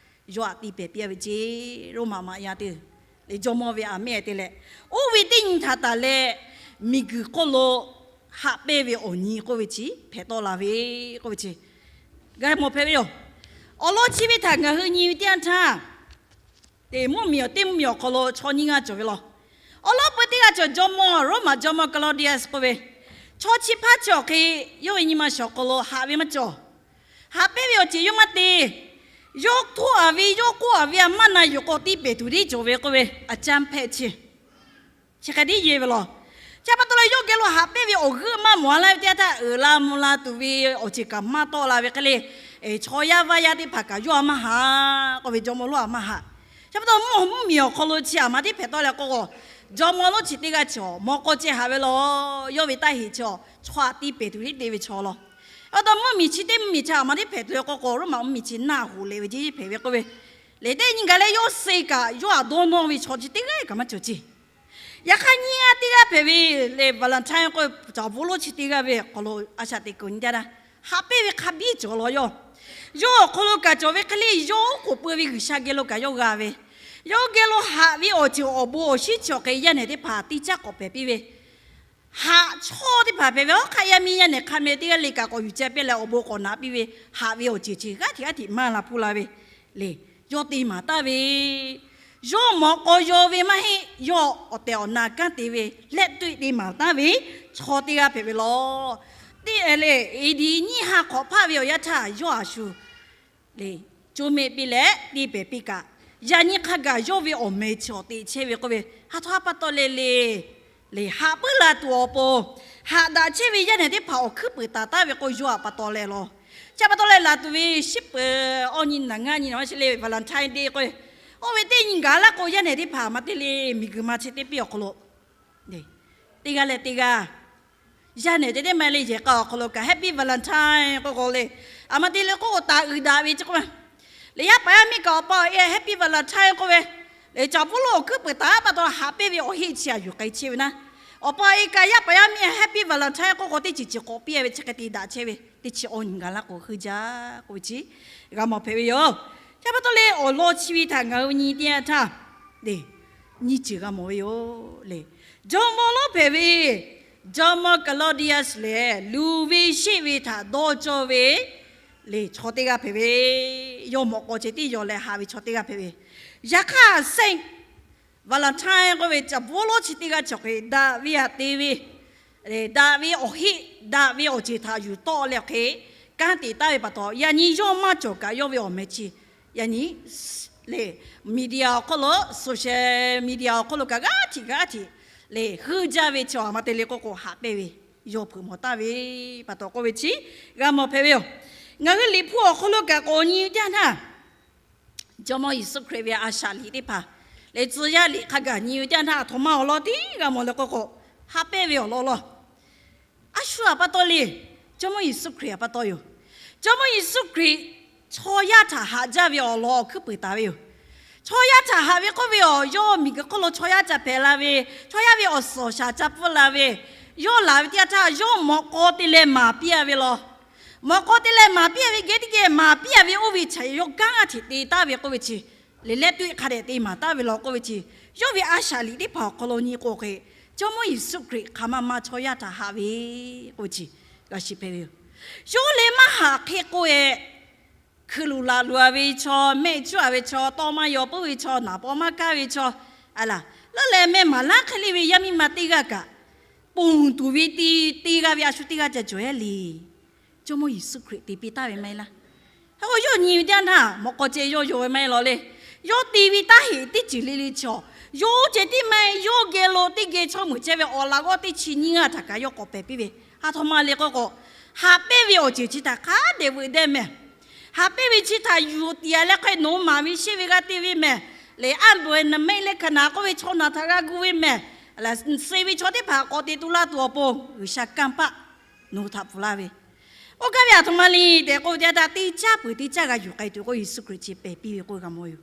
yawˇ aꞈ te pehˍ piˇ a ve ceˇ. Roˉmaꞈ maꞈ yaˇ teˇ, le, jawˇmawˇ ve aꞈ mehˆ te leh, oˇ ve teˇ nyi htaꞈ taˍ leh, miˬguiˬ hk'oˆ lo haꞈ pehnˇ ve awˬ nyi k'oˆ ve chi hpehꞈ tawˆ la ve k'oˆ ve chi g'a mawˬ hpehꞈ ve yoˬ. Awˬ lawn chi ve htaꞈ ngaˬ hui nyi ve teˇ yanˇ htaˇ, te mvuhˇmiˬ awˬ teˇ mvuhˇmiˬ awˬ hk'aw lo chaw nyiˇ g'aˇ cawˬ ve law. Awˬ lawn peu teˇ g'aˇ cawˬ, jawˇmawˇ, Roˉmaꞈ jawˇmawˇ Claudius k'oˆ ve, chaw chi hpaˇ chi awˬ hk'e yawˇ ve nyi ma shawˍ hk'aw lo haꞈ ve maˇ cawˬ. Haꞈ pehnˇ ve awˬ ceuˬ yawˇ maˇ te. Yawˇ htoˆ a ve, yawˇ k'oˆ a ve aꞈ maˇ na yuˬ k'o, tiˇ pehˍ tuˬ tiˉ cawˬ ve k'oˆ ve, a caˇ hpehꞈ chi chi hk'e tiˉ yehˬ ve law. Chi pa taw leh yawˇ geh lo haꞈ pehnˇ ve awˬ g'euˆ maˇ mawˬ a laˇ ve teˇ yanˇ htaˇ, uiˍ la mvuh la tuˬ ve awˬ ceuˬ kaꞈ maˇ tawˆ la ve hk'e le, chaw yaˇ vaˇ yaˇ teˇ hpaˍ kaꞈ yawˇ a maˇ haꞈ k'oˆ ve, jawˇmawˇ lonˉ a maˇ haꞈ. Chi pa taw mvuhˇ mvuhˇmiˬ awˬ hk'aw lo chi aˬ ma teˇ hpehꞈ tawˆ leh k'o, jawˇmawˇ lonˉ chi teˇ g'aˇ chi awˬ mawꞈ k'aw ceh haꞈ ve law. Yawˇ ve taˇ heꞈ chi awˬ chaw aꞈ tiˇ pehˍ tuˬ hiˉ te ve chaw law. Chi pa taw mvuhˇmiˬ chi teˇ mvuhˇmiˬ chi aˬ ma teˇ hpehꞈ tuˬ ve k'o k'o, Roˉmaꞈ mvuhˇmiˬ chi naˆ hoꞈ leh ve jeˇ hpehꞈ ve k'oˆ ve, lehˬ teˇ nyi gaˬ leh yawˇ suh kaꞈ yawˇ aꞈ dawˇ nawˇ ve chaw chi teˇ g'aˇ kaꞈ maˇ cawˬ ceˇ. Yaꞈ hk'aˇ nyiˇ g'aˇ teˇ g'aˇ hpehꞈ ve lehˬ, Valentine k'oˆ ve caˍ bvuhˇ lonˉ chi teˇ g'aˇ ve awˬ hk'aw lo a shaꞈ teꞈ kuˬ nyi jaˇ naˇ, haꞈ pehnˇ ve hk'a biˇ cawˬ law yawˇ. Yawˇ awˬ hk'aw lo kaꞈ cawˬ ve hk'e le, yawˇ oˉ k'oˍ pui ve G'uiˬsha geh lo kaꞈ yawˇ g'a ve, yawˇ geh lo haꞈ ve awˬ ceuˬ awˬ bon awˬ shinˉ chi awˬ hk'e yaˇ nehˬ teˇ hpaˍ teˇ caˉ k'awꞈ pehˬ piˇ ve, haꞈ chawˇ teˇ hpaˍ hpehꞈ ve, awˉ hk'aˆ yaˇ miˇ yaˇ nehˬ hk'a meh teˇ g'aˇ le kaꞈ k'awꞈ yuˬ ceh piˇ leh awˬ bon k'awꞈ naꞈ piˇ ve, haꞈ ve awˬ ceuˬ chi g'aˇ hteꞈ g'aˇ hteꞈ maˇ la hpuˇ la ve le. Yawˇ te maˍ taˍ ve, yawˇ mawꞈ k'aw yaw ve maˇ heˆ, yawˇ awˬ tehˬ awˬ na kanˉ te ve lehˆ tuˆ te maˍ taˍ ve chaw teˇ g'aˇ hpehꞈ ve law. Teˇ e le, A D nyiˇ ha hk'awꞈ hpaˆ ve awˬ yanˇ htaˇ yawˇ a shu le, co mehˆ piˇ leh teˇ pehˍ piˇ kaꞈ, yaꞈ nyi hk'a gaˬ yawˇ ve awˬ meh chi awˬ teꞈ chehˇ ve k'oˆ ve, ha htawˇ ha pa taw leh le, le haꞈ puiˉ la tuˬ awˬ pon, haꞈ daꞈ chehˇ ve yaˇ nehˬ teˇ hpaˍ awˬ hkuiˉ peuˍ taˍ taˍ ve k'o, yawˇ a pa taw leh law. Chi pa taw leh laˬ tuˬ ve shiˉ peuˍ awˇ nyi naˬ ngaˇ nyi naˬ maˇ chi le Valentine Day k'oˆ ve, oˇ ve teˇ nyi gaˬ laˇ k'o, yaˇ nehˬ teˇ hpaˍ maˇ te le, miˬguiˬ ma chi teˇ piˇ awˬ hk'aw lo teˇ g'aˇ leh teˇ g'aˇ, yaˇ nehˬ te teˇ maˇ le yehˬ k'a awˬ hk'aw lo kaꞈ Happy Valentine k'oˆ k'o le, aˬ ma te le k'oˆ k'o taˍ uiˍ daꞈ ve chi k'oˆ ma. Lehˬ yaˇ paˍ yaˇ miˇ kaꞈ awˬ pa awˬ e Happy Valentine k'oˆ ve, lehˬ caˍ bvuhˇ lonˉ awˬ hkuiˉ peuˍ taˍ pa taw haꞈ pehnˇ ve awˬ heˆ chi a yuˬ k'ai chehˇ ve naˇ, awˬ pa awˬ e kaꞈ yaˇ paˍ yaˇ miˇ Happy Valentine k'oˆ k'o teˇ ceuˬ ceuˬ k'awꞈ piˇ ve chi hk'e te daꞈ chehˇ ve, teˇ chi awˇ nyi gaˬ laˇ k'o heuˆ jaˇ k'oˆ ve chi g'a mawˬ hpehꞈ ve yoˬ. Chi pa taw leh awˬ lawn chi ve htaꞈ ngaˬ hui nyi teˇ yanˇ htaˇ, le, nyiˇ ceuˬ g'a mawˬ ve yoˬ le. Jawˇmawˇ lonˉ hpehꞈ ve, Jawˇmawˇ Claudius lehˬ luˬ ve sheˆ ve htaꞈ dawˇ cawˇ ve le chaw teˇ g'aˇ hpehꞈ ve, yawˇ mawꞈ k'aw ceh tiˉ yaw leh haꞈ ve chaw teˇ g'aˇ hpehꞈ ve. Yaꞈ hk'aˇ Saint Valentine k'oˆ ve caˍ bvuhˇ lonˉ chi teˇ g'aˇ chi awˬ hk'e daꞈ ve aꞈ te ve, daꞈ ve awˬ heˆ, daꞈ ve awˬ ceuˬ htaꞈ yuˬ tawˆ leh awˬ hk'e kanˉ te taˍ ve pa taw, yaꞈ nyi yawˇ maˇ cawˬ kaꞈ yawˇ ve awˬ meh chi yaꞈ nyi le, media awˬ hk'aw lo, social media awˬ hk'aw lo kaꞈ g'aˇ hteꞈ g'aˇ hteꞈ le heuˆ jaˇ ve chi aˬ ma te le k'oˆ k'o haꞈ pehnˇ ve, yawˇ hpeuꞈ mawˬ taˍ ve pa taw k'oˆ ve chi g'a mawˬ hpehꞈ ve yoˬ. Ngaˬ hui Liꞈ hpu awˬ hk'aw lo kaꞈ k'awꞈ nyi ve teˇ yanˇ htaˇ, Jawˇmawˇ Yeˍsuˆ Hkriꞈ ve a shaꞈ liꞈ teˇ hpaˍ lehˬ, tcuh yaˇ liꞈ hk'a gaˬ nyi ve teˇ yanˇ htaˇ, aˬ htoꞈ ma awˬ lawn tiˉ g'a mawˬ leh k'oˆ k'o, haꞈ pehnˇ ve awˬ lawn law. A shu aˬ pa taw le, Jawˇmawˇ Yeˍsuˆ Hkriꞈ aˬ pa taw yoˬ. Jawˇmawˇ Yeˍsuˆ Hkriꞈ chaw yaˇ htaꞈ haꞈ jaˇ ve awˬ lawn awˬ hkuiˉ peuˍ taˍ ve yoˬ. Chaw yaˇ htaꞈ haꞈ ve k'oˆ ve awˬ, yawˇ miˬguiˬ hk'oˆ lo chaw yaˇ ca hpehꞈ la ve, chaw yaˇ ve awˬ suhˍ awˬ shaˍ ca pfuhˇ la ve, yawˇ laˬ ve teˇ yanˇ htaˇ yawˇ mawꞈ k'aw te leh maˍ piˇ a ve law. Mawꞈ k'aw te leh maˍ piˇ a ve geh teˇ geh maˍ piˇ a ve oˇ ve chaꞈ yawˇ kanˉ g'aˇ hteꞈ te taˍ ve k'oˆ ve chi, le leh tuˆ hk'a dehꞈ te maˍ taˍ ve law k'oˆ ve chi, yawˇ ve a shaꞈ liꞈ teˇ hpaˍ awˬ hk'aw lo nyi k'o hk'e, Jawˇmawˇ Yeˍsuˆ Hkriꞈ hk'aˬ ma ma chaw yaˇ htaꞈ haꞈ ve k'oˆ ve chi g'a shiˍ hpehꞈ ve yoˬ. Yawˇ leh maˇ haꞈ hk'e k'oˆ e, hkui luˬ laˬ luˬ a ve chaw, mehˆ cuˉ a ve chaw, tawˇ maˇ yaw puiˉ ve chaw, naˍ paw maˇ kaˇ ve chaw, a laˬ leuˉ leh meh maˍ laˉ hk'e le ve yaˇ miˇ ma teˇ g'aˇ kaꞈ ponˬ tuˬ ve te, te g'a ve a shu teˇ g'aˇ ca cawˬ e le. Jawˇmawˇ Yeˍsuˆ Hkriꞈ te piˇ taˍ ve maˇ heˆ laˇ. Hk'e k'o yawˇ nyi ve teˇ yanˇ htaˇ mawꞈ k'aw ceh yawˇ yaw ve maˇ heˆ law le. Yawˇ te ve taˇ heꞈ teˇ ceuˬ le le chaw, yawˇ ceh tiˉ maˇ heˆ, yawˇ geh lo teˇ geh chaw meuˍ chehˇ ve awˬ laꞈ g'awˇ teˇ chi nyiˇ g'aˇ htaꞈ kaꞈ yawˇ k'awꞈ pehˬ piˇ ve, ha htoꞈ ma le k'oˆ k'o, haꞈ pehnˇ ve awˬ ceuˬ chi htaꞈ hk'a dehꞈ veuꞈ deh mehˍ. Haꞈ pehnˇ ve chi htaꞈ yuˬ tiꞈ a leh hk'e nawˬ maˍ ve sheˆ ve g'a te ve mehˍ. Lehˬ aˉ bawehˇ naˍ mehˆ leh hkaˍ naˍ k'oˆ ve chaw naˬ htaꞈ g'a gu ve mehˍ. Suh ve chaw teˇ hpaˍ k'awꞈ te tu laˇ tuˬ awˬ pon G'uiˬsha kanˇ paˆ nawˬ hui htaꞈ pfuhˍ laˇ ve, oˇ gaˇ ve aˬ htoꞈ ma le tehꞈ k'oˆ ve teˇ yanˇ htaˇ, teˇ caˇ peuˬ teˇ caˇ g'a yuˬ k'ai tuˬ k'o, Yeˍsuˆ Hkriꞈ chi pehˬ piˇ ve k'oˆ g'a mawˬ yoˬ.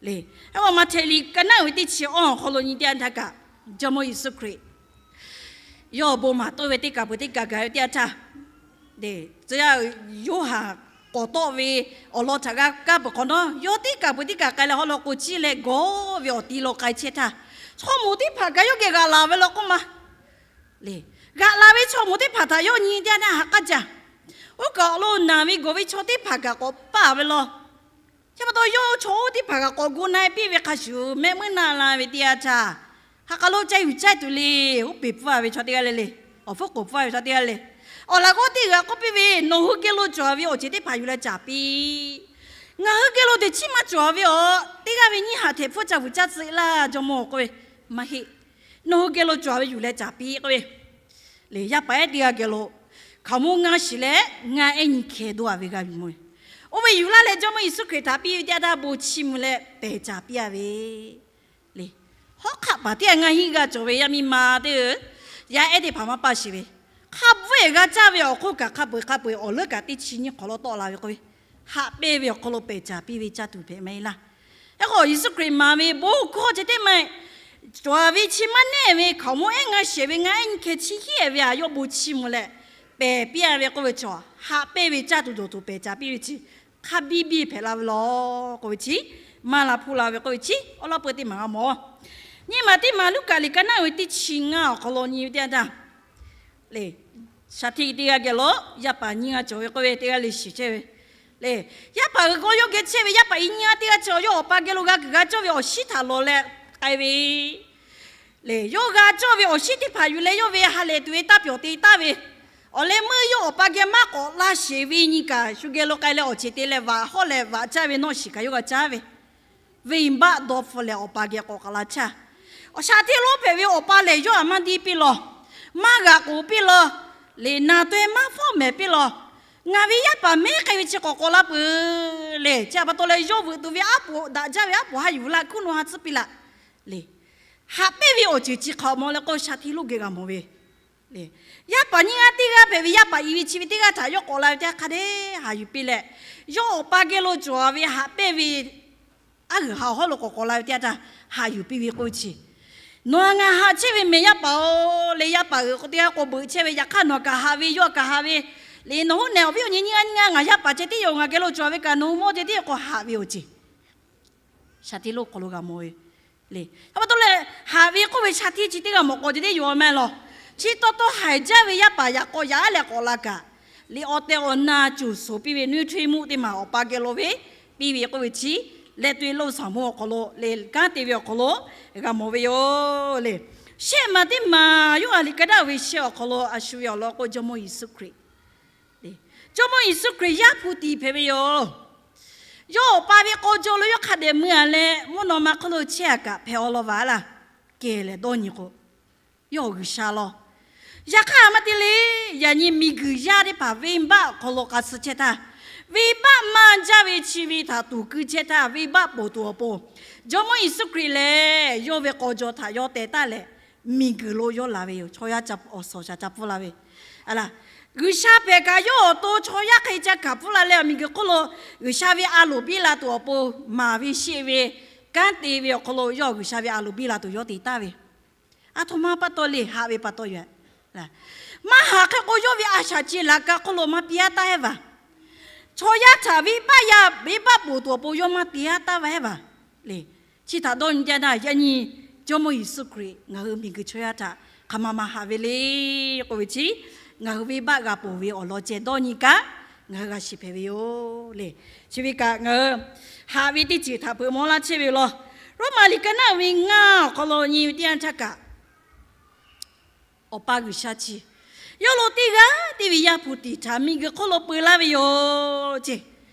Le, a k'o Maꞈhtehˍ liꞈ ka naˉ uiˍ ve teˇ chi awˇ awˬ hk'aw lo nyi teˇ yanˇ htaˇ kaꞈ, Jawˇmawˇ Yeˍsuˆ Hkriꞈ yawˇ awˬ bon maˍ toˆ ve teˇ kaˬ peuˬ teˇ kaˬ gaˬ ve teˇ yanˇ htaˇ, tcuh yaˇ Yoˇhanˬ k'awꞈ tawˆ ve awˬ lawn htaꞈ g'a kaˇ peuˬ hk'awꞈ nawˉ, yawˇ teˇ kaˬ peuˬ teˇ kaˬ k'ai leh haw law k'o ciˇ leh gawˇ ve awˬ ti lo k'ai chehˇ htaˇ, chaw moˍ teˇ hpaˍ kaꞈ yawˇ geh g'aꞈ laˬ ve law k'oˆ ma. Le, g'aꞈ laˬ ve chaw moˍ teˇ hpaˍ htaꞈ yawˇ nyi teˇ yanˇ htaˇ ha k'aˉ jaˇ. Oˇ kaˬ awˬ lo naˬ ve gawˬ ve chaw teˇ hpaˍ kaꞈ k'awꞈ paˇ ve law. Chi pa taw yawˇ chaw oˇ teˇ hpaˍ kaꞈ k'awꞈ gu na e piˇ ve hk'a shuˍ, mehˆ muiˉ na la ve teˇ yanˇ htaˇ, ha k'aˬ lo ca yuˬ caˇ tuˬ le. Oˇ peˬ pfuhˇ a ve chaw teˇ g'aˇ le le, awˬ hpfuhˇ k'oˍ pfuhˇ a ve chaw teˇ g'aˇ le, awˬ laꞈ g'awˇ teˇ g'aˇ k'oˆ piˇ ve, Nawˬ hui geh lo cawˬ ve awˬ ceuˬ teˇ hpaˍ yuˬ leh caˍ piˇ. Ngaˬ hui geh lo teꞈ chiˉ maˇ cawˬ ve aˬ, teˇ g'aˇ ve nyiˇ haꞈ hteꞈ hpfuhˇ ca vuiˬ caˇ tcuh laˇ. Jawˇmawˇ k'oˆ ve, Maˇ heˆ. nawˬ hui geh lo cawˬ ve yuˬ leh caˍ piˇ k'oˆ ve le. Yaˇ paˍ ehˉ teˇ g'aˇ geh lo hkaoˍmonˇ ngaˇ shiˍ leh ngaˇ ehˉ nyi hkeh dawˇ a ve g'a yuˬ mawˬ ve. Oˇ ve yuˬ laˇ leh Jawˇmawˇ Yeˍsuˆ Hkriꞈ htaꞈ piˇ ve teˇ yanˇ htaˇ bon chiˇ mvuh leh pehˬ caˍ piˇ a ve le. Hawˉ hk'aˆ paˍ teˇ g'aˇ ngaˇ hinˉ g'a cawˬ ve yaˇ miˇ ma teˇ, yaˇ ehˉ teˇ hpaˍ maˇ paˇ sheˍ ve, hk'a bvuhˆ g'a caˇ ve awˬ hk'oˆ kaꞈ hk'a peu-eˬ hk'a peu-eˬ awˬ leuˉ kaꞈ teˇ chi nyiˇ hk'awꞈ lo tawˆ la ve k'oˆ ve, haꞈ pehnˇ ve awˬ hk'aw lo pehˬ caˍ piˇ ve caˇ tuˬ hpehꞈ maˇ heˆ laˇ. Hk'e k'o Yeˍsuˆ Hkriꞈ maˍ ve bon hkawˇ ceh teˇ maˇ cawˬ ve chi maˇ neˉ ve hkaoˍmonˇ ehˉ ngaˇ shiˍ ve ngaˇ ehˉ nyi hkeh chi hiˉ ve a yawˇ bon chiˇ mvuh leh pehˬ piˇ a ve k'oˆ ve chaw, haꞈ pehnˇ ve caˇ tuˬ dawˬ tuˬ pehˬ caˍ piˇ ve chi hk'a biˇ biˇ hpehꞈ la ve lawˬ k'oˆ ve chi, maˇ la hpuˇ la ve k'oˆ ve chi awˉ lawˉ peu teˇ maˬ g'a mawˬ. Nyi maˬ teˇ maˬ Luˉkaꞈ liꞈ ka naˆ ve teˇ chi ngaˇ awˬ hk'aw lo nyi ve teˇ yanˇ htaˇ le, shaˍ hteˇ teˇ g'aˇ geh lo yaˇ paˍ nyiˇ g'aˇ cawˬ ve k'oˆ ve teˇ g'aˇ le shiˍ chehˇ ve le. Yaˇ paˍ g'uiˬ g'aw yawˇ geh chehˇ ve yaˇ paˍ i nyiˇ g'aˇ teˇ g'aˇ chi yawˇ awˬ pa geh lo g'a kuiˬ g'a cawˇ ve awˬ shinˉ htaꞈ lawˬ leh k'ai ve le. Yawˇ g'a cawˇ ve awˬ shinˉ teˇ hpaˍ yuˬ leh yawˇ ve ha lehˬ tuˬ ve taˇ pyawˬ te taˍ ve, awˬ leh meuˇ yawˇ awˬ pa geh maˇ k'awꞈ la sheˍ ve nyi kaꞈ shu geh lo k'ai leh awˬ ceˬ te leh vaꞈ hawˉ leh vaꞈ caˇ ve nawˇ shiˍ kaꞈ yawˇ g'a caˇ ve, venˇbaˆ dawˇ hpfuhˇ leh awˬ pa geh k'awꞈ k'awꞈ la caˇ. Awˬ shaˍ hteˇ lonˉ hpehꞈ ve awˬ pa lehˬ yawˇ htaꞈ maˇ diˇ piˇ lawˬ, maˇ g'aꞈ k'oˍ piˇ lawˬ le, naˬ taweh maˇ fawˉ mehˍ piˇ lawˬ, ngaˬ ve yaˇ paˍ mehˉ k'ai ve chi k'awꞈ k'awꞈ la peuˬ le. Chi htaꞈ pa taw leh yawˇ veuꞈ tuˬ ve aˉ poꞈ daꞈ jaˇ ve aˉ poꞈ haˉ yuˬ laˇ hkuˉ naw ha tcuhˉ piˇ laꞈ le. Haꞈ pehnˇ ve awˬ ceuˬ chi hk'aˬ mawˬ leh k'o shaˍ hteˇ lonˉ geh g'a mawˬ ve le. Yaˇ paˍ nyiˇ g'aˇ teˇ g'aˇ hpehꞈ ve yaˇ paˍ i ve chi ve teˇ g'aˇ htaꞈ yawˇ k'awꞈ la ve teˇ yanˇ hk'a dehꞈ haꞈ yuˬ piˇ leh, yawˇ awˬ pa geh lo cawˬ ve haꞈ pehnˇ ve aˉ g'uiˬ ha awˬ hawˉ lo k'awꞈ k'awꞈ la ve teˇ yanˇ htaˇ haꞈ yuˬ piˇ ve k'oˆ ve chi, nawˬ ngaˬ haꞈ chehˇ ve mehˍ yaˇ paˍ-oˬ le. Yaˇ paˍ g'uiˬ k'o teˇ g'aˇ k'o beuꞈ chehˇ ve, yaꞈ hk'aˇ nawˬ kaꞈ haꞈ ve, yawˇ kaꞈ haꞈ ve le. Nawˬ hui nehˬ awˬ viˉ awˬ nyi nyiˇ g'aˇ nyiˇ g'aˇ ngaˬ yaˇ paˍ ceh tiˉ yoˬ, ngaˬ geh lo cawˬ ve kaꞈ nawˬ hui mawˇ ceh tiˉ yoˬ k'o haꞈ ve awˬ ceuˬ shaˍ hteˇ lonˉ hk'aw lo g'a mawˬ ve le. Hk'e pa taw leh haꞈ ve k'oˆ ve shaˍ hteˇ chi teˇ g'aˇ mawˬ k'awꞈ ceh tiˉ yoˬ a mehˍ lawˬ. Chi taw taw haiˬ jaˇ ve yaˇ paˍ yaꞈ k'aw yaꞈ leh k'awꞈ la kaꞈ le, awˬ tehˬ awˬ na cuˬ soˍ piˇ ve nuˇ hteˇ muˆ teˇ maˬ awˬ pa geh lo ve piˇ ve k'oˆ ve chi, leh to-e loˇ saˍ mvuh awˬ hk'aw lo le kanˉ te ve awˬ hk'aw lo g'a mawˬ ve yoˬ le. Shehˆ maˬ teˇ maˬ Yoˇhanˬ liꞈ ka daˆ ve shehˆ awˬ hk'aw lo a shu ve awˬ lawn k'o Jawˇmawˇ Yeˍsuˆ Hkriꞈ Jawˇmawˇ Yeˍsuˆ Hkriꞈ Yaˇ hpu tiˍ hpehꞈ ve yoˬ. Yawˇ awˬ pa ve k'aw jaw lo yawˇ hk'a dehꞈ mui-a leh mvuhˇ naw ma hk'oˆ lo chehˇ-a kaꞈ hpehꞈ-aw law vaˬ laˇ. Kehˬ lehˬ dawˇ nyi k'o, yawˇ G'uiˬsha law. Yaꞈ hk'aˇ maˇ te le. Yaꞈ nyi miˬguiˬ yaˇ teˇ hpaˍ venˇbaˆ awˬ hk'aw lo k'a suh chehˇ htaˇ, venˇbaˆ maˇ jaˇ ve chi ve htaꞈ tuˍ keu chehˇ htaˇ, venˇbaˆ poˬ tuˬ awˬ pon Jawˇmawˇ Yeˍsuˆ Hkriꞈ lehˬ yawˇ ve k'aw jaw htaꞈ yawˇ teh taˍ leh, miˬguiˬ lo yawˇ laˬ ve yoˬ. Chaw yaˇ awˬ suhˍ shaˍ ca pfuhˇ la ve, a laˬ, G'uiˬsha pehˬ kaꞈ yawˇ awˬ to chaw yaˇ hk'e ca kaꞈ pfuhˇ la leh, miˬguiˬ hk'oˆ lo G'uiˬsha ve a loˍ biˇ la tuˬ awˬ pon maˍ ve sheˆ ve kanˉ te ve awˬ hk'aw lo yawˇ G'uiˬsha ve a loˍ biˇ la tuˬ yawˇ te taˍ ve, a htoꞈ ma pa taw le haꞈ ve pa taw yoˬ. Maˇ haꞈ hk'e k'o, yawˇ ve a shaꞈ ce laꞈ ka hk'oˆ lo maˇ piˇ-aˉ taˍ hehˉ vaˬ. Chaw yaˇ htaꞈ venˇbaˆ yaˇ venˇbaˆ poˬ tuˬ awˬ pon yawˇ maˇ te-aˉ taˍ vaˬ hehˉ vaˬ le. Chi htaꞈ dawˇ nyi jaˇ naˇ, yaꞈ nyi Jawˇmawˇ Yeˍsuˆ Hkriꞈ ngaˬ hui miˬguiˬ chaw yaˇ htaꞈ hk'aˬ ma ma haꞈ ve le k'oˆ ve chi, ngaˬ hui venˇbaˆ g'a poˬ ve awˬ lawn ceh dawˇ nyi kaꞈ, ngaˬ hui g'a shiˍ hpehꞈ ve yoˬ le. Chi ve kaꞈ ngaˬ hui haꞈ ve teˇ ceuˬ htaꞈ hpeuꞈ maw laˇ chehˇ ve yoˬ law. Roˉmaꞈ liꞈ ka naˆ ve ngaˇ awˬ hk'aw lo nyi ve teˇ yanˇ htaˇ kaꞈ, Awˬ pa G'uiˬsha chi yawˇ lo teˇ g'aˇ teˇ ve Yaˇ hpu tiˍ htaꞈ miˬguiˬ hk'oˆ lo peu laˇ ve yoˬ ce.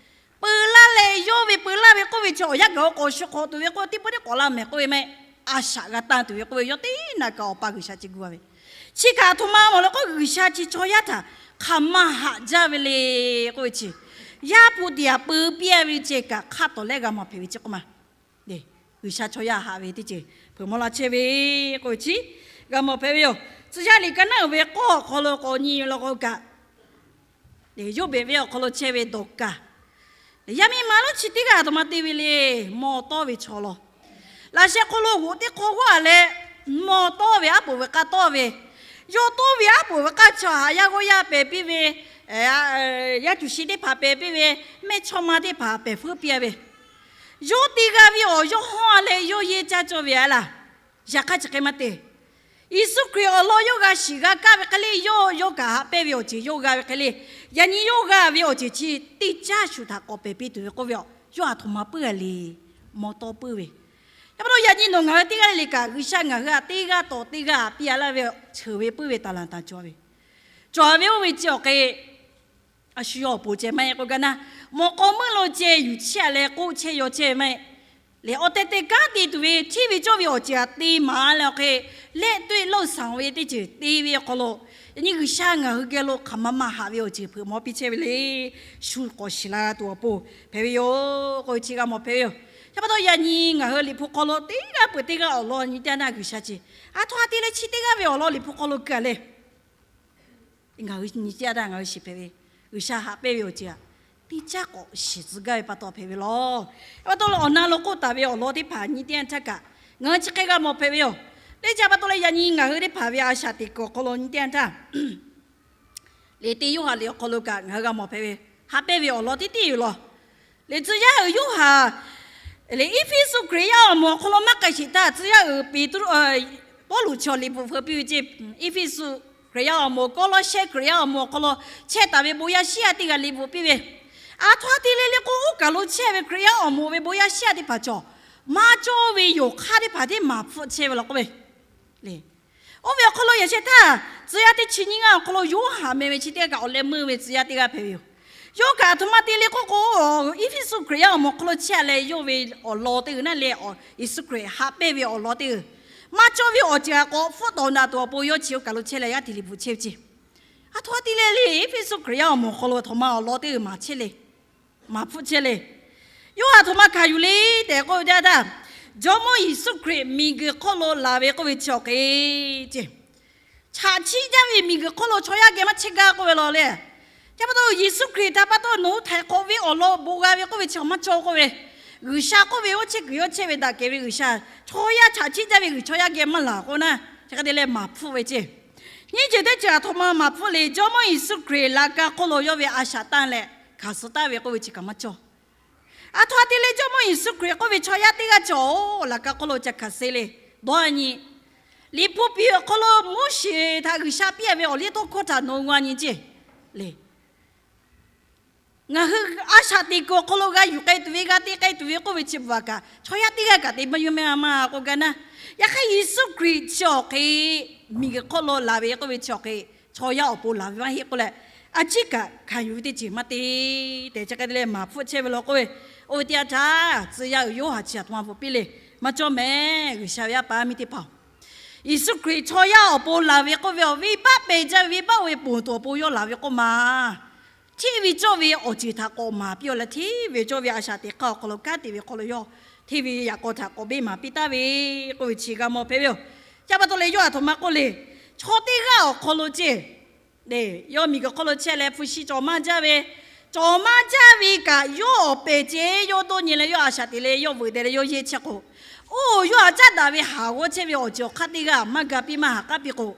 Peu laˇ leh, yawˇ ve peu laˇ ve k'oˆ ve chi awˬ yanˇ gaˬ-o k'awꞈ shu hk'awꞈ tuˬ ve k'oˆ ve, teˇ pawˆ teˇ k'awꞈ la mehˍ k'oˆ ve maˇ heˆ. A shaꞈ g'a tanˇ tuˬ ve k'oˆ ve, yawˇ teˇ naꞈ kaꞈ Awˬ pa G'uiˬsha chi gu-a ve. Chi kaꞈ a htoꞈ ma mawˬ le k'o, G'uiˬsha chi chaw yaˇ htaꞈ hk'aˬ ma haꞈ jaˇ ve le k'oˆ ve chi, Yaˇ hpu tiˍ htaꞈ peu piˇ-a ve ceh kaꞈ hk'a tawˍ lehˆ g'a mawˬ hpehꞈ ve chi k'oˆ ma. G'uiˬsha chaw yaˇ haꞈ ve teˇ ceuˬ hpeuꞈ maw laˇ chehˇ ve k'oˆ ve chi g'a mawˬ hpehꞈ ve yoˬ. Tcuh yaˇ liꞈ ka naˆ uiˍ ve k'awˇ awˬ hk'aw lo k'awꞈ nyi law k'o kaꞈ, Yoˇbeˍ venˇ awˬ hk'aw lo chehˇ ve Dawˍkaˍ, yaˇ miˇ ma lonˉ chi teˇ g'aˇ a htoꞈ ma te ve le. Maw tawˇ ve chaw law. Laꞈ sheh hk'aw lo g'oꞈ teˇ hk'aw g'awˇ-a leh, maw tawˇ ve aˉ poꞈ veuꞈ k'aˇ tawˇ ve, yawˇ tawˇ ve aˉ poꞈ veuꞈ k'aˇ chi htaꞈ yaˇ g'awˇ yaˇ pehˬ piˇ ve, yaˇ cuˬ shi teˇ hpaˍ pehˬ piˇ ve, mehˇchawˇma teˇ hpaˍ pehˬ feuˉ piˇ-a ve, yawˇ te g'a ve awˬ yawˇ hawˇ-a leh yawˇ yehˇ caˇ cawˇ ve a laˬ. Yaꞈ hk'aˇ chi hk'e maˇ te. Yeˍsuˆ Hkriꞈ awˬ lawn yawˇ g'a shiˍ g'a kaˇ ve hk'e le, yawˇ yawˇ kaꞈ haꞈ pehnˇ ve awˬ ceuˬ yawˇ g'a ve hk'e le, yaꞈ nyi yawˇ g'a ve awˬ ceuˬ chi teˇ caˇ shuˍ htaꞈ k'awꞈ pehˬ piˇ tuˬ ve k'oˆ ve, yawˇ a htoꞈ ma puiˉ-a le. Maw tawˇ puiˉ ve. Yaꞈ hk'aˇ yaꞈ nyi nawˬ ngaˬ hui teˇ g'aˇ le le kaꞈ, G'uiˬsha ngaˬ hui htaꞈ teˇ g'aˇ tawˍ teˇ g'aˇ piˇ-a laˇ ve, cheuˬ ve puiˉ ve taˍ laˍ taˍ cawˬ ve, cawˬ ve oˇ ve chi awˬ hk'e a shu yawˇ awˬ pon ceh maˇ heˆ k'oˆ gaˇ naˇ, mawꞈ k'aw meuˇ lo ceh yuˬ chehˇ-a leh k'oˆ chehˇ yaw chehˇ ve maˇ heˆ. Lehˬ, awˬ tehˬ tehˬ kanˉ te tuˬ ve hteˇ ve cawˇ ve awˬ ceuˬ htaꞈ te maˍ leh awˬ hk'e, lehˆ toˆ lawˇ saˍ ve teˇ ceuˬ te ve awˬ hk'aw lo, yaꞈ nyi G'uiˬsha ngaˬ hui geh lo hk'aˬ ma ma haꞈ ve awˬ ceuˬ hpeuꞈ mawˬ piˇ chehˇ ve le. Shu k'awꞈ shiˍ la tuˬ awˬ pon hpehꞈ ve yoˬ k'oˆ ve chi g'a mawˬ hpehꞈ ve yoˬ. Chi pa taw yaꞈ nyi ngaˬ hui Liꞈ hpu hk'aw lo teˇ g'aˇ peuˬ teˇ g'aˇ awˬ lawn nyi teˇ g'aˇ na G'uiˬsha chi, aˬ htoꞈ ma te leh chi teˇ g'aˇ ve awˬ lawn Liꞈ hpu hk'aw lo keu a le. Ngaˬ hui nyi teˇ g'aˇ na ngaˬ hui shiˍ hpehꞈ ve, G'uiˬsha haꞈ pehnˇ ve awˬ ceuˬ htaꞈ teˇ caˉ k'awꞈ shiˍ tcuh gaˇ ve pa taw hpehꞈ ve law. Chi pa taw leh awˬ na lo k'oˆ taˍ ve awˬ lawn teˇ hpaˍ nyi teˇ yanˇ htaˇ kaꞈ ngaˬ hui chi hk'e g'a mawˬ hpehꞈ ve yoˬ. Lehˬ chi pa taw leh yaꞈ nyi ngaˬ hui teˇ hpaˍ ve a shaꞈ teꞈ kuiˬ awˬ hk'aw lo nyi teˇ yanˇ htaˇ, Liꞈ teˇ Yoˇhanˬ liꞈ awˬ hk'aw lo kaꞈ ngaˬ hui g'a mawˬ hpehꞈ ve, haꞈ pehnˇ ve awˬ lawn teˇ teˇ yoˬ law. Lehˬ tcuh yaˇ uiˍ Yoˇhanˬ lehˬ Eˇfeˇsuꞈ Hkriꞈ yaˇ awˬ moˍ awˬ hk'aw lo maˇ k'ai sheˍ htaˇ, tcuh yaˇ uiˍ Peˍtruˆ, Pawˇluꞈ chaw liꞈ bvuhꞈ hpeuꞈ piˇ ve ceˇ. Eˇfeˇsuꞈ Hkriꞈ yaˇ awˬ moˍ, Kawˇlawˇsehˇ Hkriꞈ yaˇ awˬ moˍ awˬ hk'aw lo chehˇ taˍ ve bon yaˇ shiˉ yaˇ teˇ g'aˇ liꞈ bvuhꞈ piˇ ve, aˬ htoꞈ ma te leh le k'o, oˇ kaˬ lo chehˇ ve Hkriꞈ yaˇ awˬ moˍ ve bon yaˇ shiˉ yaˇ teˇ hpaˍ cawˬ maˇ cawˇ ve yonˍ hk'aˇ teˇ hpaˍ teˇ maˍ hpfuhˆ chehˇ ve law k'oˆ ve le. Oˇ ve awˬ hk'aw lo yaꞈ sheh htaˇ, tcuh yaˇ teˇ chi nyiˇ g'aˇ awˬ hk'aw lo Yoˇhanˬ meh ve chi teˇ g'aˇ kaꞈ awˬ leh meuˇ ve tcuh yaˇ teˇ g'aˇ hpehꞈ ve yoˬ. Yawˇ kaꞈ aˬ htoꞈ ma te le k'oˆ k'o, Eˇfeˇsuꞈ Hkriꞈ yaˇ awˬ moˍ hk'aw lo chehˇ leh yawˇ ve awˬ lawn teˇ g'aˇ na leh, Yeˍsuˆ Hkriꞈ haꞈ pehnˇ ve awˬ lawn teˇ g'aˇ maˇ cawˇ ve awˬ ceuˬ htaꞈ k'awꞈ hpfuhˆ tawˍ naꞈ tuˬ awˬ pon yawˇ chi oˇ kaˬ lo chehˇ leh g'aˇ hteꞈ liꞈ bvuhꞈ chehˇ ve ceˇ. Aˬ htoꞈ ma te leh le, Eˇfeˇsuꞈ Hkriꞈ yaˇ awˬ moˍ awˬ hk'aw lo aˬ htoꞈ ma awˬ lawn teˇ g'aˇ maˍ chehˇ le, maˍ hpfuhˆ chehˇ le. Yawˇ aˬ htoꞈ ma hkanˍ yuˬ le tehꞈ k'oˆ ve teˇ yanˇ htaˇ, Jawˇmawˇ Yeˍsuˆ Hkriꞈ miˬguiˬ hk'oˆ lo laˬ ve k'oˆ ve chi awˬ hk'e ceˇ, chaꞈ chiˆ jaˇ ve miˬguiˬ hk'oˆ lo chaw yaˇ geh maˇ chehˇ gaˇ k'oˆ ve law le. Chi pa taw Yeˍsuˆ Hkriꞈ htaꞈ pa taw nawˬ hui htaiˍ hk'awꞈ ve awˬ lawn bon g'a ve k'oˆ ve chi awˬ maˇ cawˇ k'oˆ ve, G'uiˬsha k'oˆ ve oˇ chehˇ kuiˬ yawˇ chehˇ ve daꞈ kehˬ ve G'uiˬsha, chaw yaˇ chaꞈ chiˆ jaˇ ve G'uiˬsha chaw yaˇ geh maˇ laˬ k'o na, chi hk'e te leh maˍ hpfuhˆ ve ceˇ. Nyiˇ ceuˬ teˇ ceuˬ aˬ htoꞈ ma maˍ hpfuhˆ le, Jawˇmawˇ Yeˍsuˆ Hkriꞈ laꞈ ka hk'oˆ lo yawˇ ve a shaꞈ tanˇ leh hkanˍ suh taˍ ve k'oˆ ve chi kaꞈ maˇ cawˇ. Aˬ htoꞈ ma te leh Jawˇmawˇ Yeˍsuˆ Hkriꞈ k'oˆ ve chaw yaˇ teˇ g'aˇ cawˬ-oˬ, laꞈ ka hk'oˆ lo ca hkanˍ suh le. Dawˇ a nyi, Liꞈ hpu piˍ awˬ hk'aw lo Moˉseˍ htaꞈ G'uiˬsha piˇ a ve awˬ liˇ tawˇ hkawˇ htaꞈ nawˬ g'a nyi ceˇ le. Ngaˬ hui a shaꞈ teꞈ kuiˬ awˬ hk'aw lo g'a yuˬ k'ai tuˬ ve, g'a te k'ai tuˬ ve k'oˆ ve chi bvuhꞈ kaꞈ, chaw yaˇ teˇ g'aˇ kaꞈ te maˇ yawˇ maˇ maˇ k'oˆ gaˇ na. Yaꞈ hk'aˇ Yeˍsuˆ Hkriꞈ chi awˬ hk'e miˬguiˬ hk'oˆ lo laˬ ve k'oˆ ve chi awˬ hk'e, chaw yaˇ awˬ pon laˬ ve maˇ heˆ k'oˆ leh, a ciˉ kaꞈ hkanˍ yuˬ ve teˇ ceuˬ maˇ te tehꞈ chi hk'e te leh maˍ hpfuhˆ chehˇ ve law k'oˆ ve. Oˇ ve teˇ yanˇ htaˇ tcuh yaˇ uiˍ Yoˇhanˬ chi aˬ htoꞈ ma bvuhꞈ piˇ le. Maˇ cawˇ mehˍ, G'uiˬsha ve yaˇ paˍ miˇ teˇ hpaˍ-oˬ, Yeˍsuˆ Hkriꞈ chaw yaˇ awˬ pon laˬ ve k'oˆ ve awˬ venˇbaˆ pehˬ jaˇ ve venˇbaˆ oˇ ve ponˬ tuˬ awˬ pon yawˇ laˬ ve k'oˆ ma, hteˇ ve cawˇ ve awˬ ceuˬ htaꞈ k'awꞈ maˍ piˇ-oˬ leh, hteˇ ve cawˇ ve a shaꞈ teꞈ hk'aˇ awˬ hk'aw lo kanˉ te ve hk'aw lo yawˇ hteˇ ve yaꞈ k'aw htaꞈ k'awꞈ beˆ maˍ piˇ taˍ ve k'oˆ ve chi g'a mawˬ hpehꞈ ve yoˬ. Chi pa taw leh yawˇ aˬ htoꞈ ma k'oˆ le, chaw teˇ g'aˇ awˬ hk'aw lo ceˇ, yawˇ miˬguiˬ hk'oˆ lo chehˇ leh hpu shi cawˬ maˇ jaˇ ve, cawˬ maˇ jaˇ ve kaꞈ yawˇ awˬ pehˬ ceˇ yawˇ dawˇ nyi leh yawˇ a shaꞈ teꞈ leh yawˇ veuꞈ deh leh yawˇ yehˇ chehˇ k'o, oˇ yawˇ htaꞈ caˉ daꞈ ve haˍ g'awˇ chehˇ ve awˬ ceuˬ awˬ hk'aˇ teˇ g'aˇ maˇ ga piˇ maˇ haꞈ k'aˉ piˇ k'o,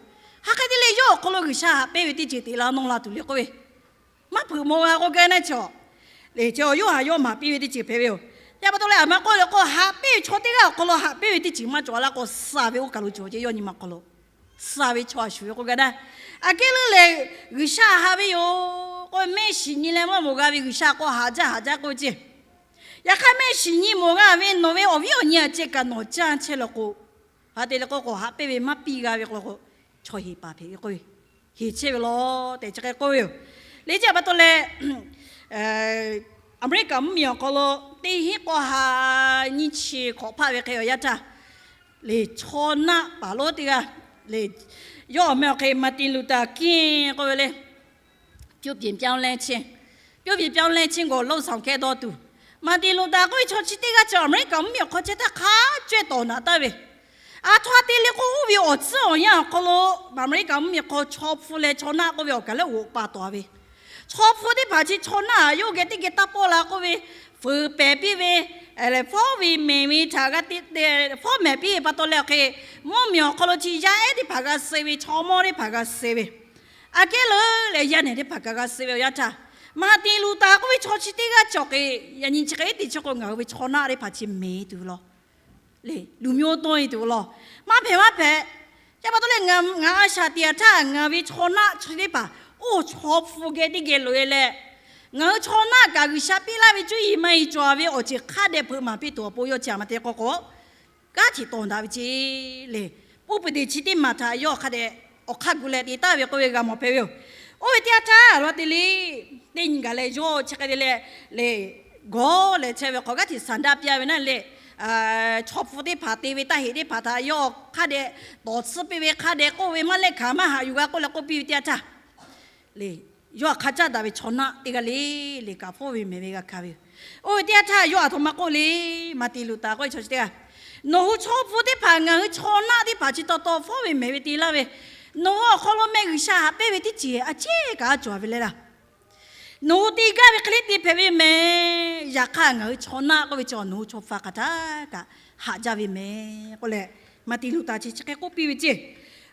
hk'aˬ hk'e te leh yawˇ awˬ hk'aw lo G'uiˬsha haꞈ pehnˇ ve teˇ ceuˬ teꞈ la nawˇ la tuˬ le k'oˆ ve, maˇ hpeuꞈ maw g'a k'oˆ gaˇ na chaw. Lehˬ, chaw Yoˇhanˬ yawˇ maˍ piˇ ve teˇ ceuˬ hpehꞈ ve yoˬ. Chi pa taw leh aˬ ma k'oˆ le k'o, haꞈ pehnˇ ve chaw teˇ g'aˇ awˬ hk'aw lo haꞈ pehnˇ ve teˇ ceuˬ maˇ cawˬ la k'o, suh ve oˇ kaˬ lo cawˬ ceˇ yawˇ nyi ma hk'aw lo suh ve chaw a shuˍ ve k'oˆ gaˇ na. Aˬ kehˉ leuˉ lehˬ, G'uiˬsha haꞈ ve yoˬ k'o, mehˆ shiˍ nyi leh maˇ mawˬ g'a ve G'uiˬsha k'o haꞈ jaˇ haꞈ jaˇ k'oˆ ve ceˇ. Yaꞈ hk'aˇ mehˆ shiˍ nyi mawˬ g'a ve nawˬ ve awˬ viˉ awˬ nyi a ceh kaꞈ nawˬ caˇ chehˇ le k'o, haꞈ te leh k'o k'o haꞈ pehnˇ ve maˇ piˇ g'a ve k'o, chaw heˍ paˍ hpehꞈ ve k'oˆ ve, heˍ chehˇ ve law tehꞈ chi hk'e k'oˆ ve yoˬ. Lehˬ chi pa taw leh, Aˍmeˍriˆkaˍ mvuhˇmiˬ awˬ hk'aw lo teˇ hinˉ k'awˇ ha nyiˇ chi hk'awꞈ hpaˆ ve hk'e awˬ yanˇ htaˇ, lehˬ chaw naˆ paˍ lonˉ teˇ g'aˇ, lehˬ yawˇ awˬ meh awˬ hk'e Martin Luther King k'oˆ ve le. ပြုပြင်ပြောင်းလဲခြင်း, ပြုပြင်ပြောင်းလဲခြင်းကို လုပ်ဆောင်ခဲ့သောသူ, Martin Luther k'oˆ ve chaw chi teˇ g'aˇ chi Aˍmeˍriˆkaˍ mvuhˇmiˬ awˬ hk'aw chehˇ htaˇ hk'a cawehˇ tawˍ naꞈ taˍ ve, aˬ htoꞈ ma te le k'o, oˇ ve awˬ tcuhˉ awˬ yanˇ awˬ hk'aw lo Aˍmeˍriˆkaˍ mvuhˇmiˬ hk'aw chaw hpu leh chaw naˆ k'oˆ ve awˬ kaˬ leh g'oꞈ pa tawˍ ve, chaw hpu teˇ hpaˍ chi chaw naˆ yawˇ geh teˇ geh taˇ pawˆ la k'oˆ ve, fuiˍ pehˍ piˇ ve, fawˉ ve mehˬ ve htaꞈ g'a te, fawˉ mehˬ piˇ ve pa taw leh awˬ hk'e, mvuhˇmiˬ awˬ hk'aw lo chi yaˇ ehˉ teˇ hpaˍ g'a suh ve, chaw mawˇ teˇ hpaˍ g'a suh ve, aˬ kehˉ leuˉ leh yaˇ nehˬ teˇ hpaˍ kaꞈ g'a suh ve awˬ yanˇ htaˇ, Martin Luther k'oˆ ve chaw chi teˇ g'aˇ cawˬ hk'e, yaꞈ nyi chi hk'e te chi k'o ngaˬ hui ve chaw naˆ teˇ hpaˍ chi mehˍ tuˬ ve law, lehˬ လူမျိုးတုံး e tuˬ ve law, maˇ hpehꞈ maˇ hpehꞈ. Chi pa taw leh ngaˬ a shaꞈ teꞈ htaˇ ngaˬ ve chaw naˆ chi teˇ hpaˍ oˇ chaw hpu geh teˇ geh loꞈ e leh, ngaˬ hui chaw naˆ kaꞈ G'uiˬsha piˇ laˇ ve cuˇ yiˍ maˇ yiˍ cawˬ ve awˬ ceuˬ hk'a dehꞈ hpeuꞈ maˍ piˇ tuˬ awˬ pon yawˇ chi aˬ ma te k'o k'o, g'aˇ hteꞈ tawˍ daꞈ ve ceˇ lehˬ, ဥပဒေ chi teˇ maˬ htaꞈ yawˇ hk'a dehꞈ awˬ hk'aˇ gu leh te taˍ ve k'oˆ ve g'a mawˬ hpehꞈ ve yoˬ. Oˇ ve teˇ yanˇ htaˇ a lawn te le, teˇ nyi gaˬ leh yawˇ chi hk'e te leh, lehˬ gawˇ leh chehˇ ve hk'aw g'aˇ hteꞈ ဆန္ဒပြ ve naˇ lehˬ, chaw hpu teˇ hpaˍ te ve taˇ heꞈ teˇ hpaˍ htaꞈ yawˇ hk'a dehꞈ tawˍ tsuhˇ piˇ ve, hk'a dehꞈ k'oˆ ve maˇ lehˆ hkanˍ maˇ haꞈ yuˬ g'a k'oˆ leh k'oˆ piˇ ve teˇ yanˇ htaˇ, le, yawˇ htaꞈ hk'a caˉ daꞈ ve chaw naˆ teˇ g'aˇ le, le kaꞈ fawˉ ve mehˍ ve g'a hkanˍ ve yoˬ. Oˇ ve teˇ yanˇ htaˇ yawˇ aˬ htoꞈ ma k'oˆ le, Martin Luther k'oˆ ve chaw chi teˇ g'aˇ, nawˬ hui chaw hpu teˇ hpaˍ ngaˬ hui chaw naˆ teˇ hpaˍ chi taw taw fawˉ ve mehˍ ve te laˇ ve, nawˬ hui awˬ hk'aw lo meh G'uiˬsha haꞈ pehnˇ ve teˇ ceuˬ a ciˉ kaꞈ a cawˬ ve le laˇ. Nawˬ hui te gaˇ ve hk'e le te hpehꞈ ve mehˍ. Yaꞈ hk'aˇ ngaˬ hui chaw naˆ k'oˆ ve chi nawˬ hui chaw hpu hk'aˬ htaˇ kaꞈ haꞈ jaˇ ve mehˍ k'oˆ leh, Martin Luther chi chi hk'e k'oˆ piˇ ve ceˇ.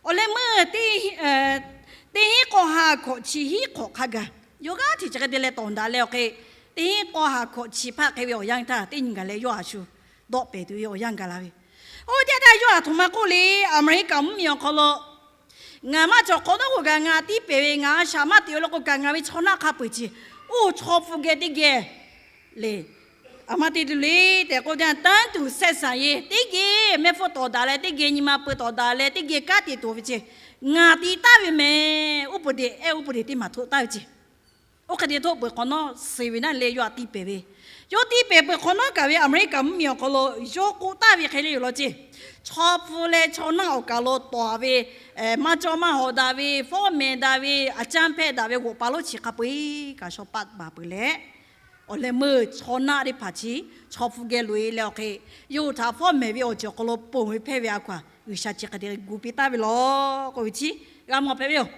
Awˬ leh meuˇ teˇ hinˉ k'awˇ ha hkawꞈ chi hinˉ hk'awꞈ hk'a gaˬ, yawˇ g'aˇ hteꞈ chi hk'e te leh tawˍ daꞈ leh awˬ hk'e, teˇ hinˉ k'awˇ ha hkawꞈ chi hpaˇ hk'e ve awˬ yanˇ htaˇ teˇ nyi gaˬ leh yawˇ a shu dawˆ pehˍ tuˬ ve awˬ yanˇ gaˬ la ve. Oˇ ve teˇ yanˇ htaˇ yawˇ aˬ htoꞈ ma k'oˆ le, Aˍmeˍriˆkaˍ mvuhˇmiˬ awˬ hk'aw lo ngaˬ maˇ cawˬ hk'awꞈ nawˉ k'o kaꞈ ngaˬ tiˇ pehˍ ve, ngaˬ a shaꞈ maˇ teꞈ ve law k'o kaꞈ ngaˬ ve chaw naˆ hk'a peu-eˬ chi oˇ chaw hpu geh teˇ geh le, aˬ ma te tuˬ le tehꞈ k'oˆ ve teˇ yanˇ, တန်းတူဆက်ဆံရေး teˇ geh mehˆ hpfuhˇ tawˍ daꞈ leh teˇ geh nyi ma peu tawˍ daꞈ leh teˇ geh kanˉ te tuˬ ve ceˇ, ngaˬ te taˍ ve mehˍ. Uˉ peunˍ teꞈ ehˉ uˉ peunˍ teꞈ teˇ maˬ htoꞈ taˍ ve ceˇ. Oˇ hk'e te htoˆ peuˬ hk'awꞈ nawˉ suh ve naˆ le yawˇ htaꞈ tiˇ pehˍ ve, yawˇ tiˇ pehˍ peuˬ hk'awꞈ nawˉ kaꞈ ve Aˍmeˍriˆkaˍ mvuhˇmiˬ awˬ hk'aw lo yawˇ k'oˆ taˍ ve hk'e le yoˬ law ceˇ. Chaw hpu leh chaw naˆ awˬ kaˬ lo tawˍ ve, maˇ cawˇ maˇ hawˍ daꞈ ve, fawˉ mehˍ daꞈ ve, a caˇ hpehˇ daꞈ ve g'oꞈ pa lonˉ chi hk'a peu-eˬ kaꞈ shaw paˆ baˬ peuˬ leh, awˬ leh meuˇ chaw naˆ teˇ hpaˍ chi chaw hpu geh loꞈ-e leh awˬ hk'e, yawˇ hui htaꞈ fawˉ mehˍ ve awˬ ceuˬ awˬ hk'aw lo ponˬ ve hpehˇ ve a hkaw-anˬ G'uiˬsha chi hk'e te gu piˇ taˍ ve law k'oˆ ve chi g'a mawˬ hpehꞈ ve yoˬ.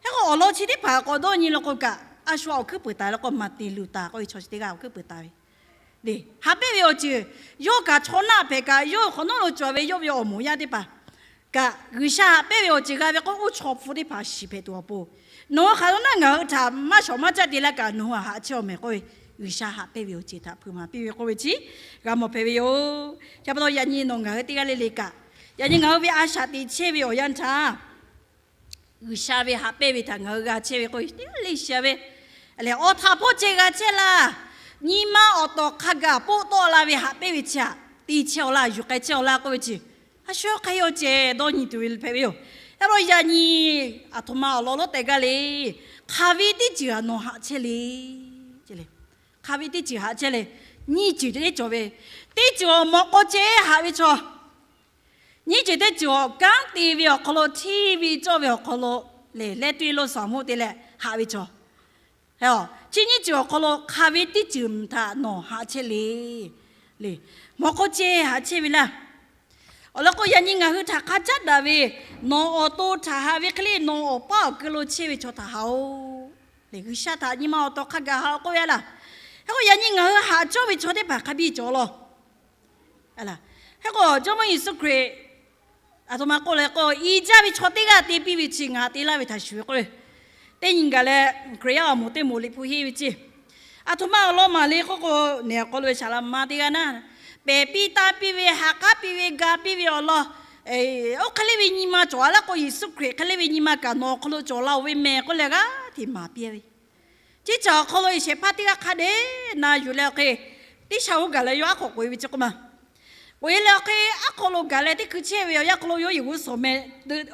Hk'e k'o awˬ lawn chi teˇ hpaˍ k'awꞈ dawˇ nyi law k'o kaꞈ, a shu a awˬ hkuiˉ peuˬ taˍ leh k'o Martin Luther k'oˆ ve chaw chi teˇ g'aˇ awˬ hkuiˉ peuˬ taˍ ve le, haꞈ pehnˇ ve awˬ ceuˬ, yawˇ kaꞈ chaw naˆ hpehꞈ kaꞈ yawˇ hk'awꞈ nawˉ lo cawˬ ve yawˇ ve awˬ moˍ yaˇ teˇ hpaˍ kaꞈ G'uiˬsha haꞈ pehnˇ ve awˬ ceuˬ g'a ve k'o, oˇ chaw hpu teˇ hpaˍ shiˍ hpehꞈ tuˬ awˬ pon, nawˬ hui hk'aˬ lo naˆ ngaˬ hui htaꞈ maˇ shawˍ maˇ caˆ te laˇ kaꞈ nawˬ hui haꞈ chehˇ-aw mehˍ k'oˆ ve, G'uiˬsha haꞈ pehnˇ ve awˬ ceuˬ htaꞈ hpeuꞈ maˍ piˇ ve k'oˆ ve chi g'a mawˬ hpehꞈ ve yoˬ. Chi pa taw yaꞈ nyi nawˬ ngaˬ hui teˇ g'aˇ le le kaꞈ, yaꞈ nyi ngaˬ hui ve a shaꞈ teꞈ chehˇ ve awˬ yanˇ htaˇ, G'uiˬsha ve haꞈ pehnˇ ve htaꞈ ngaˬ hui g'a chehˇ ve k'oˆ ve teˇ g'aˇ le shiˍ ve, awˬ htaꞈ hpawˇ ceh g'a chehˇ laˇ. Nyi ma awˬ tawˍ hk'a gaˬ poˆ tawˆ la ve haꞈ pehnˇ ve chi htaꞈ te chehˇ-aw laˇ, yuˬ k'ai chehˇ-aw laˇ k'oˆ ve chi, a shu hk'e-o ceh dawˇ nyi tuˬ ve hpehꞈ ve yoˬ. Yaꞈ hk'aˇ yaꞈ nyi aˬ htoꞈ ma awˬ lawn lonˉ tehꞈ gaˇ le, hk'aˬ ve teˇ ceuˬ htaꞈ nawˬ haꞈ chehˇ le, hk'aˬ ve teˇ ceuˬ haꞈ chehˇ le, nyiˇ ceuˬ te cawˬ ve, teˇ ceuˬ awˬ mawꞈ k'aw ceh haꞈ ve chaw, nyiˇ ceuˬ teˇ ceuˬ awˬ kanˉ te ve awˬ hk'aw lo, hteˇ ve cawˇ ve awˬ hk'aw lo, lehˬ leh tuˇ-e lo saˍ moˆ te leh haꞈ ve chaw, chi nyiˇ ceuˬ awˬ hk'aw lo hk'aˬ ve teˇ ceuˬ htaꞈ nawˬ haꞈ chehˇ le, le, mawꞈ k'aw ceh haꞈ chehˇ ve laˇ. Awˬ lawn k'o yaꞈ nyi ngaˬ hui htaꞈ hk'a caˉ daꞈ ve, nawˬ awˬ to htaꞈ haꞈ ve hk'e le nawˬ awˬ paˇ awˬ keu lo chehˇ ve chaw htaꞈ haꞈ-oˬ. Lehˬ G'uiˬsha htaꞈ nyi ma awˬ tawˍ hk'a gaˬ haꞈ-oˬ k'oˆ ve laˇ. Hk'e k'o yaꞈ nyi ngaˬ hui haꞈ cawˇ ve chaw teˇ hpaˍ hk'a biˇ cawˬ law. Hk'e k'o Jawˇmawˇ Yeˍsuˆ Hkriꞈ aˬ htoꞈ ma k'oˆ leh k'o, i jaˇ ve chaw teˇ g'aˇ te piˇ ve chi ngaˬ te laˇ ve htaꞈ shuˍ ve k'oˆ ve, teˇ nyi gaˬ leh Hkriꞈ yaˇ awˬ moˍ teˇ moˍ Liꞈ hpu henˇ ve ceˇ. Aˬ htoꞈ ma awˬ lawn maˍ le k'oˆ k'o, nehˬ awˬ hk'aw lo ve saˍ laꞈ ma teˇ g'aˇ naˇ, pehˬ piˇ tanˇ piˇ ve, ha k'aˉ piˇ ve, ga piˇ ve awˬ lawn, oˇ hk'e le ve nyi ma cawˬ-a laˇ k'o, Yeˍsuˆ Hkriꞈ hk'e le ve nyi ma kaꞈ nawˬ awˬ hk'aw lo cawˬ la-oˬ ve mehˍ k'oˆ leh g'aˇ hteꞈ maˍ piˇ ve. Chi caˬ awˬ hk'aw lo shehˍ hpaˇ teˇ g'aˇ hk'a dehꞈ na yuˬ leh awˬ hk'e, teˇ sha oˇ gaˬ leh yawˇ aˉ hk'awꞈ k'oꞈ-e ve chi k'oˆ ma. K'oꞈ-e leh awˬ hk'e aˉ hk'aw lo gaˬ leh teˇ hkui chehˇ ve awˬ yanˇ hk'aw lo yawˇ yehˬ g'uˇ suhˍ meh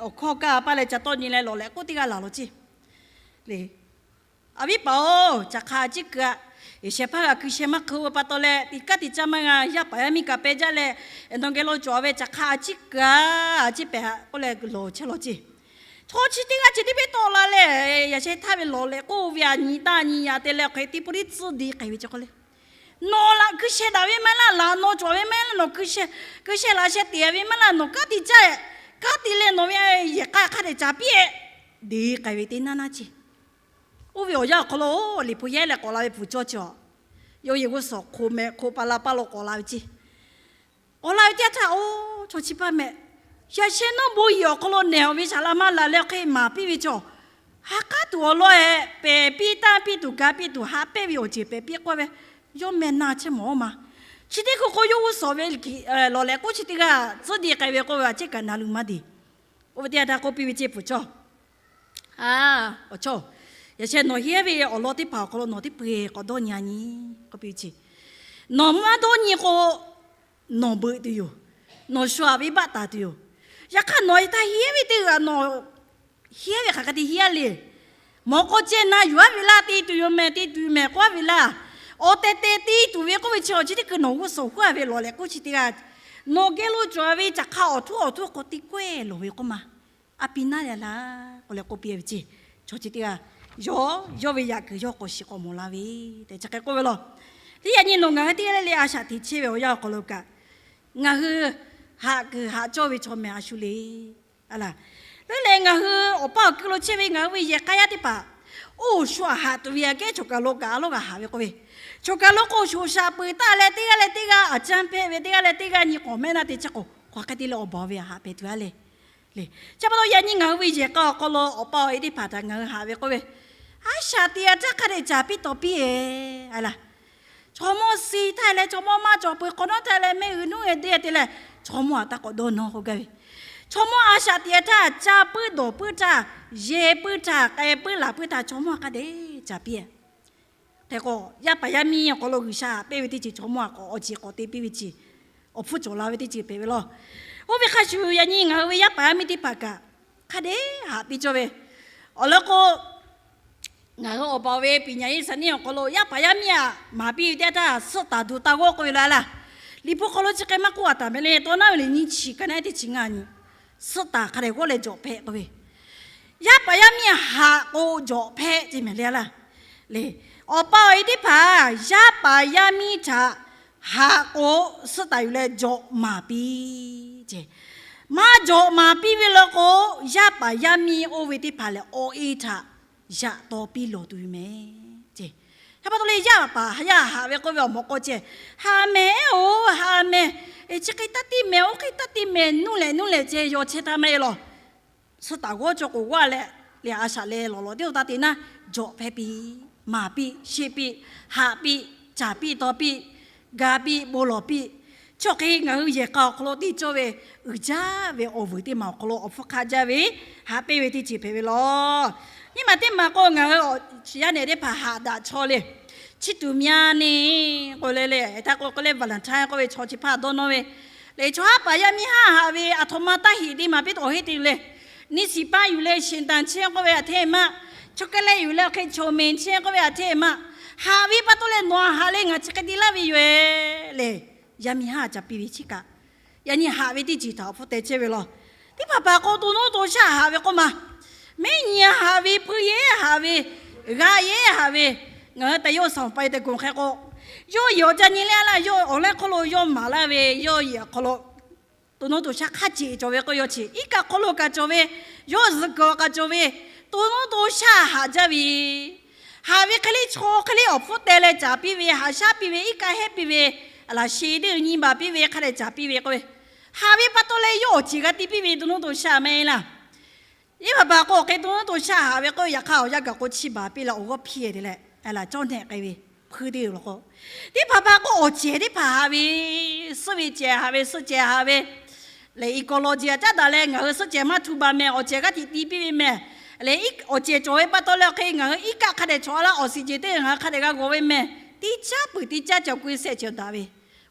awˬ hkawˇ kaˇ paˇ leh ca tawˇ nyi leh lawˬ lehꞈ k'oˆ teˇ g'aˇ laˬ law ceˇ. Le, a viˉ paˍ-oˬ, caˬ hk'aˇ a ciˉ keu-a. Shehˍ hpaˇ g'a hkui sheh maˇ hkeu-o pa taw leh, tiꞈ kaˉ tiꞈ caˇ maˇ g'a, yaˇ paˍ yaˇ miˇ kaꞈ pehˇ jaˇ leh, nawˬ geh lo cawˬ ve caˬ hk'aˇ a ciˉ keu-a, a ciˉ pehˍ k'oˆ leh lawˬ chehˇ law ceˇ. Chaw chi teˇ g'aˇ ceh teˇ pehˇ tawˆ la leh, yaꞈ sheh htaˇ ve lawˬ lehꞈ k'oˆ ve a nyi taˇ nyi yaꞈ te leh hk'e teˇ pawˆ tiˉ tcuhˇ de k'ai ve chi k'oˆ le. Nawˬ laꞈ hkui sheh daꞈ ve maˇ heˆ laˇ, laꞈ nawˬ cawˬ ve maˇ heˆ laˇ, nawˬ hkui sheh laꞈ sheh teꞈ ve maˇ heˆ laˇ, nawˬ kanˉ te caˇ-e, kanˉ te leh nawˬ ve yehˬ k'ai hk'a dehꞈ caˍ piˇ-e, de k'ai ve teˇ naˇ naˇ ceˇ. Oˇ ve awˬ yanˇ awˬ hk'aw lo Liꞈ hpu yehˇ leh k'awꞈ la ve pfuhˍ cawˇ chi-a, yawˇ yehˬ g'uˇ suhˍ hk'o meh hk'o pa la paˇ lo k'awꞈ la ve ceˇ. K'awꞈ la ve teˇ yanˇ htaˇ, oˇ chaw chi paˇ meh, yaꞈ sheh nawˉ bon yehˬ awˬ hk'aw lo nehˬ-aˬ ve saˍ laꞈ ma laˬ leh awˬ hk'e maˍ piˇ ve chaw, ha k'aˉ tuˬ awˬ lawn-e, pehˬ piˇ tanˇ piˇ tuˬ, ga piˇ tuˬ, haꞈ pehnˇ ve awˬ ceuˬ pehˬ piˇ k'oˆ ve, yawˇ meh na chehˇ mawˬ-oˬ ma. Chi teˇ hkui k'o yawˇ g'uˇ suhˍ ve lawˬ lehꞈ k'oˆ chi teˇ g'aˇ tcuhˇ de k'ai ve k'oˆ ve, a ciˉ kaꞈ na lu maˇ de. Oˇ ve teˇ yanˇ htaˇ k'oˆ piˇ ve ceˇ, pfuhˍ cawˇ, a, awˬ chawˇ, yaꞈ sheh nawˬ hehnˇ ve awˬ lawn teˇ hpaˍ awˬ hk'aw lo nawˬ teˇ hpaˍ k'awꞈ dawˇ nyi-a nyi k'oˆ piˇ ve ceˇ. Nawˬ maˇ dawˇ nyi k'o, nawˬ beuꞈ tuˬ yoˬ. Nawˬ shu-aꞈ venˇbaˆ taˍ tuˬ yoˬ. Yaꞈ hk'aˇ nawˬ htaˇ hehnˇ ve teˇ g'aˇ nawˬ hehnˇ ve hk'aˬ hk'e te hehnˇ le. Mawꞈ k'aw ceh na yuˬ-a ve laˇ, te tuˬ yoˬ mehˍ, te tuˬ yoˬ mehˍ k'oˆ-a ve laˇ. Awˬ tehˬ tehˬ te tuˬ ve k'oˆ ve chi awˬ chi teˇ hkui nawˬ g'uˇ suhˍ huˉ ve lawˬ leh k'oˆ chi teˇ g'aˇ, nawˬ geh lo cawˬ ve caˬ hk'a awˬ htuˉ awˬ htuˉ hk'aw te kawehˇ lawˬ ve k'oˆ ma, a pi naˉ leh laˇ k'oˆ leh k'oˆ piˇ ve ceˇ. Chaw chi teˇ g'aˇ yawˇ yawˇ ve yaꞈ kuiˬ yawˇ k'awꞈ shiˍ k'awꞈ mawˬ la ve tehꞈ chi hk'e k'oˆ ve law. Teˇ yaꞈ nyi nawˬ ngaˬ hui teˇ g'aˇ le le a shaꞈ teꞈ chehˇ ve awˬ yanˇ awˬ hk'aw lo kaꞈ, ngaˬ hui haꞈ kuiˬ haꞈ cawˇ ve chaw mehˍ a shu le. Leuˉ leh ngaˬ hui awˬ paˇ awˬ ku lo chehˇ ve ngaˬ hui ve yehˬ k'a yaˇ teˇ hpaˍ, oˇ shu aꞈ haꞈ tuˬ ve aꞈ kehˉ choˬ kaˬ lo kaꞈ a lawˉ g'a haꞈ ve k'oˆ ve, choˬ kaˬ lo k'o shoˍ shaꞈ peuˬ taˇ leh teˇ g'aˇ leh teˇ g'aˇ aꞈ caˇ hpehˇ ve, teˇ g'aˇ leh teˇ g'aˇ nyi k'awꞈ mehˆ naˇ te chi k'o, k'awꞈ hk'e te leh awˬ baˬ ve aꞈ haꞈ pehˍ tuˬ a le. Le, chi pa taw yaꞈ nyi ngaˬ hui ve yehˬ k'a awˬ hk'aw lo awˬ pa awˬ e teˇ hpaˍ htaꞈ ngaˬ hui haꞈ ve k'oˆ ve, a shaꞈ teꞈ a htaˇ hk'a dehꞈ caˍ piˇ tawˍ piˇ e, a laˇ. Chaw mawˇ si htaˇ leh chaw mawˇ maˇ cawˬ peuˬ hk'awꞈ nawˉ htaˇ leh mehˆ g'uiˬ nuˇ e deˇ te leh, chaw mawˇ aꞈ taˇ k'awꞈ dawˇ nawˇ k'oˆ gaˇ ve, chaw mawˇ a shaꞈ teꞈ a htaˇ caˇ puiˉ dawˬ puiˉ htaˇ, yehˬ puiˉ htaˇ, k'ai puiˉ laˬ puiˉ htaˇ chaw mawˇ hk'a dehꞈ caˍ piˇ a. Hk'e k'o, yaˇ paˍ yaˇ miˇ awˬ hk'aw lo G'uiˬsha haꞈ pehnˇ ve teˇ ceuˬ chaw mawˇ aꞈ k'awꞈ awˬ ceˬ k'awꞈ te piˇ ve chi, awˬ hpfuhˇ cawˬ la ve teˇ ceuˬ hpehꞈ ve law. Oˇ ve hk'a shuˍ yaꞈ nyi ngaˬ hui ve yaˇ paˍ yaˇ miˇ teˇ hpaˍ kaꞈ hk'a dehꞈ haꞈ piˇ cawˇ ve, awˬ lawn k'o, ngaˬ hui awˬ baˬ ve ပညာရေးစနစ် awˬ hk'aw lo yaˇ paˍ yaˇ miˇ aꞈ maˍ piˇ ve teˇ yanˇ htaˇ suhˆ taˍ duˬ taˇ g'awˇ k'oˆ ve la laˇ. Liꞈ hpu hk'aw lo chi hk'e maˇ k'oˆ a taˍ mehˍ le, tawˇ naˉ ve liꞈ nyiˇ chi ka naˉ teˇ chi ngaˇ nyi, suhˆ taˍ hk'a dehꞈ g'awˇ leh jawꞈ hpehꞈ k'oˆ ve, yaˇ paˍ yaˇ miˇ aꞈ haꞈ k'o jawꞈ hpehꞈ ce mehˍ le laˇ. Le, awˬ pa awˬ e teˇ hpaˍ yaˇ paˍ yaˇ miˇ htaꞈ haꞈ k'o suhˆ taˍ yuˬ leh jawꞈ maˍ piˇ ce. Maˇ jawꞈ maˍ piˇ ve law k'o, yaˇ paˍ yaˇ miˇ oˇ ve teˇ hpaˍ lehˬ awˬ e htaꞈ yaꞈ taw piˇ lawˬ tuˬ ve mehˍ ce. Hk'e pa taw leh yaˇ paˍ yaˇ haꞈ ve k'oˆ ve awˬ mawꞈ k'aw ceh, haꞈ mehˍ oˬ, haꞈ mehˍ, chi hk'e taˇ te mehˍ, oˇ hk'e taˇ te mehˍ, nuˇ lehˬ nuˇ lehˬ ceh yaw chehˇ htaˇ maˇ heˆ law. Suhˆ taˍ g'awˇ cawˇ k'o g'awˇ leh, lehˬ a shaꞈ leh lawˬ lawˬ teˇ o taˇ te naˉ, jawꞈ hpehꞈ piˇ, maˍ piˇ, sheˆ piˇ, haꞈ piˇ, caˍ piˇ, taw piˇ, ga piˇ, bon lawˬ piˇ. Chi hk'e ngaˬ hui yehˬ k'a awˬ hk'aw lo te cawˇ ve uiˍ jaˇ ve awˬ vuiˬ teˇ maˬ awˬ hk'aw lo awˬ hpfuhˇ hk'a jaˇ ve haꞈ pehnˇ ve teˇ ceuˬ hpehꞈ ve law. Nyiˇ maˬ teˇ maˬ k'o ngaˬ hui awˬ yaˇ nehˬ teˇ hpaˍ haꞈ daꞈ chaw le, chi tuˬ mya neˇ k'oˆ le le, htaˇ k'o k'oˆ le Valentine k'oˆ ve chaw chi hpaˇ dawˇ nawˇ ve, lehˬ chaw haˉ paˍ yaˇ miˇ haˉ haꞈ ve aˬ htoꞈ ma taˇ heꞈ teˇ maˬ piˇ tawꞈ heˆ te le. Neˇ shiˍ paˇ yuˬ leh sheˍ tanˍ chehˇ k'oˆ ve aꞈ hteˇ maˇ, chocolate yuˬ leh hk'e choˬ meˍ chehˇ k'oˆ ve aꞈ hteˇ maˇ, haꞈ ve pa taw leh nawˬ haꞈ leh ngaˬ chi hk'e te laˇ ve yoˬ le. Yaˇ miˇ haˉ ca piˇ ve chi kaꞈ, yaꞈ nyi haꞈ ve teˇ ceuˬ htaꞈ awˬ hpfuhˇ teh chehˇ ve law. Teˇ hpaˍ hpaˍ k'o to nuˇ to shaˆ haꞈ ve k'oˆ ma, mehˉ nyi haꞈ ve, hpui yeˉ haꞈ ve, g'a yeˉ haꞈ ve, ngaˬ hui tehꞈ yawˇ sanˍ pa e te gonˬ hk'e k'o, yawˇ yehˬ awˬ ca nyi leh a laˇ, yawˇ awˬ lehˉ hk'aw lo yawˇ maˍ laˇ ve, yawˇ yehˬ awˬ hk'aw lo to nuˇ to shaˆ hk'a ceˬ cawˬ ve k'o, yawˇ chi iˉ kaˆ hk'aw lo kaꞈ cawˬ ve, yawˇ zuhꞈ kuiˬ awˬ kaꞈ cawˬ ve, to nuˇ to shaˆ haꞈ jaˇ ve, haꞈ ve hk'e le chaw hk'e le awˬ hpfuhˇ teh leh caˍ piˇ ve, haꞈ shaˉ piˇ ve, iˉ kaˆ hehˉ piˇ ve, a laˬ sheˍ teˇ nyi baˬ piˇ ve, hk'a dehꞈ caˍ piˇ ve k'oˆ ve, haꞈ ve pa taw leh yawˇ awˬ ceˬ g'a te piˇ ve to nuˇ to shaˆ maˇ heˆ laˇ. Teˇ hpaˍ hpaˍ k'o hk'e to nuˇ to shaˆ haꞈ ve k'o, yaꞈ hk'aˇ awˬ yanˇ gaˬ k'o chi baˬ piˇ leh awˬ g'awˇ hpiˇ te leh, a laˬ cawˇ nehˆ k'ai ve hpui teˇ g'uiˬ law k'o, teˇ hpaˍ hpaˍ k'o awˬ cehˬ teˇ hpaˍ haꞈ ve, suhˆ ve cehˬ haꞈ ve, suhˆ cehˬ haꞈ ve, lehˬ ecology aꞈ caˉ daꞈ leh ngaˬ hui suhˆ cehˬ maˇ htu baˬ mehˍ, awˬ cehˬ g'aˇ hteꞈ ti piˇ ve mehˍ. Lehˬ awˬ cehˬ cawˬ ve pa taw leh hk'e ngaˬ hui iˉ kaˆ hk'a dehꞈ cawˬ a laˇ, oxygen teˇ g'uiˬ ngaˬ hui hk'a dehꞈ g'a g'awˬ ve mehˍ. Teˇ caˉ peuˬ teˇ caˉ cawˬ k'oˆ e sehˆ cawˬ daꞈ ve,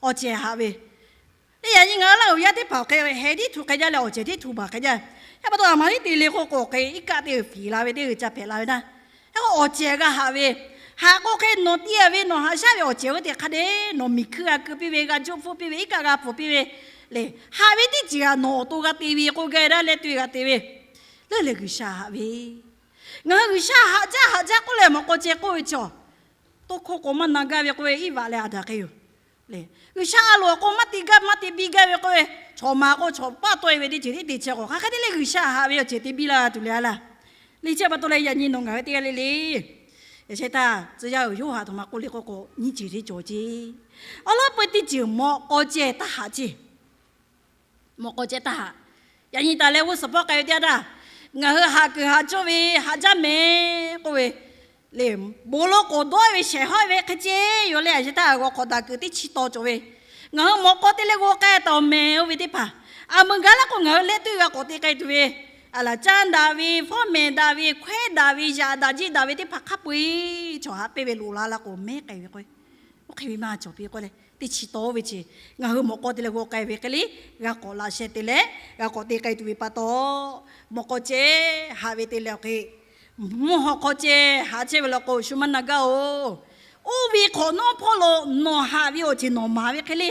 awˬ cehˬ haꞈ ve. Teˇ yaꞈ nyi ngaˬ hui laˇ g'uiˬ yaˇ teˇ hpaˍ awˬ hk'e heh tiˉ htu hk'e jaˇ leh awˬ cehˬ tiˉ htu baˬ hk'e jaˇ. Yaˇ pa taw a maˍ tiˉ te le k'o k'o hk'e iˉ kaˆ teˇ g'uiˬ fiˍ la ve teˇ g'uiˬ ca hpehꞈ la ve naˇ. Hk'e k'o awˬ cehˬ g'a haꞈ ve, haꞈ k'o hk'e nawˬ te a ve nawˬ haꞈ shaˉ ve awˬ cehˬ oˇ te hk'a dehꞈ nawˬ miˬ hkui g'a keu piˇ ve, g'a joˆ hpfuhˆ piˇ ve, iˉ kaˆ g'a pfuhˍ piˇ ve, lehˬ haꞈ ve teˇ ceuˬ g'a nawˬ awˬ to g'a te ve k'o geh daˇ leh to g'a te ve, leuˉ lehˬ G'uiˬsha haꞈ ve. Ngaˬ hui G'uiˬsha haꞈ jaˇ haꞈ jaˇ k'oˆ leh mawꞈ k'aw ceh k'oˆ ve chaw, tawˇ hkawˇ k'o maˇ na gaˇ ve k'oˆ ve iˉ vaꞈ leh a daꞈ hk'e yoˬ. Lehˬ G'uiˬsha a loˍ k'o maˇ te gaˇ maˇ te biˇ gaˇ ve k'oˆ ve, chaw ma k'o chaw paˇ tawˆ e ve teˇ ceuˬ tiˉ te chehˇ k'o hk'aˬ hk'e te leh G'uiˬsha haꞈ ve awˬ cehˬ te biˇ la tuˬ le a laˇ. Lehˬ chi pa taw leh yaꞈ nyi nawˬ ngaˬ hui teˇ g'aˇ le le, yaꞈ sheh htaˇ tcuh yaˇ uiˍ Yoˇhanˬ htoꞈ ma k'oˆ le k'oˆ k'o nyiˇ ceuˬ teˇ cawˬ ce. Awˬ lawn peu teˇ ceuˬ mawꞈ k'aw ceh taˇ haꞈ ce. Mawꞈ k'aw ceh taˇ haꞈ. Yaꞈ nyi taˍ leh g'uˇ suhˍ pawˆ k'ai ve teˇ yanˇ htaˇ, ngaˬ hui haꞈ kuiˬ haꞈ cawˇ ve haꞈ jaˇ mehˍ k'oˆ ve, lehˬ bon lawˇ k'awꞈ dawˇ ve shehˍ hawˉ ve hk'e ceh yoˬ leh a sheh htaˇ g'aw hk'awꞈ daꞈ kuiˬ teˇ chi taw cawˬ ve, ngaˬ hui mawꞈ k'aw te leh g'aw k'ai taˍ mehˍ oˇ ve teˇ hpaˍ, a meuꞈ gaˬ laˇ k'o ngaˬ hui leh tuˇ g'a k'awꞈ te k'ai tuˬ ve, a laˬ caˇ daꞈ ve, fawˉ mehˍ daꞈ ve, hkawehˉ daꞈ ve, yaꞈ daꞈ jiˇ daꞈ ve teˇ hpaˍ hk'a peu eˬ chaw haꞈ pehnˇ ve loꞈ la la k'o mehˉ k'ai ve k'o, oˇ hk'e ve maˇ cawˬ piˇ k'oˆ leh teˇ chi taw ve chi, ngaˬ hui mawꞈ k'aw te leh g'aw k'ai ve hk'e le, g'a k'awꞈ laꞈ sheh te leh g'a k'awꞈ te k'ai tuˬ ve pa taw, mawꞈ k'aw ceh haꞈ ve te leh awˬ hk'e, mvuhˇ haw hk'aw ceh haꞈ chehˇ ve law k'o shu maˇ na gaˇ oˬ. Oˇ ve hk'awꞈ nawˉ hpawˇ lo nawˬ haꞈ ve awˬ ceuˬ nawˬ maˍ ve hk'e le,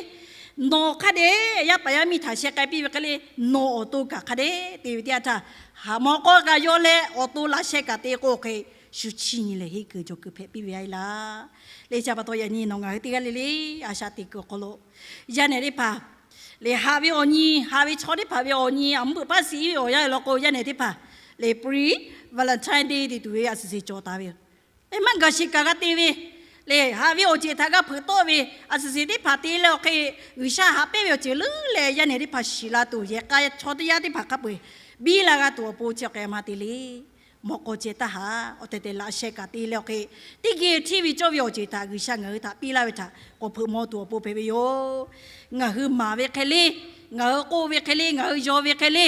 nawˬ hk'a dehꞈ yaˇ paˍ yaˇ miˇ htaꞈ sheh k'ai piˇ ve hk'e le, nawˬ awˬ to kaꞈ hk'a dehꞈ te ve teˇ yanˇ htaˇ, haꞈ mawˇ k'awˇ g'a yawˇ leh awˬ to laꞈ sheh kaꞈ te k'o hk'e, shu chiˇ nyi lehˬ henˇ kuiˬ cawˬ kuiˬ hpehꞈ piˇ ve a e laˇ. Leh chi pa taw yaꞈ nyi nawˬ ngaˬ hui teˇ g'aˇ le le a shaꞈ teꞈ kuiˬ awˬ hk'aw lo yaˇ nehˬ teˇ hpaˍ lehˬ, haꞈ ve awˬ nyi, haꞈ ve chaw teˇ hpaˍ ve awˬ nyi, a mvuhˇ beuꞈ paˇ shiˍ ve awˬ yanˇ law k'o, yaˇ nehˬ teˇ hpaˍ lehˬ pre-Valentine Day te tuˬ ve a suhˍ suhˍ cawˬ taˍ ve yoˬ. Maˇ gaˬ sheˍ kaꞈ g'a te ve lehˬ, haꞈ ve awˬ ceuˬ htaꞈ g'a hpeuꞈ tawˆ ve a suhˍ suhˍ teˇ hpaˍ te leh awˬ hk'e, G'uiˬsha haꞈ pehnˇ ve awˬ ceuˬ leuˉ leh yaˇ nehˬ teˇ hpaˍ shiˍ la tuˬ yehˬ k'a chaw teˇ yanˇ teˇ hpaˍ hk'a peu-eˬ biˇ la g'a tuˬ awˬ pon chi awˬ hk'e maˇ te le. Mawˇ k'aw ceh taˇ haꞈ, awˬ tehˬ tehˬ laꞈ sheh kaꞈ te leh awˬ hk'e, teˇ geh hteˇ ve cawˇ ve awˬ ceuˬ htaꞈ G'uiˬsha ngaˬ hui htaꞈ piˇ laˇ ve htaꞈ k'awꞈ hpeuꞈ maw tuˬ awˬ pon hpehꞈ ve yoˬ. Ngaˬ hui maˍ ve hk'e le, ngaˬ hui k'oˆ ve hk'e le, ngaˬ hui yaw ve hk'e le,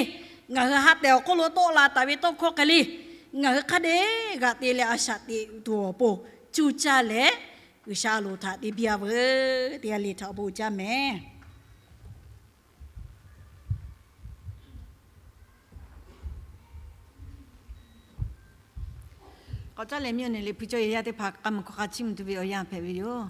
ngaˬ hui ha tehˬ awˬ hk'oˆ lo tawˆ la taˍ ve tawˇ hkawˇ hk'e le, ngaˬ hui hk'a dehꞈ g'aꞈ te leh a shaꞈ teꞈ tuˬ awˬ pon cuˇ caˇ leh, G'uiˬsha a loˍ htaꞈ te biˇ a veuˬ. Teˇ g'aˇ le htaꞈ awˬ bon uiˍ jaˇ mehˍ. K'awꞈ caˉ leh miˇ awˬ nehˬ le pu cawˇ yehˬ yaˇ teˇ hpaˍ k'a muiˬ hk'aw hk'a chiˇ mvuh tuˬ ve awˬ yanˇ hpehꞈ ve yoˬ.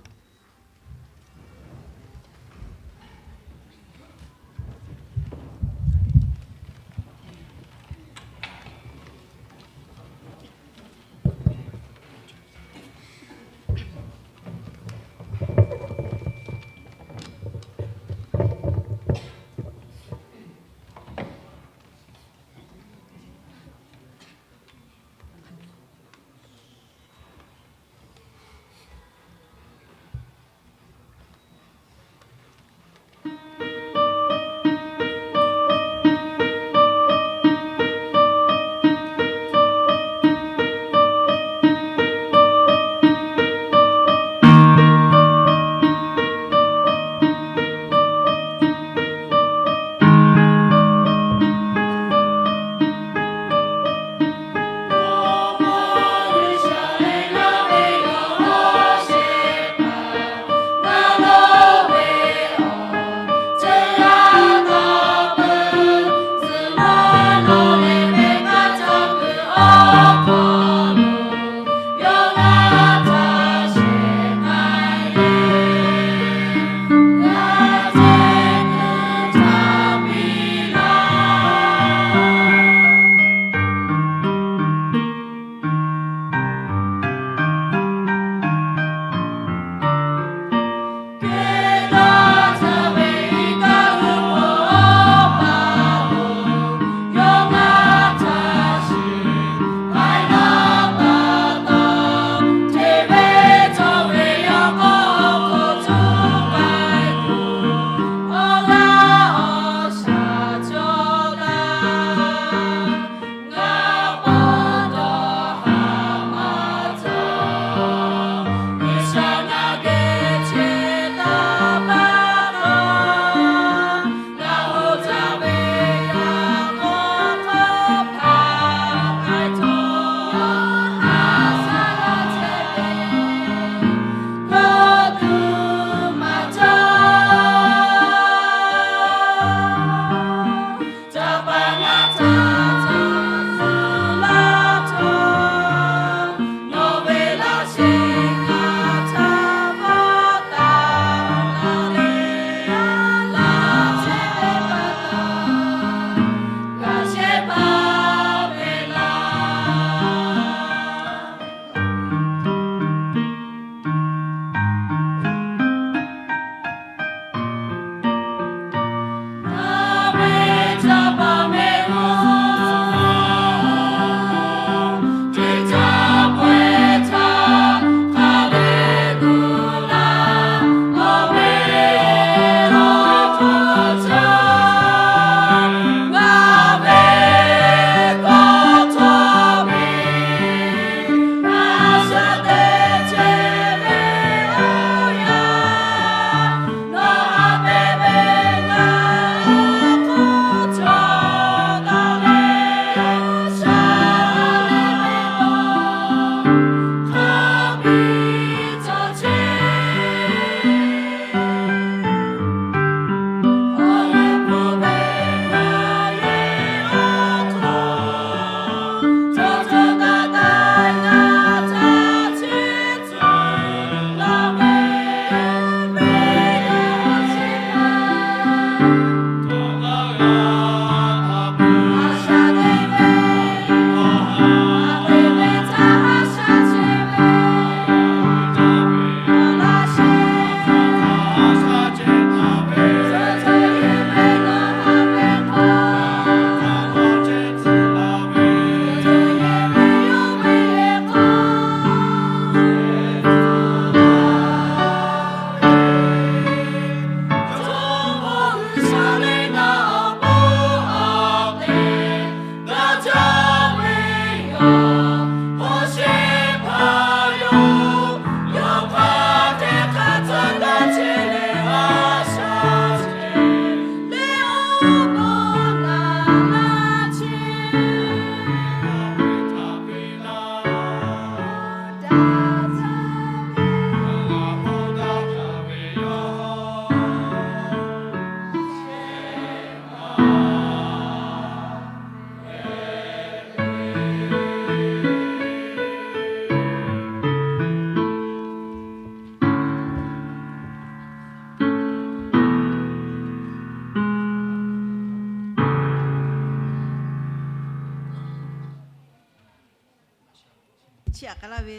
k'ai laˇ ve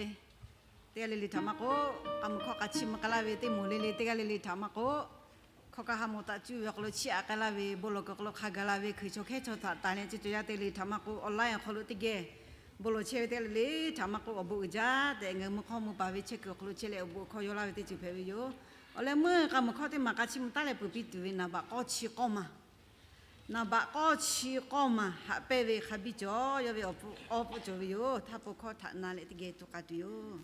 teˇ g'aˇ le le htaꞈ maˇ k'oˆ, k'a muˬ hkawˇ k'a chiˇ mvuh k'ai laˇ ve teˇ moˍ le le teˇ g'aˇ le le htaꞈ maˇ k'oˆ, hkawˇ kaꞈ ha mawˬ taꞈ cuˇ ve awˬ hk'aw lo chiˇ aꞈ k'ai laˇ ve bon lawˬ kuiˬ awˬ hk'aw lo hk'a gaˬ la ve Hkriꞈ chaw hkehˉ chaw htaꞈ tanˍ leh chi cawˬ yaˇ teˇ g'aˇ le le htaꞈ maˇ k'oˆ, online awˬ hk'aw lo teˇ geh bon lawˬ chehˇ ve teˇ g'aˇ le le htaꞈ maˇ k'oˆ, awˬ bon uiˍ jaˇ tehꞈ ngaˬ hui mvuhˇ hk'awˇ mvuhˇ paˍ ve chehˇ kuiˬ awˬ hk'aw lo chehˇ leh awˬ bon awˬ hkawˇ yaw laˇ ve teˇ ceuˬ hpehꞈ ve yoˬ. Awˬ leh meuˇ k'a muˬ hkawˇ teˇ maˬ k'a chiˇ mvuh taˉ leh peuˬ piˇ tuˬ ve naˍ baꞈ k'awˇ chi k'awˇ maˬ, naˍ baꞈ k'awˇ chi k'awˇ maˬ haꞈ pehnˇ ve hk'a biˇ cawˬ, yawˇ ve awˬ pfuhˇ awˬ pfuhˇ cawˬ ve yoˬ. Htaˇ pon hkawˇ htaꞈ na leh teˇ geh tuˬ k'a tuˬ yoˬ.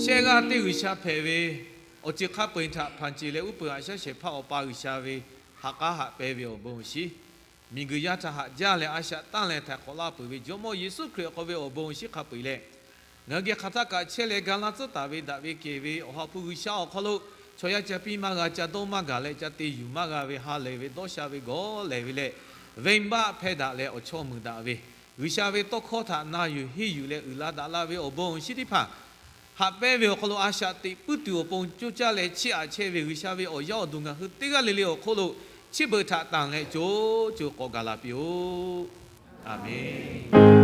Shehˆ g'aˇ teˇ G'uiˬsha hpehꞈ ve, awˬ ceuˬ hk'a peu-eˬ htaꞈ hpanˍ ceˬ leh uˉ peunˍ haꞈ shaˉ shehˍ hpaˇ Awˬ pa G'uiˬsha ve ha k'aˉ haꞈ pehnˇ ve awˬ bon awˬ shinˉ, miˬguiˬ yaˇ htaꞈ haꞈ jaˇ leh a shaꞈ tanˇ leh htaiˍ hk'awꞈ laˇ peuˬ ve Jawˇmawˇ Yeˍsuˆ Hkriꞈ awˬ hk'aw ve awˬ bon awˬ shinˉ hk'a peu-eˬ leh, ngaˬ hui geh hk'aˬ htaˇ kaꞈ chehˇ leh ga laˇ tcuhˉ taˍ ve daꞈ ve kehˬ ve Awˬ ha hpu G'uiˬsha awˬ hk'aw lo chaw yaˇ ca piˇ maˇ g'a, ca dawˇ maˇ gaˬ leh ca te yuˬ maˇ g'a ve ha lehˬ ve dawˇ sha ve gawˇ lehˬ ve leh, venˇbaˆ hpehˇ daꞈ leh awˬ chawˇ meuˍ daꞈ ve, G'uiˬsha ve tawˇ hkawˇ htaꞈ na yuˬ henˇ yuˬ leh uiˍ la daꞈ la ve awˬ bon awˬ shinˉ teˇ hpaˍ haꞈ pehnˇ ve awˬ hk'aw lo a shaꞈ teꞈ puiˉ tuˬ awˬ pon coˇ caˇ leh chiˇ aꞈ chehˇ ve G'uiˬsha ve awˬ yaˇ awˬ duˬ ngaˬ hui teˇ g'aˇ le le awˬ hk'oˆ lo chi beuꞈ htaꞈ tanˬ leh co co k'awꞈ gaˬ la piˇ-oˆ. A menˬ.